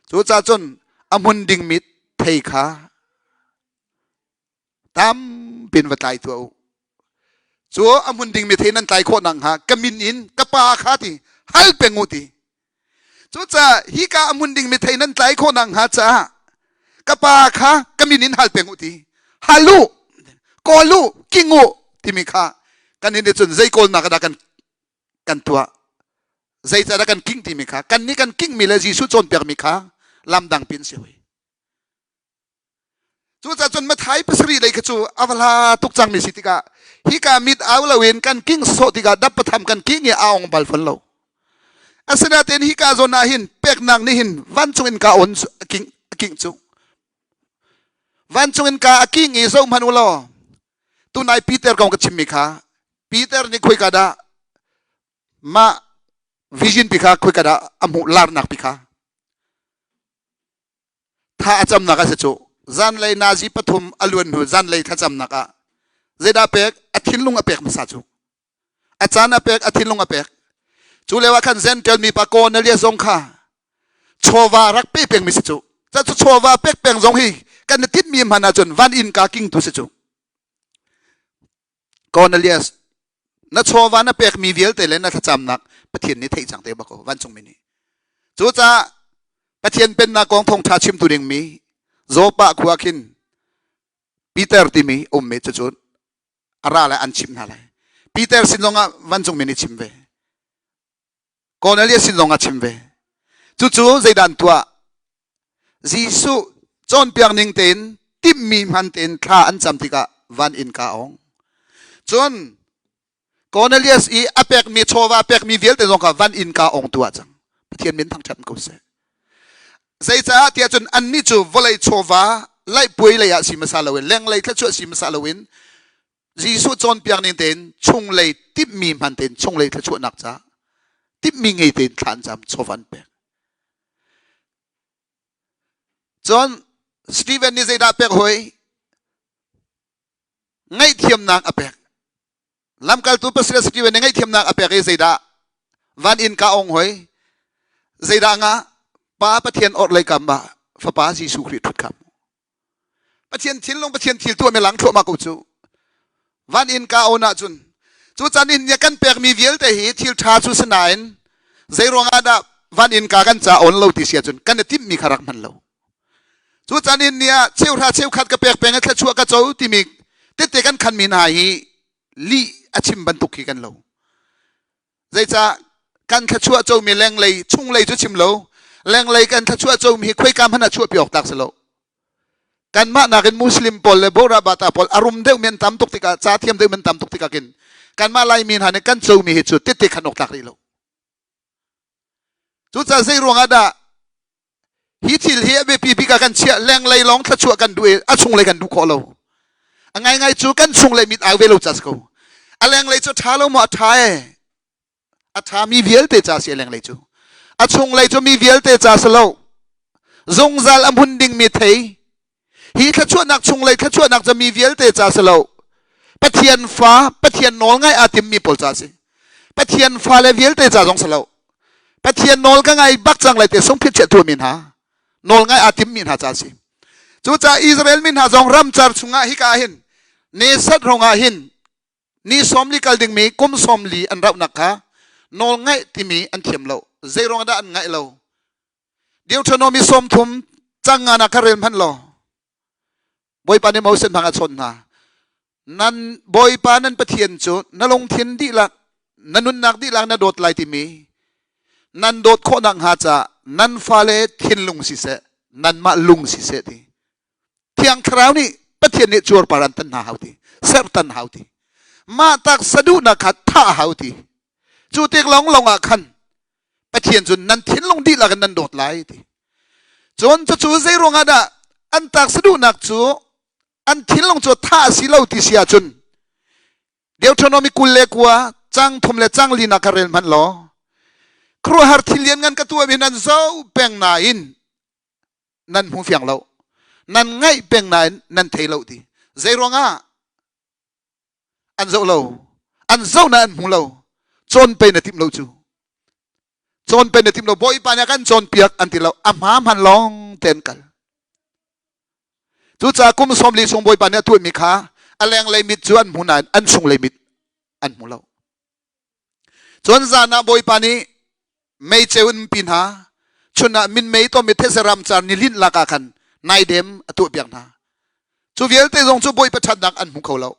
cucaah cun a hmun dingmi thei kha tampin va tlai tuah u. Cu a hmun dingmi thei nan tlai khawh nakhnga ka min in ka pa kha ti hal peng u ti. Cucaah hika a hmun dingmi thei nan tlai khawh nakhnga caah ka pa kha ka min in hal peng u ti. Hal u, kawl u, king u timi kha kan nih cun zei kawlnak dah kan kan tuah zeicahdah kan king timi kha kan nih kan kingmi le Jesuh cawnpiakmi kha lam dang pin si hoi. Cucaah cun Matthai pasarih lei kha cu a va hla tuk cangmi si tikah hika mit au loin kan king sawh tikah dap patham kan king i a ong bal fawn lo. Asinain hika zawn ah hin peknak nih hin vancung in ka on king king cu vancung in ka a king i zoh hmanh u law tunai Peter kong ka chimmi kha Peter nih khoika dah mah vision pi kha khoika dah a hmuh larnak pi kha Tha a camnak a si cu. Zanlei nazi pathum a luan hnu zanlei thlacamnak ah zeidah pek? A thinlung a pek hmasa cu. A caan a pek, a thinlung a pek. Cu lio ah khan Gentile mipa Cornelius zong kha chawva rak pe pengmi si cu. Ca cu chawva pek peng zong hi kan i tinhmi hman ahcun van inn ka kingtu si cu. Cornelius, na chawva na pekmi vialte le na thlacamnak Pathian nih theih cang te bak ko vancungmi nih. Cucaah Pathian pennak kong thawngṭha chimtu dingmi Joppa khua khin Peter timi ummi cucu a ra lai an chimh hna lai. Peter sin zongah vancungmi nih chim ve. Cornelius sin zongah chim ve. Cucu zeidah an tuah? Jesuh cawnpiak ning tein timhmi hman tein thla an cam tikah van inn ka ong. Cun Cornelius i a pekmi chawva pekmi vialte zong kha van inn ka ong tu ah cang. Pathian min thangṭhat ko seh. Zeicaah tiah cun annih cu vawlei chawva laihpuai lei ah si hmasa loin lenglei thluachuah si hmasa loin Jesuh cawnpiak ning tein chunglei timhmi hman tein chunglei thluachuahnak ca timhmi ngei tein thla an cam chawva an pek. Cun Stephen nih zeidah pek hoi? Ngaihthiamnak a pek. Lamkaltu pasal Stephen nih ngaihthiamnak a pek i zeidah? Van inn ka ong hoi. Zeidah nga? Pa Pathian orhlei kam ah Fapa Jesuh Khrih ṭhut kham. Pathian thinlung Pathian thil tuahmi lang thluahmah ko cu. Van inn ka on ahcun cu can in kan pekmi vialte hi thil ṭha cu si nain zei ruangah dah van inn ka kan ca on lo ti si ahcun kan i timhmi kha rak hman lo. Cu can in ni ah cheuhra cheukhat ka pek peng i thluachuah ka co timi tette kan khanmi hna hi lih a chim bantuk khi kan lo. Zeicah kan thluachuah comi lenglei chunglei cu chim lo lenglei kan thluachuah comi hi khoika hmanh ah chuahpi awk tlak si lo. Kanmah nakin Muslim pawl le Bora Bata pawl a rum deuhmi an tam tuk tikah ca thiam deuhmi an tam tuk tikah khin kanmah Laimi hna nih kan comi hi cu tette khan awk tlak rih lo. Cucaah zei ruangah dah hi thil hi a biapi bik ah kan chiah lenglei lawng thluachuah kan duh i a chunglei kan duh khawh lo. A ngaingai cu kan chunglei mit au ve lo ca si ko. A lenglei cu ṭha lo maw a ṭha e. A ṭha mi vialte ca si a lenglei cu. A chunglei cu mi vialte ca si lo. Zungzal a hmun dingmi thei Hi thluachuahnak chunglei thluachuahnak cu mi vialte ca si lo. Pathian fa, Pathian nawl ngai aa timmi pawl ca si. Pathian fale vialte ca zong si lo. Pathian nawl ka ngai bak cang lai te sungphit chiah tuahmi hna, nawl ngai aa timmi hna ca si. Cucaah Israel mi hna zong ramcar chungah hika ah hin nesat rongah hin ni 40 kal dingmi kum 40 an rauhnak kha nawl ngaih timi an thiam lo. Zei ruang dah an ngaih lo? Deuteronomy 30 cang nga na kha rel hmanh law Bawipa nih Moses hmang a chawnh hna. Nan Bawipa nan Pathian cu na lungthin dihlak na nunnak dihlak na dawt lai timi nan dawt khawh nakhnga ca nan fale thinlung siseh nanmah lung siseh ti Thiang Thlarau nih Pathian nih cuarpar an tan hna hau ti sertan hau ti mah tak saduhnak kha thah hau ti cu tik lawng lawng ah khan Pathian cu nan thinlung dihlak in nan dawt lai ti. Cun cucu zei ruangah dah an taksa duhnak cu an thinlung cu thah a si lo ti si ahcun Deuteronomy 29 cang thum le cang li nak kha rel hmanh law khuaruahhar thil lianngan ka tuahmi nan zoh peng nain nan hmu fiang lo nan ngaih peng nain nan thei lo ti zei ruangah an zoh lo an zoh na an hmu lo cawn pe na timh lo cu cawn pe na timh lo bawipa nih a kan cawnpiak an ti lo a hma hman lawng te an kal cucaah kum 40 chung bawipa nih a tuahmi kha a lenglei mit cu an hmu nain an chunglei mit. An hmu lo. Cun zan ah Bawipa nih meiceu in pi hna, chun ah minmei tom i thetse ramcar ni linh lak ah khan naidem a tuahpiak hna. Cu vialte zong cu Bawipa ṭhatnak an hmu kho lo.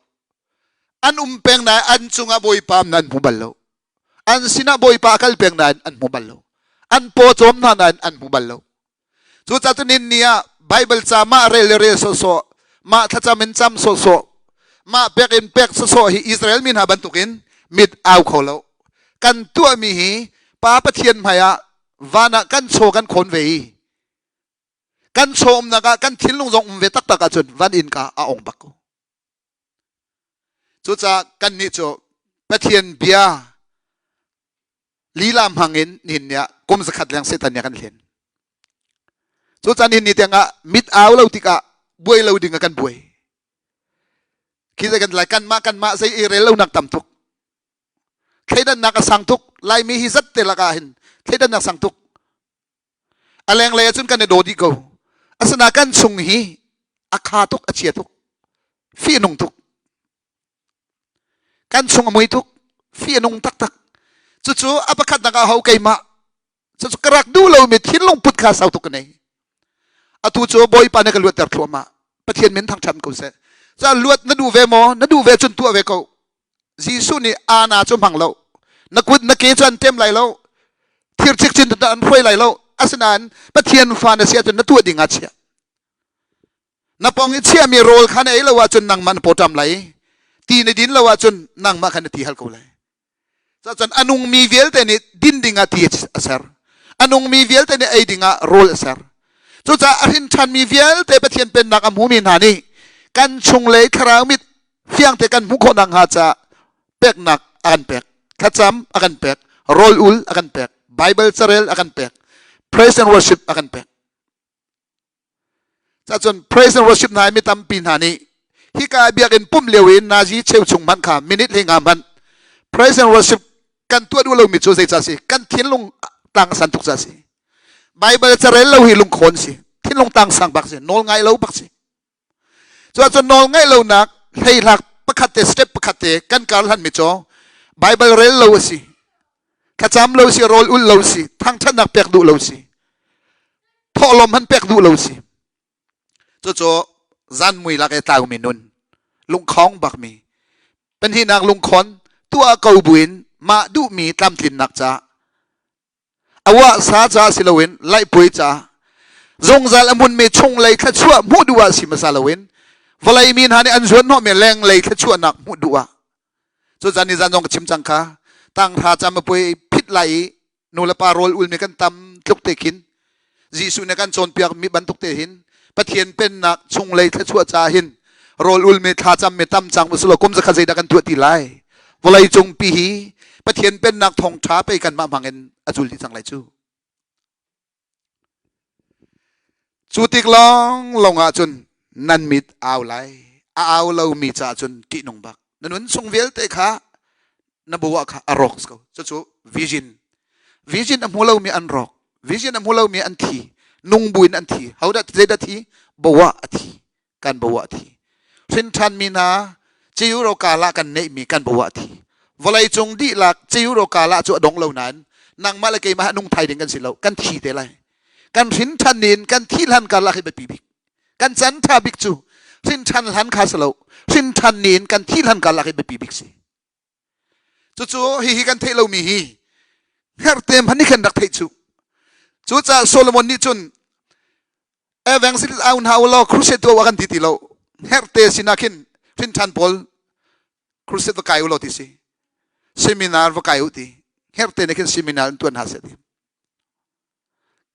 An um peng nain an cungah Bawipa an hmu bal lo. An sinah Bawipa a kal peng nain an hmu bal lo. An paw cawm hna nain an hmu bal lo. Cucaah cun nihin ni ah Baibal ca mah rel le rel sawhsawh, mah thlacam in cam sawhsawh, mah pek in pek sawhsawh hi Israel mi hna bantukin mit au kho lo. Kan tuahmi hi Pa Pathian hmaiah van ah kan chaw kan khawn ve i kan chaw umnak ah kan thinlung zong um ve taktak ahcun van innka a ong bak ko. Cucaah kannih cu Pathian bia lila hmang in nihin ni ah kum zakhat leng Satan nih a kan hlen. Cucaah nihin ni tiangah mit au lo tikah buai lo ding ah kan buai. Khi zei kan lai kanmah kanmah zei i rel lonak tam tuk. Thleidannak a sang tuk. Laimi hi zat te lakah hin thleidannak sang tuk. A lenglei ahcun kan i daw dih ko. Asinain kan chung hi a kha tuk, a chia tuk, fih a nung tuk. Kan chung a mui tuk, fih a nung taktak. Cucu a pakhatnak ah ho keimah. Cucu ka rak duh lomi thinlung put kha sau tuk ka nei. Atu cu Bawipa nih ka luatter thluahmah. Pathian min thangṭhat ko seh. Ca luat na duh ve maw? Na duh ve cun tuah ve ko. Jesuh nih ana cu hmang lo. Na kut na ke cu an ṭem lai lo. Thir cikcin an hruai lai lo. Asinain Pathian fa na si ahcun na tuah ding ah chia. Na pong i chiahmi rawl kha na ei lo ahcun nangmah na pawṭam lai. Ti na din lo ahcun nangmah kha na ti hal ko lai. Cun a nungmi vialte nih din dingah ti a ser. A nungmi vialte nih ei dingah rawl a ser. Cucaah a hrin ṭhanmi vialte Pathian pennak a hmumi hna nih kan chunglei thlarau mit fiangte kan hmuh khawh nakhnga caah peknak a kan pek. Thlacam a kan pek. Rawl ul a kan pek. Bible carel a kan pek. Praise and worship a kan pek. Cacun praise and worship hna mi tampi hna nih hika biakinn pumh lio in nazi cheuchung hmanh kha minute hlei nga hmanh praise and worship kan tuah duh lomi cu zeicah si kan thinlung tang san tuk ca si Bible carel lo hi lungkhawn si thinlung tang sang bak si nawl ngai lo bak si cu nawl ngaih lonak hleihlak pakhat te step pakhat te kan kar hlan mi cu Bible rel lo a si thlacam lo si rawl ul lo si thangthatnak pek duh lo si thawhlawm han pek duh lo si cucu zan mui lak e tlaumi nun lungkhong bakmi pahnihnak lungkhon tuah ko buin mah duhmi tlamtlinnak ca awah sa ca si loin laihpuai ca zungzal a hmunmi chunglei thluachuah hmuh duh ah si hmasa loin vawlei mi hna nih an zuan hnawhmi lenglei thluachuahnak hmuh duh ah cu zan ni zan zong ka chim cang kha tanghra cam a puai phit lai i nu le pa rawl ulmi kan tam tluk te khin Jesuh nih kan cawnpiak mi bantuk te hin Pathian pennak chunglei thluachuah ca hin rawl ulmi thlacam mi tam cang usulaw kum zakhat zeidah kan tuah ti lai vawlei cung pi hi Pathian pennak thawngṭha pei kanmah hmang in a cul dih cang lai cu cu tik lawng lawng ah cun nan mit au lai a au lomi caah cun ṭihnung bak na nun chung vialte kha na bu ah kha a rawk ko cucu vision vision a hmu lomi an rawk vision a hmu lomi an thi nung buin an thi hodah zeidah thi boah a thi kan boah a thi hrin ṭhanmi hna Euro kala kan neihmi kan boah a thi vawlei cung dihlak Euro kala cu a dong lo nain nangmah le keimah nung thai ding kan si lo kan thi te lai kan hrin ṭhan in kan thi hlan karlak hi biapi bik kan can ṭha bik cu hrin ṭhan hlan kha si lo hrin ṭhan ni in kan thi hlan karlak hi biapi bik si Cucu hihi kan theih lomi hi hngerhte hmanh nih khan rak theih cu. Cucaah Solomon nih cun evangelist au hna u law crusade tuah u a kan ti ti lo. Hngerhte sinah khin hrinṭhan pawl crusade va kai u law ti si. Seminar va kai u ti. Hngerhte nih khin seminar in tuan hna seh ti.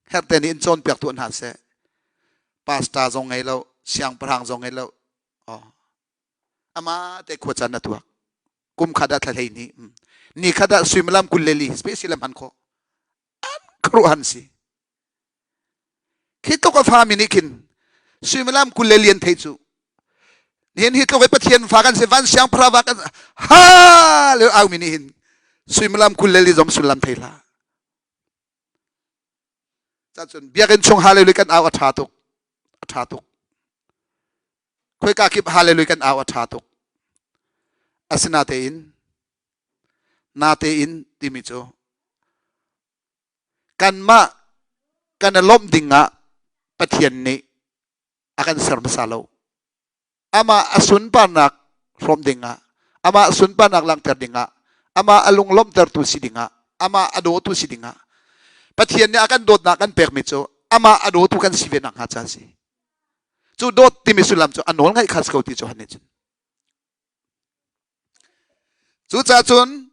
Hngerhte nih in cawnpiak tuah hna seh. Pastor zong ngei lo, siangpahrang zong ngei lo. Oh. Amah te khua caan na tuak. Kum khat ah thla 12. Ni khat ah suimilam 24 special hman khawh. An khuaruahhan si. Khi tluk a fami nih khin suimilam 24 an thei cu. Nihin hi tluk i Pathian fa kan si van siangpahrang va kan ha le au mi nih hin suimilam 24 zong sullam thei hlah. Cacun biakinn chung hallelujah kan au a ṭha tuk. A ṭha tuk. Khoika kip hallelujah kan au a ṭha tuk. Asinatein. Natein timi cu kanmah kan i lawmh ding ah Pathian nih a kan ser hmasa lo. Amah a sunparnak hrawm ding ah, amah sunparnak langhter ding ah, amah a lunglawmhtertu si ding ah, amah a dawtu si ding ah Pathian nih a kan dawtnak kan pekmi cu amah a dawtu kan si ve nakhnga ca a si. Cu dawt timi sullam cu a nawl ngaih kha si ko ti Johan nih cun. Cucaah cun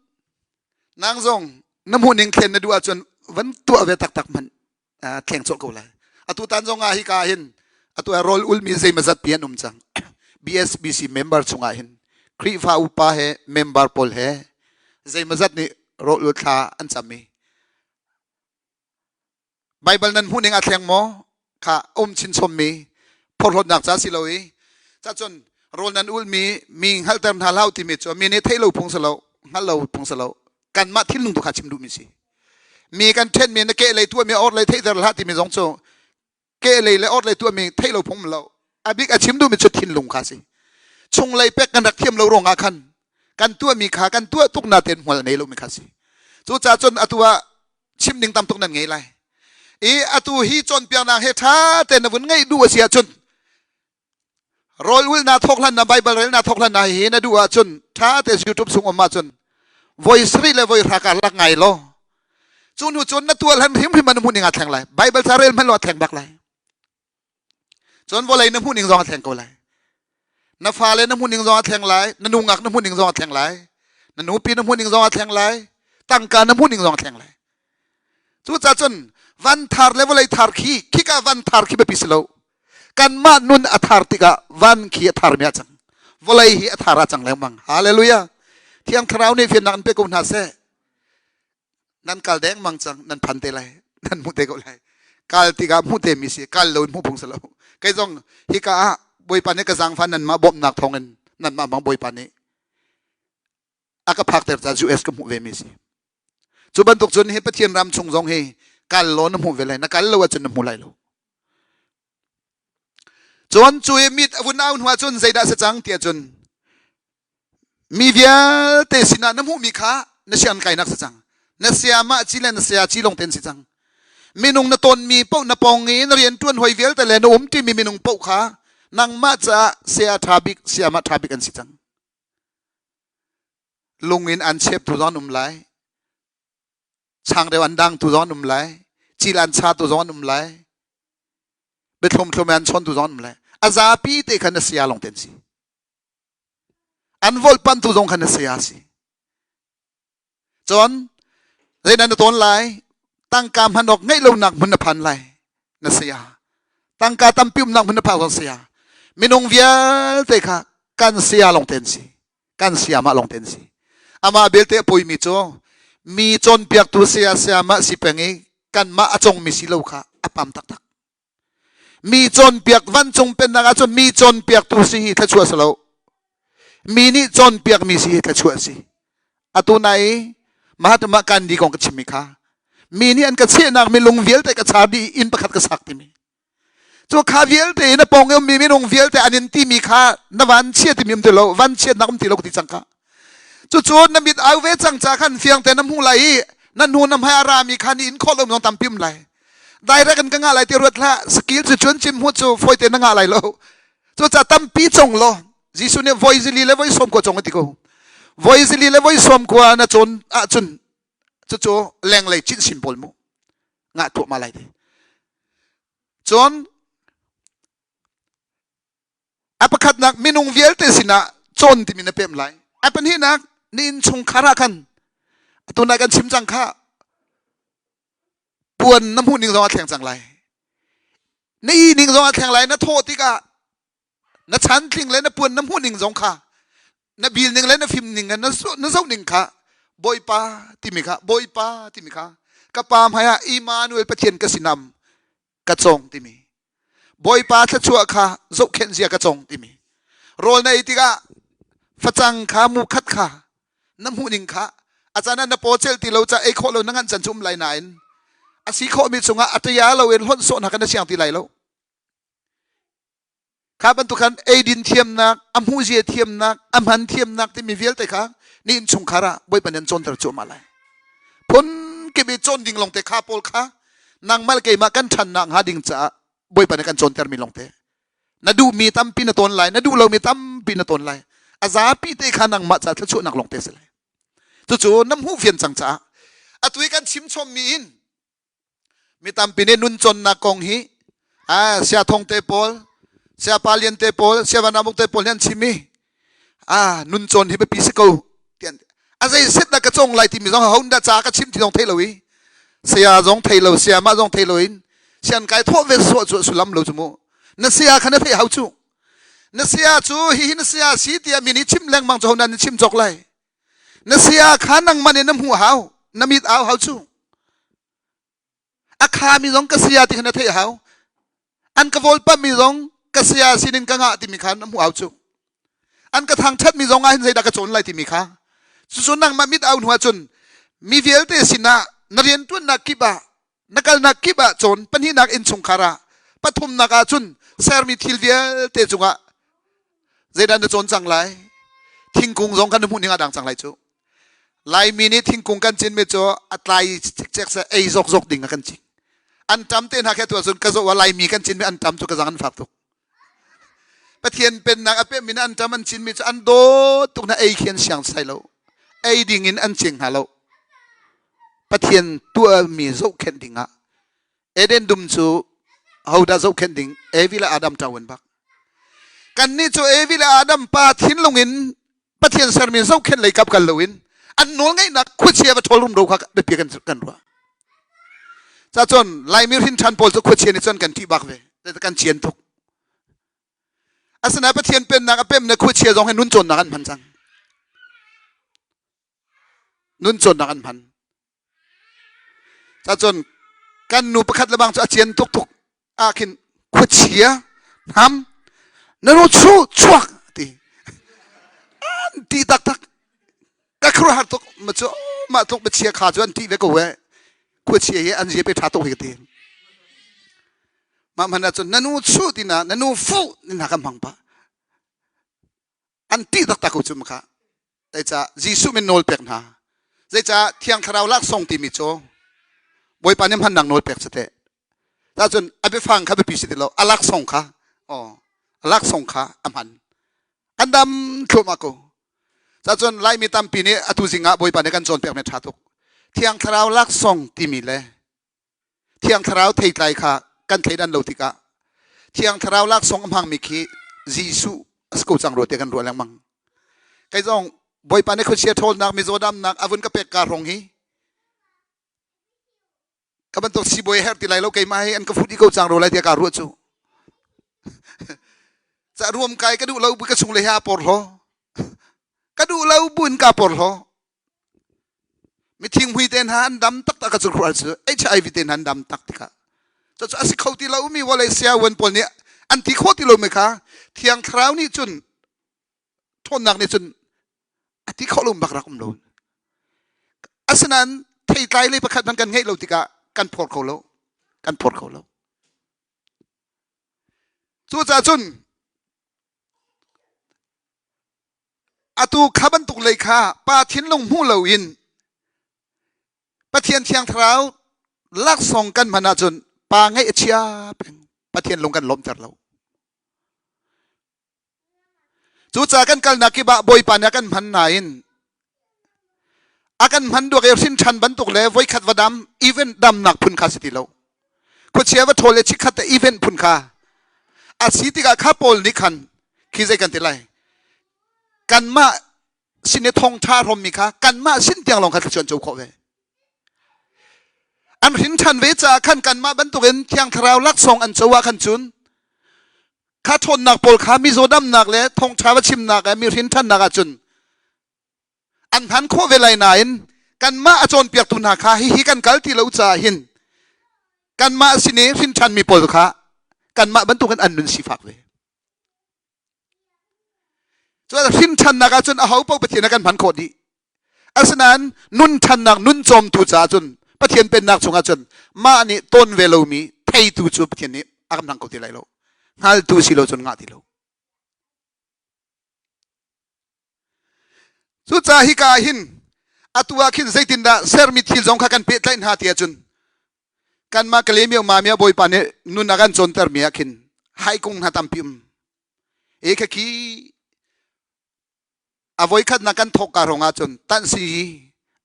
nang zong na hmuhning thlen na duh ahcun van tuah ve taktak hmanh thleng cawh ko lai. Atu tan zong ah hika hin atu ah rawl ulmi zeimazat ti an um cang. BSBC member chungah hin Khrihfa upa he member pawl he zeimazat nih rawl ul thla an cam i Baibal nan hmuh ning a thleng maw? Kha um chinchommi phorhlawtnak ca si lo i cacun rawl nan ulmi mi hngalhter hna hlah timi cu mi nih theih lo phung si lo hngalh lo phung si lo kanmah thinlung tu kha chim duhmi si mi kan ṭhenmi na keh lei tuahmi or lei theihter hlah timi zong cu ke lei le or lei tuahmi theih lo phung lo a bik a chim duhmi cu thinlung kha si chunglei pek kan rak thiam lo ruangah khan kan tuahmi kha kan tuah tuk na ten hmual nei lomi kha si cucaah cun atu ah chim ding tam tuk nan ngei lai i atu hi cawnpiaknak he ṭha tein na vun ngeih duh a si ahcun Rawl ul na thawk hlan na Bible rel na thawk hlan na hi na duh ahcun ṭha te YouTube chung um ahcun voi sarih le voi hra karlak ngai law cu hnu cun na tual han hrimhrim an hmuh ning a thleng lai Bible ca rel hmanh law a thleng bak lai cun vawlei na hmuh ning zong a thleng ko lai na fale na hmuh ning zong a thleng lai na nungak na hmuh ning zong a thleng lai na nupi na hmuh ning zong a thleng lai tangka na hmuh ning zong a thleng lai Cucaah cun van thar le vawlei thar khi khika van thar khi biapi si lo. Kanmah nun a thar tikah van khi a tharmi ah cang. Vawlei hi a thar ah cang lengmang. Hallelujah. Thiang Thlarau nih fiannak an pe ko hna seh. Nan kal dengmang cang, nan phan te lai, nan hmuh te ko lai. Kal tikah hmuh te mi si, kal lo in hmuh phung si lo. Kei zong hika ah Bawipa nih ka zaangfah nanmah bawmhnak thawngin nanmah bang Bawipa nih a ka phakter ca US ka hmuh ve mi si. Cu bantuk cun hi Pathian ram chung zong hi kal law na hmuh ve lai. Na kal lo ahcun na hmu lai lo. Cun cu i mit a vun au hnu ahcun zeidah si cang ti ahcun mi vialte sinah na hmuhmi kha na sian kainak si cang. Na sayamah ci le na saya ci lawng ten si cang. Minung na tonmi paoh na pawng i na rian ṭuan hoi vialte le na um ṭimi minung paoh kha nangmah caah saya ṭha bik, sayamah ṭha bik an si cang. Lung in an cheptu zong an um lai. Changreu an dangtu zong an um lai. Cil an chatu zong an um lai. Biathlum thlum an chawntu zong an um lai. A zapi te khan na saya lawng te an si. An volhpantu zong khan na saya si. Cun zeidah na tawn lai? Tangka hman awk ngeih lonak hmun na phan lai. Na saya. Tangka tampi umnak hmun na phak zong saya. Minung vialte kha kan saya lawng te an si. Kan saya mah lawng te an si. Amah belte a poimi cu mi cawnpiaktu saya saya mah si peng i kanmah a congmi si lo kha a pam taktak. Mi cawnpiak vancung pennak ahcun mi cawnpiaktu si hi thluachuah si lo. Mi nih cawnpiakmi si hi thluachuah si. Atu nai Mahatma Gandhi kong ka chimmi kha mi nih an ka chehnak milung vialte ka char dih inn pakhat ka sak timi. Cu kha vialte na pawng i ummi minung vialte an in timi kha na van chia timi um ti lo, van chiatnak um ti lo ka ti cang kha. Cucu na mit au ve cang ca khan fiang te na hmuh lai i na hnu na hmai a rami kha ni in khawh lo zong tampi um lai. Direct in ka ngah lai ti ruat hlah skill cu cun chim hmu cu fawi te na ngah lai lo cucaah tampi cong law Jesuh nih voi zili le voi sawm kua cong a ti ko voi zili le voi sawm kua na cawn ahcun cucu lenglei chin sin pawl mu ngah tuah ma lai te cun a pakhatnak minung vialte sinah cawn timi na pem lai a pahnihnak na innchungkhar ah khan atu nai kan chim cang kha puan na hmuh ning zong a thleng cang lai na i ning zong a thleng lai na thawh tikah na chantling le na puan na hmuh ning zong kha na bil ning le na fim ning na na zoh ning kha bawipa timi kha bawipa timi kha ka pa hmai ah Immanuel Pathian ka sinam ka cong timi Bawipa thluachuah kha zohkhenh zia ka cong timi rawl na ei tikah facang kha mu khat kha na hmuh ning kha a caan ah na paw cel ti lo ca ei khawh lo na ngan can cu um lai nain a si khawhmi chungah a tia lo in hlonh sawh hna kan na siang ti lai lo kha bantuk khan eidin thiamnak a hmuhzia thiamnak a hman thiamnak timi vialte kha. Ni innchungkhar ah Bawipa nih an cawnter cuahmah lai. Phun kip i cawn ding lawngte kha pawl kha nangmah le keimah kan ṭhannak hnga ding caah Bawipa nih kan cawntermi lawngte. Na duhmi tampi na tawn lai, na duh lomi tampi na tawn lai. A zapi te kha nangmah ca thluachuahnak lawngte si lai. Cucu na hmuh fian cang caah atu i kan chim chommi in mi tampi nih nun cawnnak kong hi ah sia thong te pawl sia pa lian te pawl sia van amuk te pawl nih an chim i ah nun cawn hi biapi si ko tian a zei set dah ka cong lai timi zong ho dah ca ka chim ti zong thei lo i saya zong thei lo saya mah zong thei lo in sian kai thawh ve suah cu sulam lo cu mu na saya kha na theih hau cu na saya cu hihi na saya si tiah mi nih chim lengmang cu ho nan chim cawk lai na saya kha nangmah nih na hmuh hau na mit au hau cu a khami zong ka saya ti kha na theih hau an ka vawlpammi zong ka saya sinin ka ngah timi kha na hmuh hau cu an ka thangṭhatmi zong ah hin zeidah ka cawn lai timi kha cucu nangmah mit au hnu ahcun mi vialte sinah na rianṭuannak kip ah na kalnak kip ah cawn pahnihnak innchungkhar ah pathumnak ah cun sermi thil vialte cungah zeidah na cawn cang lai thingkung zong kan na hmuh ning ah dang cang lai cu Laimi nih thingkung kan cinmi cu a tlai cikcek se ei zawkzawk ding a kan cing an ṭam te hna khe tu ahcun ka zoh ah Laimi kan cinmi an ṭam cu ka zang an fak tuk Pathian pennak a pehmi an ṭam an cinmi cu an dawt tuk na ei khi an siang sai lo ei ding in an cing hna lo Pathian tuahmi zohkhenh ding ah Eden dum cu hodah zohkhenh ding Evi le Adam ṭawan bak kannih cu Evi le Adam pa thinlung in Pathian sermi zohkhenh lei kap kal loin an nawlngeihnak khuachia va ṭhawl rumro kha biapi kan kan ruah ca cun Laimi hrin ṭhan pawl cu khuachia nih cun kan ṭih bak ve kan cian tuk asinain Pathian pennak a pemnak khuachia zong hi nun cawnnak an hman cang nun cawnnak an hman Cacun kan nu pakhat le bang cu a cian tuk tuk ah khin khuachia hnam na ru chu chuak ti an ti taktak ka khuaruahhar tuk ma cu mah tluk biachia kha cu an ti ve ko we khuachia hi an zia pe tha tuk hi ka ti mah hmanh ahcun na nu chu ti na na nu fu ni hna kan hmang pah an ti taktak ko cu maka Zeicah Jesuh min nawl pek hna. Zeicah Thiang Thlarau laksawng timi cu Bawipa nih hmannak nawl pek si teh. Cun a biafang kha biapi si ti lo, a laksawng kha, oh, a laksawng kha a hman. An dam thluahmah ko. Cun Laimi tampi nih atu zing ah Bawipa nih kan cawnpiakmi ṭha tuk. Thiang Thlarau laksawng timi le Thiang Thlarau theitlai kha kan thleidan lo tikah Thiang Thlarau laksawng a hmangmi khi Jesuh a si ko cang rua tiah kan ruah lengmang. Kei zong Bawipa nih khuachia ṭhawlnak mizaw damnak a vun ka pek ka rong hi ka bantuk siibawi herh ti lai lo keimah hi an ka fuh dih ko cang ro lai tiah kaa ruah cu. Ca ruam kai ka duh lo bu ka chung le he aa porhlaw. Ka duh lo bu in kaa porhlaw. Mithing hmui te hna an dam taktak ka cu khual cu HIV te hna an dam tak tikah cucu a si kho ti lomi vawlei siawan pawl nih an ti khawh ti lomi kha thiang thlarau nih cun ṭhawnnak nih cun a ti khawh lo bak rak um lo asinain theitlai lei pakhat hmanh kan ngeih lo tikah kan phor kho lo kan phor kho lo cucaah cun Atu kha bantuk lei kha pa thinlung hmu loin Pathian Thiang Thlarau laksawng kan hman ahcun pa ngaih a chia peng. Pathian lung kan lawmter lo. Cucaah kan kalnak kip ah Bawipa nih a kan hman nain a kan hman duak i hrin ṭhan bantuk le voikhat va dam event damnak phun kha si ti lo. Khuachia va ṭhawl le chikkhat te event phun kha a si tikah kha pawl nih khan khi zei kan ti lai kanmah sin i thawngṭha hrawmmi kha kanmah sin tiang lawng kha thluachuah an co khawh ve. An hrin ṭhan ve caah khan kanmah bantukin Thiang Thlarau laksawng an co ah khan cun kha ṭhawnnak pawl kha mizaw damnak le thawngṭha va chimnak le mi hrin ṭhannak ah cun an hman khawh ve lai nain kanmah a cawnpiaktu hna kha hihi kan kal ti lo caah hin kanmah sin i hrin ṭhanmi pawl kha kanmah bantukin an nun sifak ve. Cun hrin ṭhannak ah cun aho paoh Pathian a kan hman khawh dih. Asinain nun ṭhannak nun cawmtu caah cun Pathian pennak chungah cun mah nih tawn ve lomi theitu cu Pathian nih a kan hmang kho ti lai lo. Hngaltu si lo cun ngah ti lo. Cucaah hika ah hin atu ah khin zeitindah sermi thil zong kha kan pehtlaih hna ti ahcun kanmah Kalemiau Mamia Bawipa nih nun a kan cawntermi ah khin haikung hna tampi um. E kha khi a voikhatnak kan thawk ka rong ahcun tansi hi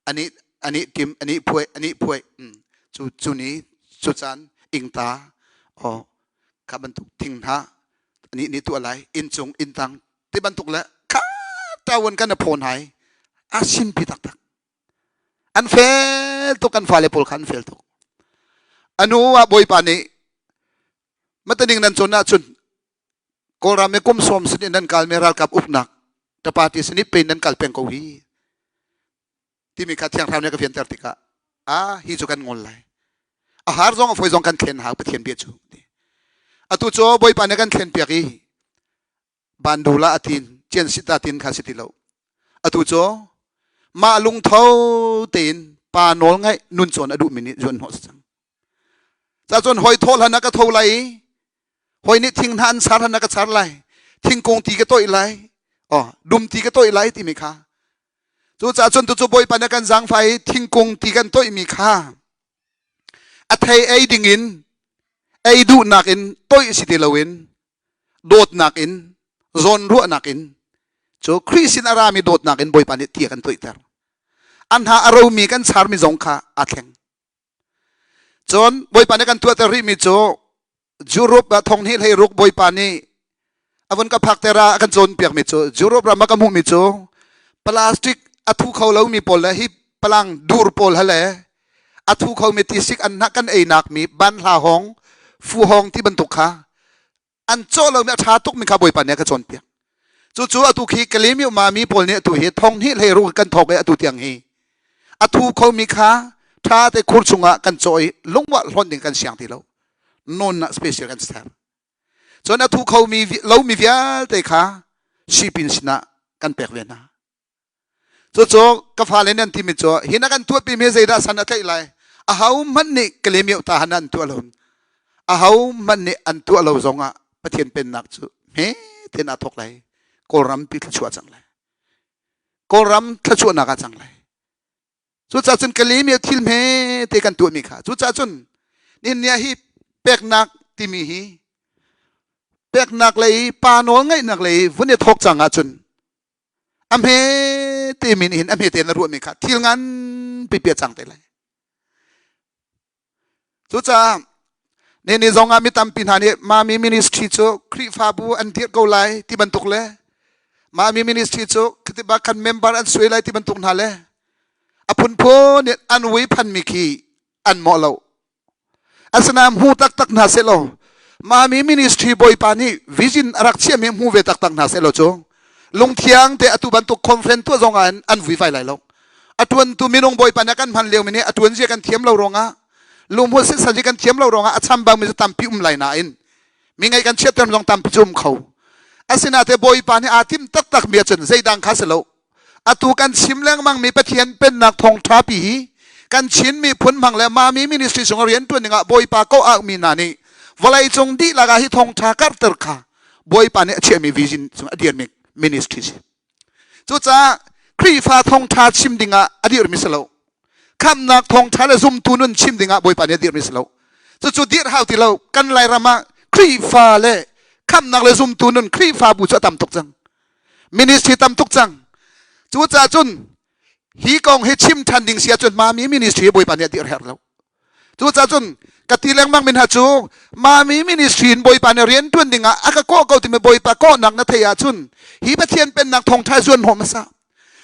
ani ani tim ani phuai ani phuai cu cu ni cu caan ingta o kha bantuk thing hna ani ni tuah lai inncung inntang ti bantuk le kha tawon kan phone hai a sinpi taktak an fel tuk kan fale pawl kha an fel tuk anu ah bawipa nih mataning nan cawn ahcun Kawlram i kum sawm sin in nan kal mi ralkap uknak ta party sinip pe nan kal peng ko hi timi kha thiang thlarau nih ka fianter tikah a hi cu kan ngol lai a har zong a foi zong kan thlen hau pathian bia cu atu cu bawipa nih kan thlen piak i bandula atin cian sita tin kha si ti lo atu cu mah lungtho tein pa nawl ngaih nun cawn a duhmi nih zuan hnawh si cang ca cun hoi thaw hlan ah ka tho lai i hoi nih thing hna an sar hlan ah ka char lai thingkung ti ka toih lai oh dum ti ka toih lai timi kha Cucaah cun tucu Bawipa nih kan zaangfah i thingkung ti kan toihmi kha a thei ei dingin ei duhnak in toih si ti loin dawtnak in zawnruahnak in cu Khrih sin a rami dawtnak in Bawipa nih ti a kan toihter. An hna a romi kan charmi zong kha aa thleng. Cun Bawipa nih kan tuahter rihmi cu Europe ah thong hnih hlei ruk Bawipa nih a vun ka phakter ah a kan cawnpiakmi cu Europe ram ah ka hmuhmi cu plastic a thu kho lomi pawl le hi palang dur pawl ha le a thu khomi tisik an hna kan einak mi banhla hong fu hong ti bantuk kha an cawh lomi a ṭha tukmi kha Bawipa nih a ka cawnpiak. Cucu atu khi Kalemiu mami pawl nih atu hi thong hnih hlei ruk kan thawk i atu tiang hi a thu khomi kha ṭha te khur chungah kan cawh i lungwah hlonh ding kan siang ti lo. Non ah special kan ser. Cun a thu khomi lomi vialte kha sipin sinah kan pek ve hna. Cucu ka fale nih an timi cu hi na kan tuahpimi zeidah san a tlaih lai? Aho hmanh nih Kalemiau ta han an tuah lo. Aho hmanh nih an tuah lo zongah Pathian pennak cu hme tein aa thawk lai. Kawlram pi thluachuah cang lai. Kawlram thluachuahnak ah cang lai. Cucaah cun Kalemiau thil hme te kan tuahmi kha. Cucaah cun nihin hi peknak timi hi peknak lei pa nawl ngeihnak lei vun i thawk cang ahcun a hme te min hin a hme te na ruahmi kha thil ngan pipi a cang te lai cucaah ne ni zong ah mi tampi hna nih mami ministry cu Khrihfabu an dirh ko lai ti bantuk le mami ministry cu khatiba kan member an suai lai ti bantuk hna le a phunphun in an ui phanmi khi an mawh lo Asinain hmu taktak hna sehlaw Mami ministry bawipa nih vision a rak chiahmi hmu ve taktak hna sehlaw cu lungthiang te atu bantuk conference tuah zong ah an vuivai lai lo. A tuantu minung bawipa nih a kan hman lio mi nih a tuan zia kan thiam lo ruangah lungmul sitsan hi kan thiam lo ruangah a chambang mi cu tampi um lai nain mi ngaih kan chiatter zong tampi cu um kho. Asinain bawipa nih aa tim taktak mi ahcun zeidang kha si lo Atu kan chim lengmang mi Pathian pennak thawngṭha pi hi kan Chin miphun hmang le Mami ministry chung rian ṭuan dingah Bawipa ko mi hna nih vawleicung dihlak ah hi thawngṭha karhter kha Bawipa nih a chiahmi vision cung a dirmi ministry si. Cucaah Khrihfa thawngṭha chim dingah a dirmi si lo. Khamhnak thawngṭha le zumtu nun chim dingah Bawipa nih a dirmi si lo. Cucu dirh hau ti lo. Kan Lairam ah Khrihfa le khamhnak le zumtu nun Khrihfabu cu a tam tuk cang. Ministry tam tuk cang. Cucaah cun hi kong hi chim ṭhan ding si ahcun mami ministry Bawipa nih a dirh herh lo. Cucaah cun ka ti lengmang mi hna cu mami ministry in Bawipa nih rian ṭuan dingah a ka kawh ko timi Bawipa kawhnak na theih ahcun hi Pathian pennak thawngṭha zuan hnawh hmasa.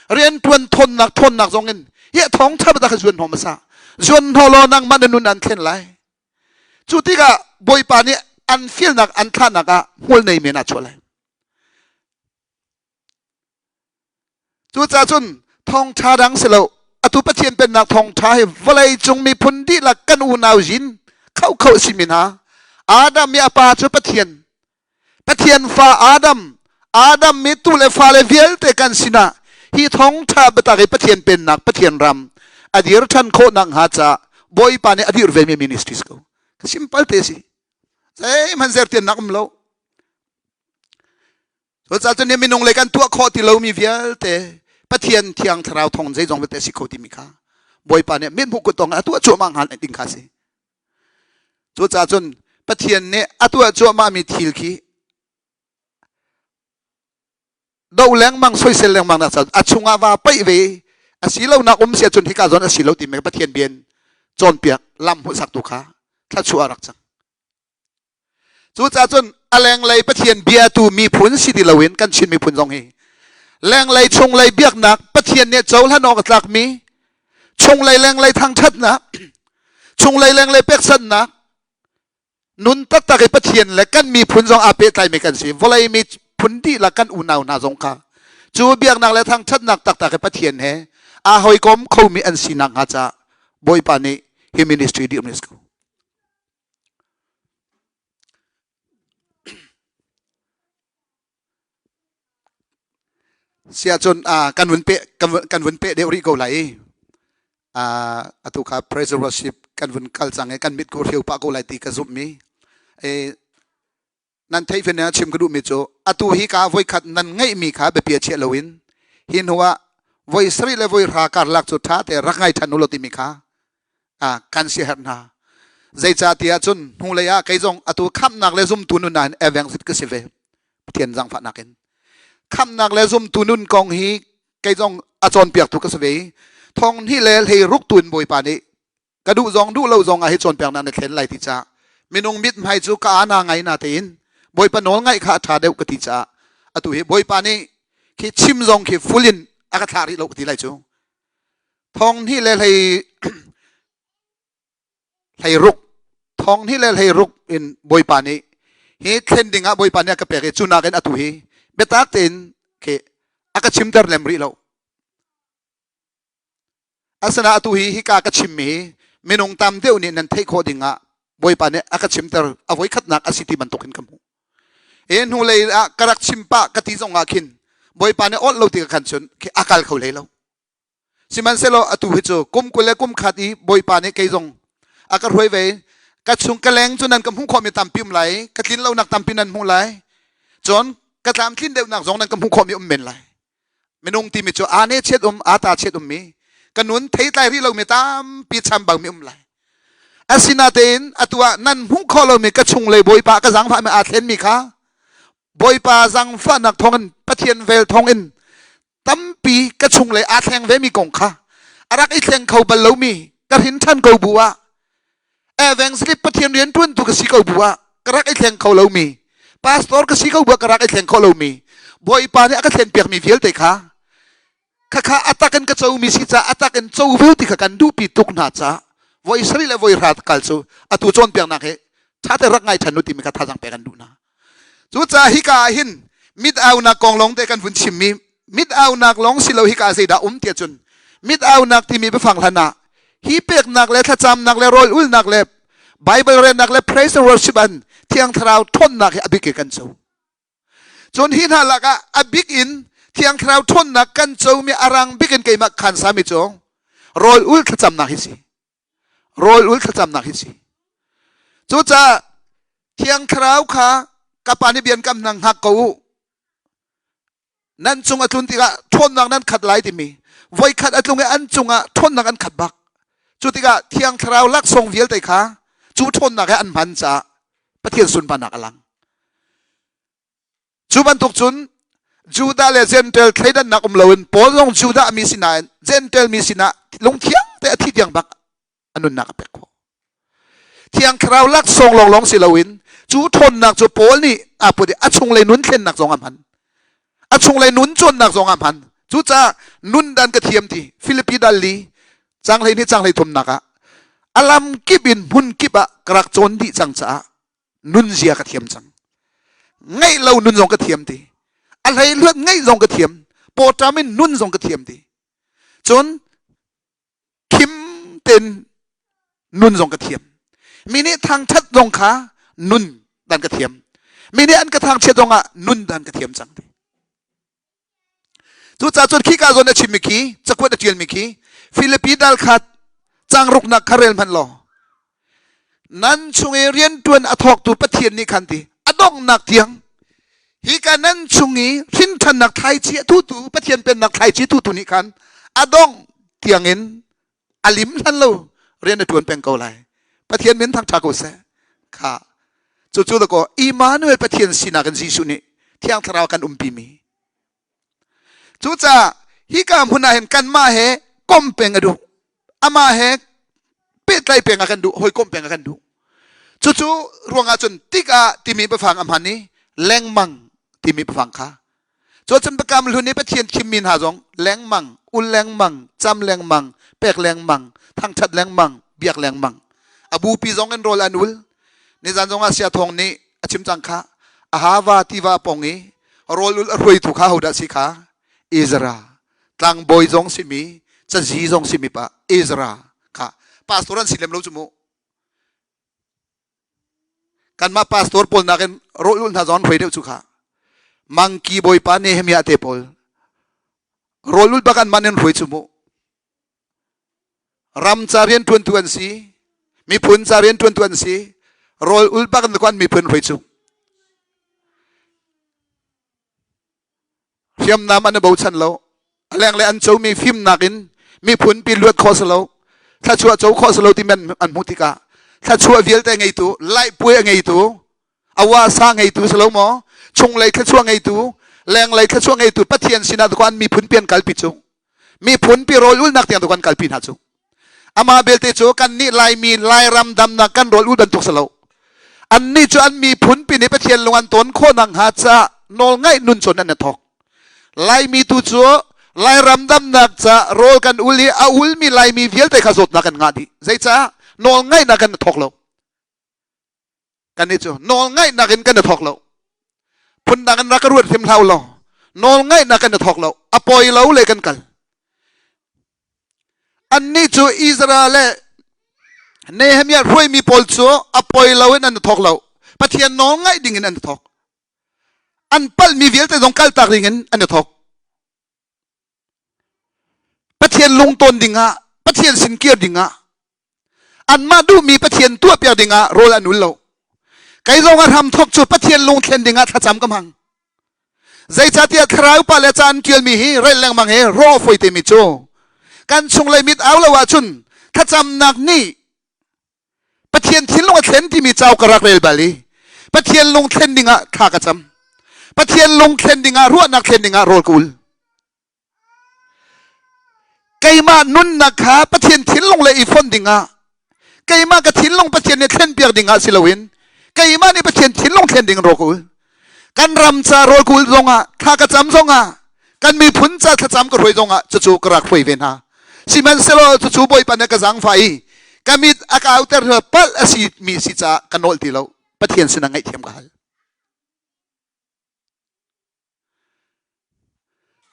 Rian ṭuan thawnnak thawnnak zong in hi thawngṭha biatak hi zuan hnawh hmasa. Zuan hnawh law nangmah na nun an thlen lai. Cu tikah Bawipa nih an fialnak an thlahnak ah hmual nei men ah chuah lai. Cucaah cun thawngṭha dang si lo atu Pathian pennak thawngṭha hi vawlei cung miphun dihlak kan unau zin kho simi hna Adam i a pa cu Pathian Pathian fa Adam Adam mi tu le fale vialte kan sinah hi thawngṭha biatak i Pathian pennak Pathian ram a dir ṭhan khawh nak hnga caah Bawipa nih a dir ve mi ministry si ko simple te si zeihmanh zertiannak um lo Cucaah cun minung le kan tuah khawh ti lomi vialte Pathian thiang thlarau thawng zeizong vialte si kho timi kha Bawipa nih mithmuh kut tong a tuah cuahmah hnga ding kha si. Cucaah cun Pathian nih a tuah cuahmah mi thil khi do lengmang soisel lengmang nak a chungah va paih ve a si lo nak um sia cun hika zawn a si lo timi Pathian bian cawnpiak lam hmuhsak tu kha thluachuah rak cang. Cucaah cun a lenglei Pathian biatu miphun si ti loin kan Chin miphun zong hi lenglei chunglei biaknak Pathian nih cohlan awk a tlakmi chunglei lenglei thangṭhatnak chunglei lenglei peksannak nun taktak i Pathian le kan miphun zong aa pehtlaimi kan si vawlei miphun dihlak kan unau hna zong kha cu biaknak le thangṭhatnak taktak i Pathian he aa hawikom khomi an si nakhnga caah Bawipa nih hi ministry dirhmi a si ko. Siahcun kan vun peh kan vun peh deuh rih ko lai i atu kha praise worship kan vun kal cang i kan mit ko hreu pah ko lai ti ka zumh mi nan theih fen ah chim ka duhmi cu atu hi ka voikhat nan ngeihmi kha biapia chiah loin hi hnu ah voi sarih le voi hra karlak cu ṭha te rak ngai ṭhan u law timi kha kan siaherh hna. Zeicahtiah cun hnulei ah kei zong atu khamhnak le zumtu nun ah hin evangelist ka si ve. Pathian zaangfahnak in. Khamhnak le zumtu nun kong hi kei zong a cawnpiaktu ka si ve i thong hnih le hlei ruk tu in Bawipa nih ka duh zong duh lo zong ah hi cawnpiaknak na thlen lai ti caah minung mithmai cu ka ana ngai na tein Bawipa nawl ngaih kha a ṭha deuh ka ti caah atu hi Bawipa nih khi chim zong khi full in a ka thlah rih lo ka ti lai cu thong hnih le hlei hlei ruk thong hnih le hlei ruk in Bawipa nih hi thlen ding ah Bawipa nih a ka pek i cu nakin atu hi biatak tein khi a ka chimter lem rih lo Asinain atu hi hika ka chimmi hi minung tam deuh nih nan theih khawh ding ah Bawipa nih a ka chimter a voikhatnak a si ti bantukin ka hmuh. E hnulei ah ka rak chim pah ka ti zong ah khin Bawipa nih awlh lo ti ka khan cun khi a kal kho hlei lo. Sihmanhsehlaw atu hi cu kum 20 le kum khat i Bawipa nih kei zong a ka hruai ve ka chung ka leng cu nan ka hmuh khawhmi tampi um lai ka tlin lonak tampi nan hmuh lai cun ka tlamtlin deuhnak zong nan ka hmuh khawhmi um men lai Minung timi cu aa ne chiat um, aa ta chiat ummi, ka nun theitlai rih lomi tampi chambangmi um lai. Asinatein atu ah nan hmuh khawh lomi ka chunglei Bawipa ka zaangfahmi aa thlenmi kha Bawipa zaangfahnak thawngin Pathian vel thawngin tampi ka chunglei aa thleng vemi kong kha a rak i thleng kho bal lomi ka hrin ṭhan ko bu ah evangelist Pathian rian ṭuantu ka si ko bu ah ka rak i thleng kho lomi pastor ka si ko bu ah ka rak i thleng kho lomi Bawipa nih a ka thlen piakmi vialte kha khakha a tak in ka comi si ca a tak in co ve ti kha kan duhpi tuk hna ca voi sarih le voi hra kal cu atu cawnpiaknak hi ṭha te rak ngai ṭhan u timi kha thazaang pek an duh hna Cucaah hika ah hin mit aunak kong lawng te kan vun chimmi mit aunak lawng si lo hika zeidah um tiah cun mit aunak timi biafang hlan ah hi peknak le thlacamnak le rawl ulnak le Bible relnak le praise and worship an Thiang Thlarau ṭhawnnak hi a bik in kan co. Cun hi hna lakah a bik in Thiang Thlarau ṭhawnnak kan comi a rang bik in keimah khan sami cu rawl ul thlacamnak hi si. Rawl ul thlacamnak hi si. Cucaah Thiang Thlarau kha ka pa nih bian kam nang hngak ko u. Nan cung a tlun tikah ṭhawnnak nan khat lai timi voikhat a tlung i an cungah ṭhawnnak an khat bak. Cu tikah Thiang Thlarau laksawng vialte kha cu ṭhawnnak he an hman caah Pathian sunparnak a lang. Cu bantuk cun Judah le Gentile thleidannak um loin Paul zong Judah mi sinain Gentile mi sinah lungthiang te a thi tiang bak a nunnak a pek khawh. Thiang Thlarau laksawng lawnglawng si loin cu ṭhawnnak cu Paul nih aa put i a chunglei nun thlennak zong a hman. A chunglei nun cawnnak zong a hman. Cucaah nun dan ka thiam ti Filipi dal li cang hlei hnih cang hlei thumnak ah a lam kip in hmun kip ah ka rak cawn dih cang caah nunzia ka thiam cang. Ngeih lo nun zong ka thiam ti. A hleihluat ngeih zong ka thiam. Pawṭam in nun zong ka thiam ti. Cun khim tein nun zong ka thiam. Mi nih thangṭhat zong kha nun dan ka thiam. Mi nih an ka thangchiat zong ah nun dan ka thiam cang ti. Cucaah cun khika zawn a chimmi khi cakuat a ṭialmi khi Filipi dal khat cang ruknak kha rel hmanh law nan chung i rianṭuan a thawktu Pathian nih khan ti a donghnak tiang. Hi ka nan chung i hrinthannak thlaici a tutu Pathian pennak thlaici tutu nih khan a dongh tiangin a lim hlan lo rian a ṭuan peng ko lai. Pathian min thangṭha ko seh. Kha cucu dakaw Immanuel Pathian sinak in Jesuh nih Thiang Thlarau kan umpi mi. Cucaah hika hmun ah hin kanmah he kom peng a duh. Amah he pehtlai peng a kan duh, hawikom peng a kan duh. Cucu ruangah cun tikah timi biafang a hman i lengmang timi biafang kha. Cucun biakam hlun i Pathian thimmi hna zong lengmang, ul lengmang, cam lengmang, pek lengmang, thangṭhat lengmang, biak lengmang. A bupi zong in rawl an ul. Nizan zong ah Sia Thawng nih a chim cang kha. Ahava tiva pong i rawl ul a hruaitu kha hodah si kha? Ezra. Tlangbawi zong simi, cazi zong simi pa Ezra kha. Pastor an si lem lo cu mu. Kanmah pastor pawl nakin rawl ul hna zong an hruai deuh cu kha. Mangki bawipa Nehemiah te pawl rawl ul bak an man in hruai cu mu. Ram ca rianṭuantu an si, miphun ca rianṭuantu an si, rawl ul bak in an miphun hruai cu. Hriamnam an i bochan lo. A lenglei an comi fimnak in miphun pi luat khawh si lo, thluachuah co khawh si lo timi an, an hmuh tikah thluachuah vialte ngeitu, laihpuai a ngeitu, awasa ngeitu si lo maw, chunglei thluachuah ngeitu, lenglei thluachuah ngeitu Pathian sinah an miphun pi an kalpi cu. Miphun pi rawl ulnak tiang tu kan kalpi hna cu. Amah belte cu kannih Laimi Lairam damnak kan rawl ul bantuk si lo. Annih cu an miphun pi nih Pathian lung an tawn khawh nakhnga ca nawlngaih nun cun an i thawk. Laimi tu cu Lairam damnak ca rawl kan ul i a ulmi Laimi vialte kha zawtnak kan ngah dih. Zeicah? Nawlngaihnak kan i thawk lo. Kannih cu nawlngaihnak in kan i thawk lo. Phundang in rak ka ruat hrim hlah u law nawlngaihnak kan i thawk lo. A poi lo le kan kal. Annih cu Israel le Nehemiah hruaimi pawl cu a poi lo in an i thawk lo. Pathian nawl ngaih ding in an i thawk. An palhmi vialte zong kaltak ding in an i thawk. Pathian lungtawn dingah, Pathian sin kir dingah, anmah duhmi Pathian tuahpiak dingah rawl an ul lo. Kei zong a hram thawk cu Pathian lungthlen dingah thlacam ka hmang. Zeicahtiah thlarau pa le ca an ṭialmi hi rel lengmang hi rawh a fawi timi cu kan chunglei mit au lo ahcun thlacamnak nih Pathian thinlung a thlen timi cauk ka rak rel bal i Pathian lung thlen dingah thla ka cam. Pathian lung thlen dingah ruahnak thlen dingah rawl ka ul. Keimah nunnak kha Pathian thinlung le i fonh dingah keimah ka thinlung Pathian nih thlenpiak dingah si loin keimah nih Pathian thinlung thlen ding rawl ka ul. Kan ram ca rawl ka ul zongah thla ka cam zongah kan miphun ca thlacam ka hruai zongah cucu ka rak hruai ve hna. Sihmanhsehlaw cucu Bawipa nih ka zaangfah i ka mit a ka auter palh a si mi si caah ka nawl ti lo. Pathian sinah ngaihthiam ka hal.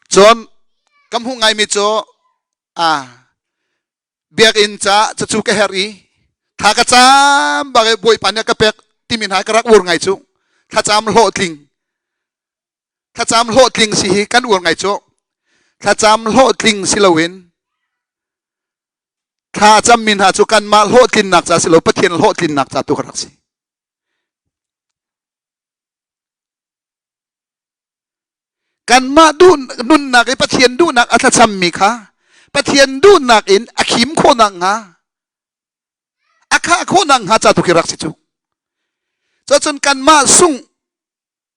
Cun ka hmuh ngaimi cu a biakinn ca cucu ka herh i thla ka cam bak i Bawipa nih a ka pek timi hna ka rak ur ngai cu thlacam hlawhtling thlacam hlawhtling si hi kan ur ngai cu thlacam hlawhtling si loin thla cammi hna cu kanmah hlawhtlinnak ca si lo Pathian hlawhtlinnak ca tu ka rak si. Kanmah duh nunnak i Pathian duhnak a thlacammi kha Pathian duhnak in a khim khawhnak hnga a khah khawhnak hnga ca tu khi rak si cu. Cucun kanmah sung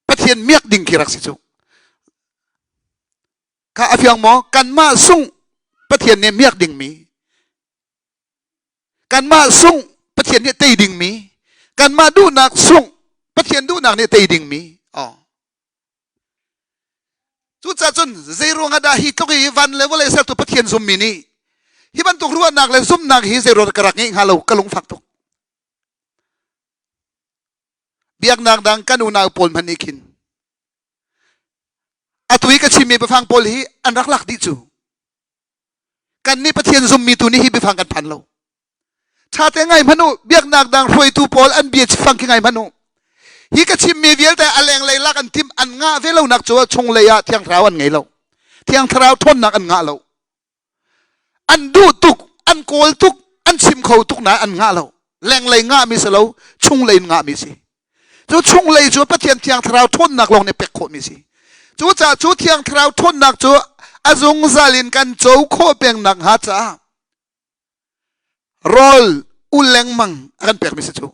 Pathian miak ding khi rak si cu. Kha a fiang maw? Kanmah sung Pathian nih miak dingmi Kanmah sungh Pathian nih tei dingmi, kanmah duhnak sungh Pathian duhnak nih tei dingmi. Oh. Cucaah cun zei ruangah dah hi tluk i van le vawlei sertu Pathian zummi nih hi bantuk ruahnak le zumnak hi zei ruang ka rak ngeih hnga lo ka lungfak tuk. Biaknak dang kan unau pawl hmanh nih khin atu i ka chimmi biafang pawl hi an rak lak dih cu. Kan nih Pathian zummi tu nih hi biafang kan phan lo. Ṭha te ngai hmanh u, biaknak dang hruaitu pawl an bia fang khi ngai hmanh u. Hi ka chimmi vialte a lenglei lak an timh an ngah ve lonak cu chunglei ah Thiang Thlarau an ngei lo. Thiang Thlarau ṭhawnnak an ngah lo. An duh tuk, an kawl tuk, an chim kho tuk na an ngah lo. Lenglei ngahmi si lo, chunglei in ngahmi si. Cu chunglei cu Pathian Thiang Thlarau ṭhawnnak lawng nih pek khawhmi si. Cucaah cu Thiang Thlarau ṭhawnnak cu a zungzal in kan co khawh peng nakhnga caah rawl ul lengmang a kan pekmi si cu.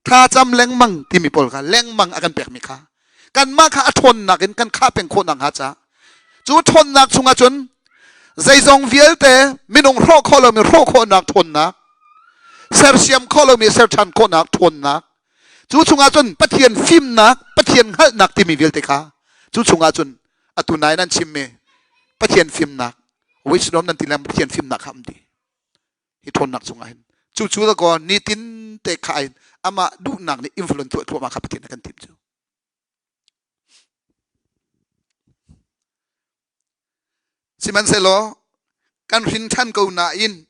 Thlacam lengmang timi pawl kha lengmang a kan pekmi kha kanmah kha a ṭhawnnak in kan khah peng khawh nakhnga caah cu ṭhawnnak chungah cun zeizong vialte minung hrawh khawh lomi hrawh khawhnak ṭhawnnak sersiam khawh lomi serṭhan khawhnak ṭhawnnak cu chungah cun Pathian fimnak Pathian hngalhnak timi vialte kha cu chungah cun atu nai nan chimmi Pathian fimnak wisdom nan ti le Pathian fimnak kha um dih hi ṭhawnnak chungah hin cucu da kaw nitin te kha in amah duhnak nih influence tuah thluahmah kha Pathian a kan timh cu sihmanhsehlaw kan hrin ṭhan ko nain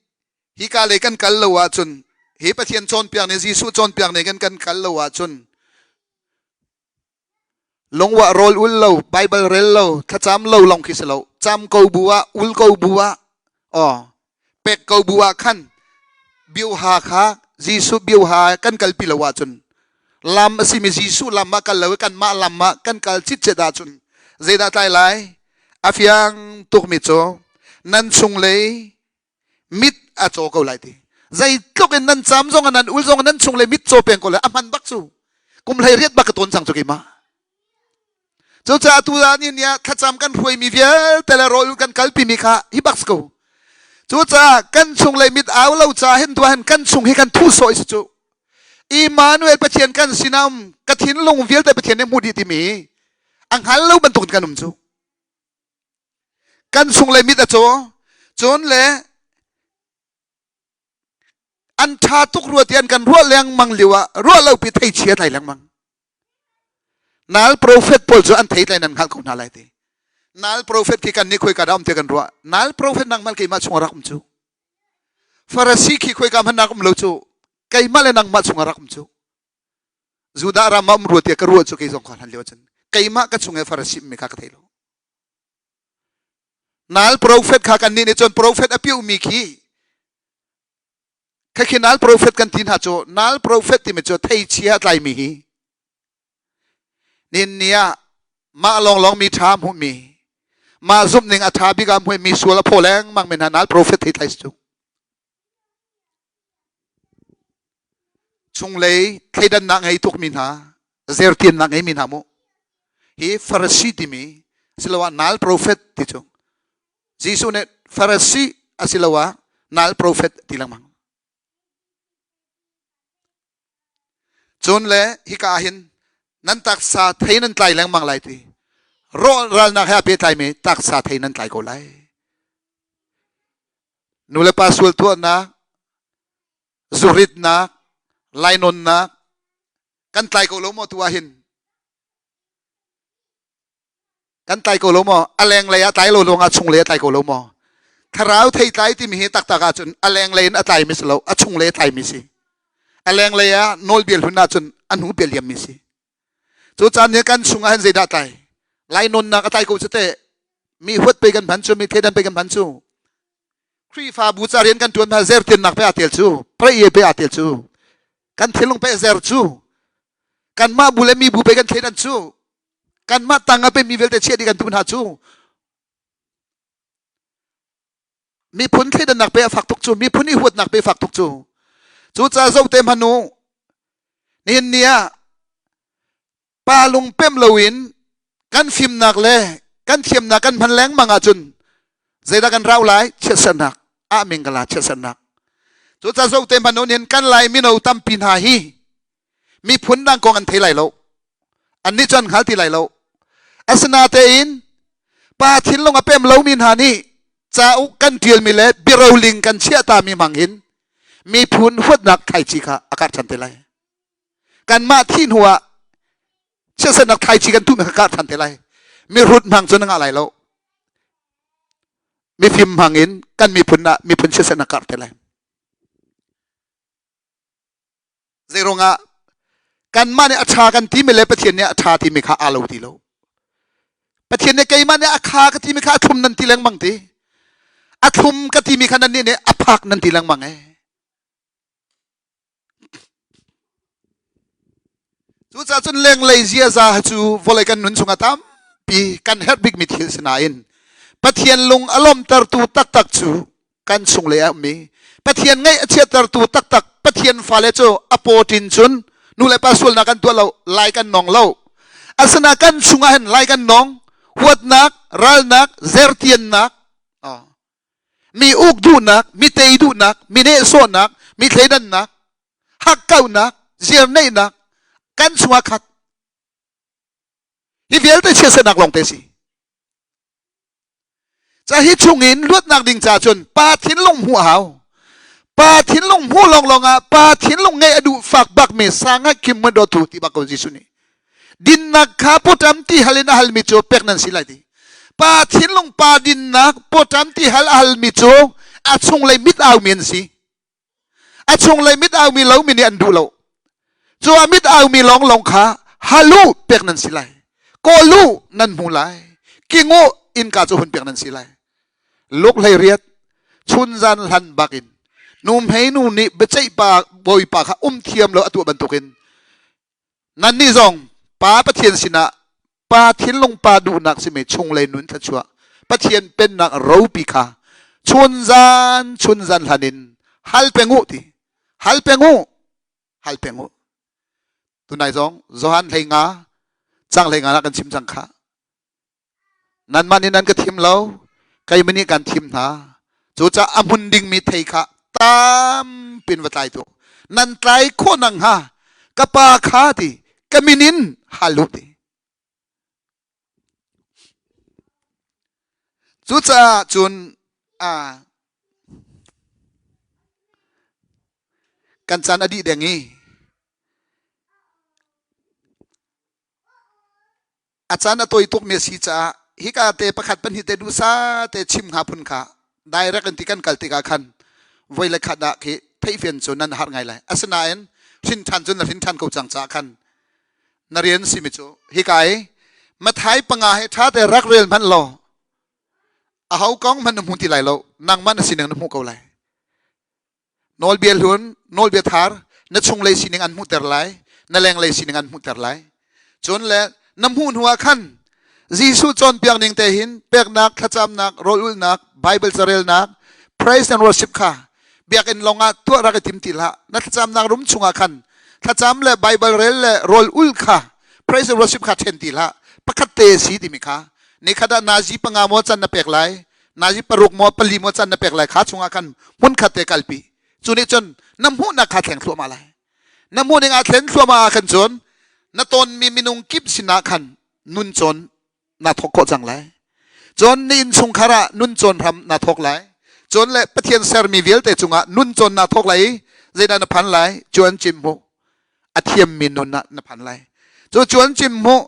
hika lei kan kal lo ahcun hi Pathian cawnpiak nih Jesuh cawnpiak nih kan kan kal lo ahcun Lungwah rawl ul lo, Bible rel lo, thlacam lo lawng khi si lo. Cam ko bu ah, ul ko bu ah, oh, pek ko bu ah khan bioha kha Jesuh bioha kan kalpi lo ahcun lam a simi Jesuh lam ah kal lo i kanmah lam ah kan kal citcet ahcun zeidah tlai lai? A fiang tukmi cu nan chunglei mit a caw ko lai ti zeitluk in nan cam zong nan ul zong nan chung le mit caw peng ko lai a hman bak cu kum hlei riat bak ka tawn cang cu keimah cucaah tu ah ni nia thlacam kan hruaimi vialte le rawl kan kalpi mi kha hi bak ko cucaah kan chung le mit au lo ca hin tu hin kan chung hi kan thu sawh si cu Emmanuel Pathian kan sinam ka thinlung vialte Pathian nih hmu dih timi a hngal lo bantuk kan um cu Kan chung le mit a caw. Cun le an ṭha tuk rua ti an kan ruah lengmang lio ah ruah lo pi thei chia tlai lengmang. Nal prophet pawl cu an thei tlai nan hngalh ko hna lai ti. Nal prophet khi kan nih khoi ka dah um ti kan ruah. Nal prophet nangmah keimah chung rak um cu. Farasi khi khoi ka hmanh nak um lo cu. Keimah le nangmah chung rak um cu. Judah ram ah um rua tiah ka ruah cu kei zong kha hlan lio cun keimah ka chung he Farasi mi kha ka thei lo. Nal profet kha kan nih nih cun profet a piumi khi khakhi nal profet kan ti hna cu nal profet timi cu theichia tlaimi hi nin ni ah mah lawnglawng mi ṭha hmuhmi mah zumhning a ṭha bik ah hmuhmi sual a phaw lengmang mi hna nal profet thei tlai cu Chunglei thleidannak ngei tukmi hna, zertiannak ngeimi hna mu. Hi Farasi timi asiloah nal profet ti cu Jesuh nih Farasi asiloah nal profet ti lengmang. Cun le hika ah hin nan taksa thei nan tlai lengmang lai ti. Rawhralnak he a pehtlaimi taksa thei nan tlai ko lai. Nulepa sual tuahnak, zuritnak, lainawnnak kan tlai ko lo maw tu ah hin? Kan tlai ko lo maw? A lenglei ah tlai lo lawng ah chunglei ah tlai ko lo maw? Thlarau thei tlai timi hi taktak ahcun a lenglei in a tlaimi si lo, a chunglei a tlaimi si. A lenglei ah nawlbia hlun ahcun a hnu bia liammi si. Cu caan nih kan chungah hin zeidah tlai? Lainawnnak a tlai ko cu teh. Mi huat pe kan hman cu, mi thleidan pe kan hman cu. Khrihfabu ca rian kan ṭuan hna zertiannak pe aa tel cu, prayer pe aa tel cu. Kan thinlung pe zer cu. Kanmah bu le mi bu pe kan thleidan cu. Kanmah tang ah pe mi vialte chiah dih kan duh hna cu. Miphun thleidannak pe a fak tuk cu. Miphun i huatnak pe fak tuk cu. Cucaah zoh te hmanh u. Nihin ni ah pa lungpem loin kan fimnak le kan thiamnak kan hman lengmang ahcun zeidah kan rau lai chiatsernak ah mingkala chiatsernak cucaah zoh te hmanh hin kan lai mino tampi hna hi miphun dang kong an thei lai lo annih cu an hngal ti lai lo asinatein pa thinlung a pem lomi hna nih cauk kan ṭialmi le biaroling kan chiahtami hmang hin miphun huatnak thlaici kha a karh ṭhan te lai kanmah thih hnu ah chiatsernak thlaici kan tuhmi kha karh ṭhan te lai mihrut hmang cun na ngah lai lo mifim hmang in kan miphun ah miphun chiatsernak karh te lai zeiruangah kanmah nih a ṭha kan timi le Pathian nih a ṭha timi kha aa lo ti lo Pathian nih keimah nih a kha ka timi kha a thlum nan ti lengmang ti a thlum ka timi kha nannih nih a phak nan ti lengmang e. Cucaah cun lenglei ziaza cu vawlei kan nun chungah tampi kan herh bikmi thil si nain Pathian lung a lawmhtertu taktak cu kan chunglei ah ummi Pathian ngaih a chiattertu taktak Pathian fale cu a pawṭin cun nu le pa sualnak kan tuah lo lai kan nong lo asina kan chungah hin lai kan nong huatnak ralnak zertiannak mi uk duhnak mi tei duhnak mi nehsawhnak mi thleidannak hakkauhnak ziarneihnak kan chungah khat hi vialte chiatsernak lawng te si ca hi chungin luatnak ding ca cun pa thinlung hmuh a hau pa thinlung hmuh lawnglawng ah pa thinlung ngeih a duh fak bak mi sanga kim mun dawtu ti bak ko Jesuh nih dinnak kha pawṭam ti hal in a halmi cu pek nan si lai ti pa thinlung pa dinnak pawṭam ti hal a halmi cu a chunglei mit aumi an si A chunglei mit aumi lomi nih an duh lo. Cu a mit aumi lawnglawng kha halu pek nan si lai. Kawlu nan hmu lai. Kingu innka cu hun pek nan si lai. Luk hlei riat chunzan hlan bakin nu hmei nu nih biaceih pa bawipa kha um thiam lo a tuah bantukin Nannih zong Pa Pathian sinah Pa thinlung pa duhnak simi chunglei nun thluachuah Pathian pennak ropi kha chunzan chunzan hlan in hal peng u ti hal peng u hal peng u tunai zong Johan hlei nga cang hlei nga na kan chim cang kha Nanmah nih nan ka thim lo, keimah nih kan thim hna. Cucaah a hmun dingmi thei kha tampin va tlai tuah. Nan tlai khawh nakhnga ka pa kha ti ka min in hal u ti. Cucaah cun kan caan a dih deng i A caan a tawi tukmi a si caah hika te pakhat pahnih te duhsa te chim hnga phun kha direct in ti kan kal tikah khan voi le khat ah khi theihfian cu nan har ngai lai. Asinain hrin ṭhan cu na hrin ṭhan ko cang caah khan na rian simi cu hika i Mathai panga he ṭha te rak rel hmanh law aho kong hmanh na hmu ti lai lo nangmah na sining na hmuh ko lai. Nawlbia hlun, nawlbia thar na chunglei sining an hmuhter lai, na lenglei sining an hmuhter lai. Cun le na hmuh hnu ah khan Jesuh cawnpiak ning te hin peknak, thlacamnak, rawlulhnak, Bible carelnak, praise and worship kha biakinn lawng ah tuah rak i tim ti hlah. Na thlacamnak room chungah khan thlacam le Bible rel le rawl ul kha praise and worship kha ṭhen ti hlah. Pakhat te si timi kha nikhat ah nazi panga maw can na pek lai, nazi paruk maw pali maw can na pek lai kha chungah khan hmun khat te kalpi cu nih cun na hmuhnak kha thleng thluahmah lai na hmuh ning ah thlen thluahmah ah khan cun na tonmi minung kip sinah khan nun cawn na thawk khawh cang lai cun na innchungkhar ah nun cawn hram na thawk lai cun le Pathian sermi vialte cungah nun cawn na thawk lai i zeidah na phan lai cuan cim mu a thiammi nun ah na phan lai cu cuan cim mu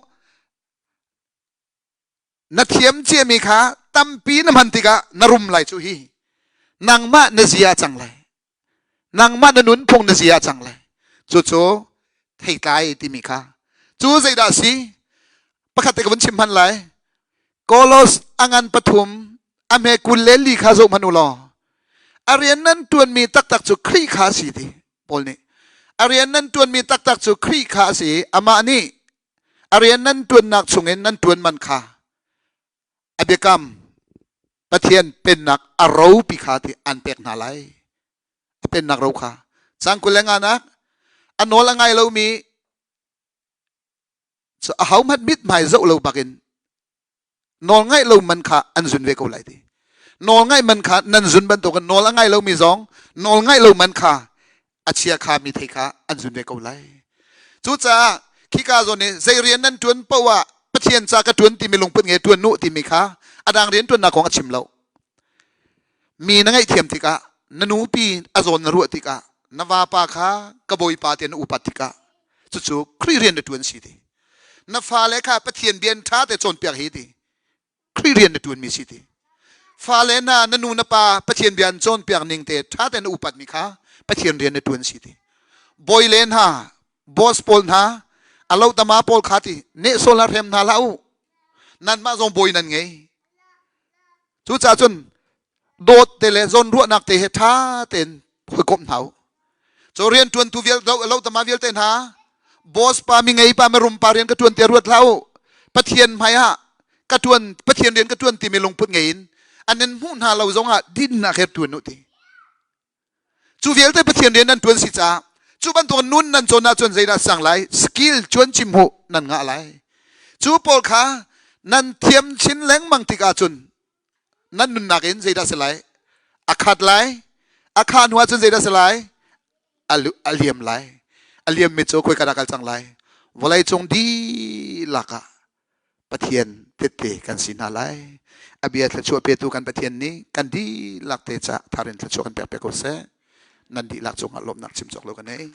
Na thiam ciami kha tampi na hman tikah na rum lai cu hi. Nangmah na zia cang lai. Nangmah na nunphung na zia cang lai. Cucu theitlai timi kha. Cu zeidah si? Pakhat te ka vun chim hman lai. Kolos a ngan pathum a hme 21 kha zoh hmanh u law. A rian nan tuanmi taktak cu Khrih kha a si ti Paul nih. A rian nan tuanmi taktak cu Khrih kha a si i amah nih A rian nan ṭuannak chungin nan ṭuan man kha a biakam Pathian pennak a ropi kha ti an pek hna lai. A pennak ro kha. Cang 25 nak a nawl a ngai lomi cu ahohmanh mithmai zoh lo bakin Nawlngaih lo man kha an zun ve ko lai ti. Nawlngaih man kha nan zun bantukin nawl a ngai lomi zong nawlngaih lo man kha a chia kha mi thei kha an zun ve ko lai. Cucaah khika zawn i zei rian nan ṭuan paoh ah Pathian ca ka ṭuan timi lungput nge ṭuan nu timi kha a dang rian ṭuannak kong a chim lo. Mi na ngaihthiam tikah na nupi a zawn na ruah tikah na vapa kha ka bawipa tiah na upat tikah cucu Khrih rian na ṭuan si ti. Na fale kha Pathian bia in ṭha te cawnpiak hi ti. Khrih rian na ṭuanmi si ti. Fale hna na nu na pa Pathian bia an cawnpiak ning te ṭha te na upatmi kha Pathian rian na ṭuan si ti. Bawi le hna, boss pawl hna, a lotama pawl kha ti nehsawh la hrem hna hlah u. Nanmah zong bawi nan ngei. Cucaah cun dawt te le zawnruahnak te he ṭha tein hawikomh hna u. Cu rianṭuantu vialte, lotama vialte hna, Boss pa mi ngei pa mirum pa rian ka tuan te ruat hlah u. Pathian hmai ah ka tuan Pathian rian ka tuan timi lungput ngei in an in hmuh hna lo zong ah dinnak he tuan u ti. Cu vialte Pathian rian nan tuan si caah cu bantuk nun nan cawn ahcun zeidah sang lai skill cuan chim hu nan ngah lai. Cu pawl kha nan thiam chin lengmang tik ahcun nan nunnak in zeidah si lai a khat lai a khah hnu ahcun zeidah si lai a liam lai a liam mi cu khoi ka dah kal cang lai vawlei cung dihlak ah Pathian tette kan si hna lai. A bia thluachuah petu kan Pathian nih kan dihlak te ca tharin thluachuah kan pek piak ko seh. Nan dihlak cungah lawmhnak chim cawk lo ka nei.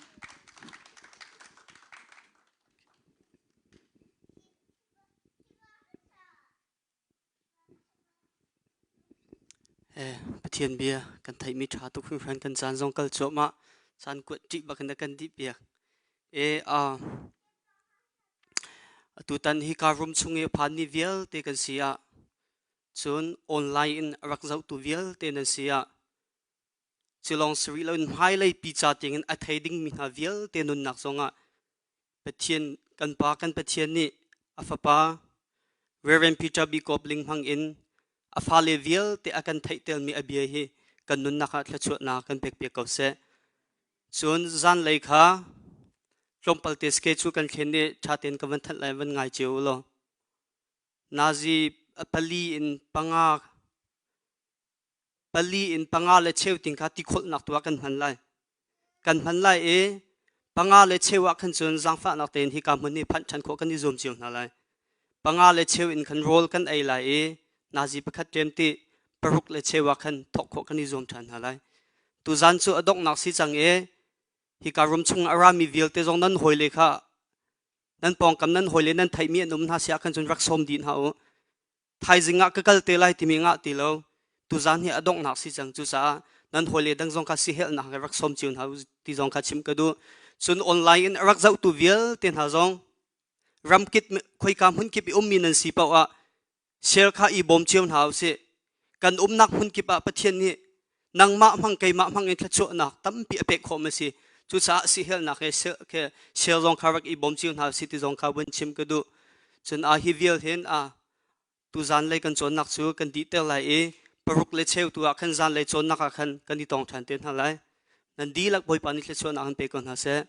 Eh, Pathian bia kan theihmi ṭha tuk hringhran kan caan zong kal cuahmah caan kuat ṭih bak in a kan dih piak. E, uh, atutan hi ka room chung i a phanmi vialte kan si ah cun online in a rak zohtu vialte nan si ah cilawng si rih loin hmailei pi ca tiangin a thei dingmi hna vialte nunnak zongah Pathian kan Pa kan Pathian nih a fapa Reverend Peter B. Kopling hmang in a fale vialte a kan theihtelmi a bia hi kan nunnak ah thluachuahnak kan pekpiak ko seh. Cun zanlei kha tlawmpal te schedule kan thlen i ṭha tein ka van thanh lai van ngai cio u law. Nazi pali in panga pali in panga le cheu ting kha tikholhnak tu ah kan hman lai. Kan hman lai i panga le cheu ah khan cun zaangfahnak tein hika hmun hi phanh ṭhan khawh kan i zuam cio hna lai. Panga le cheu in khan rawl kan ei lai i nazi pakhat ṭem ti paruk le cheu ah khan thawk khawh kan i zuam ṭhan hna lai. Tuzan cu a donghnak si cang i hika rum chung a rami vialte zong nan hawile kha nan pawngkam nan hawile nan theihmi an um hna si ah khan cun rak sawm dih hna u. Thaizing ah ka kal te lai timi ngah ti lo. Tuzan hi a donghnak si cang cucaah nan hawile dang zong kha sihelnak he rak sawm cio hna u ti zong kha chim ka duh. Cun online in a rak zohtu vialte hna zong ramkip khoika hmunkip i ummi nan si paoh ah share kha i bawm cio hna usih. Kan umnak hmunkip ah Pathian nih nangmah hmang keimah hmang in thluachuahnak tampi a pek khawh ma si. Cucaah sihelnak he share zong kha rak i bawm cio hna usih ti zong kha vun chim ka duh. Cun a hi vial hin a tu zanlei kan cawnnak cu kan dihter lai i paruk le cheu tu ah khan zanlei cawnnak ah khan kan i tong ṭhan te hna lai. Nan dihlak Bawipa nih thluachuahnak an pe ko hna seh.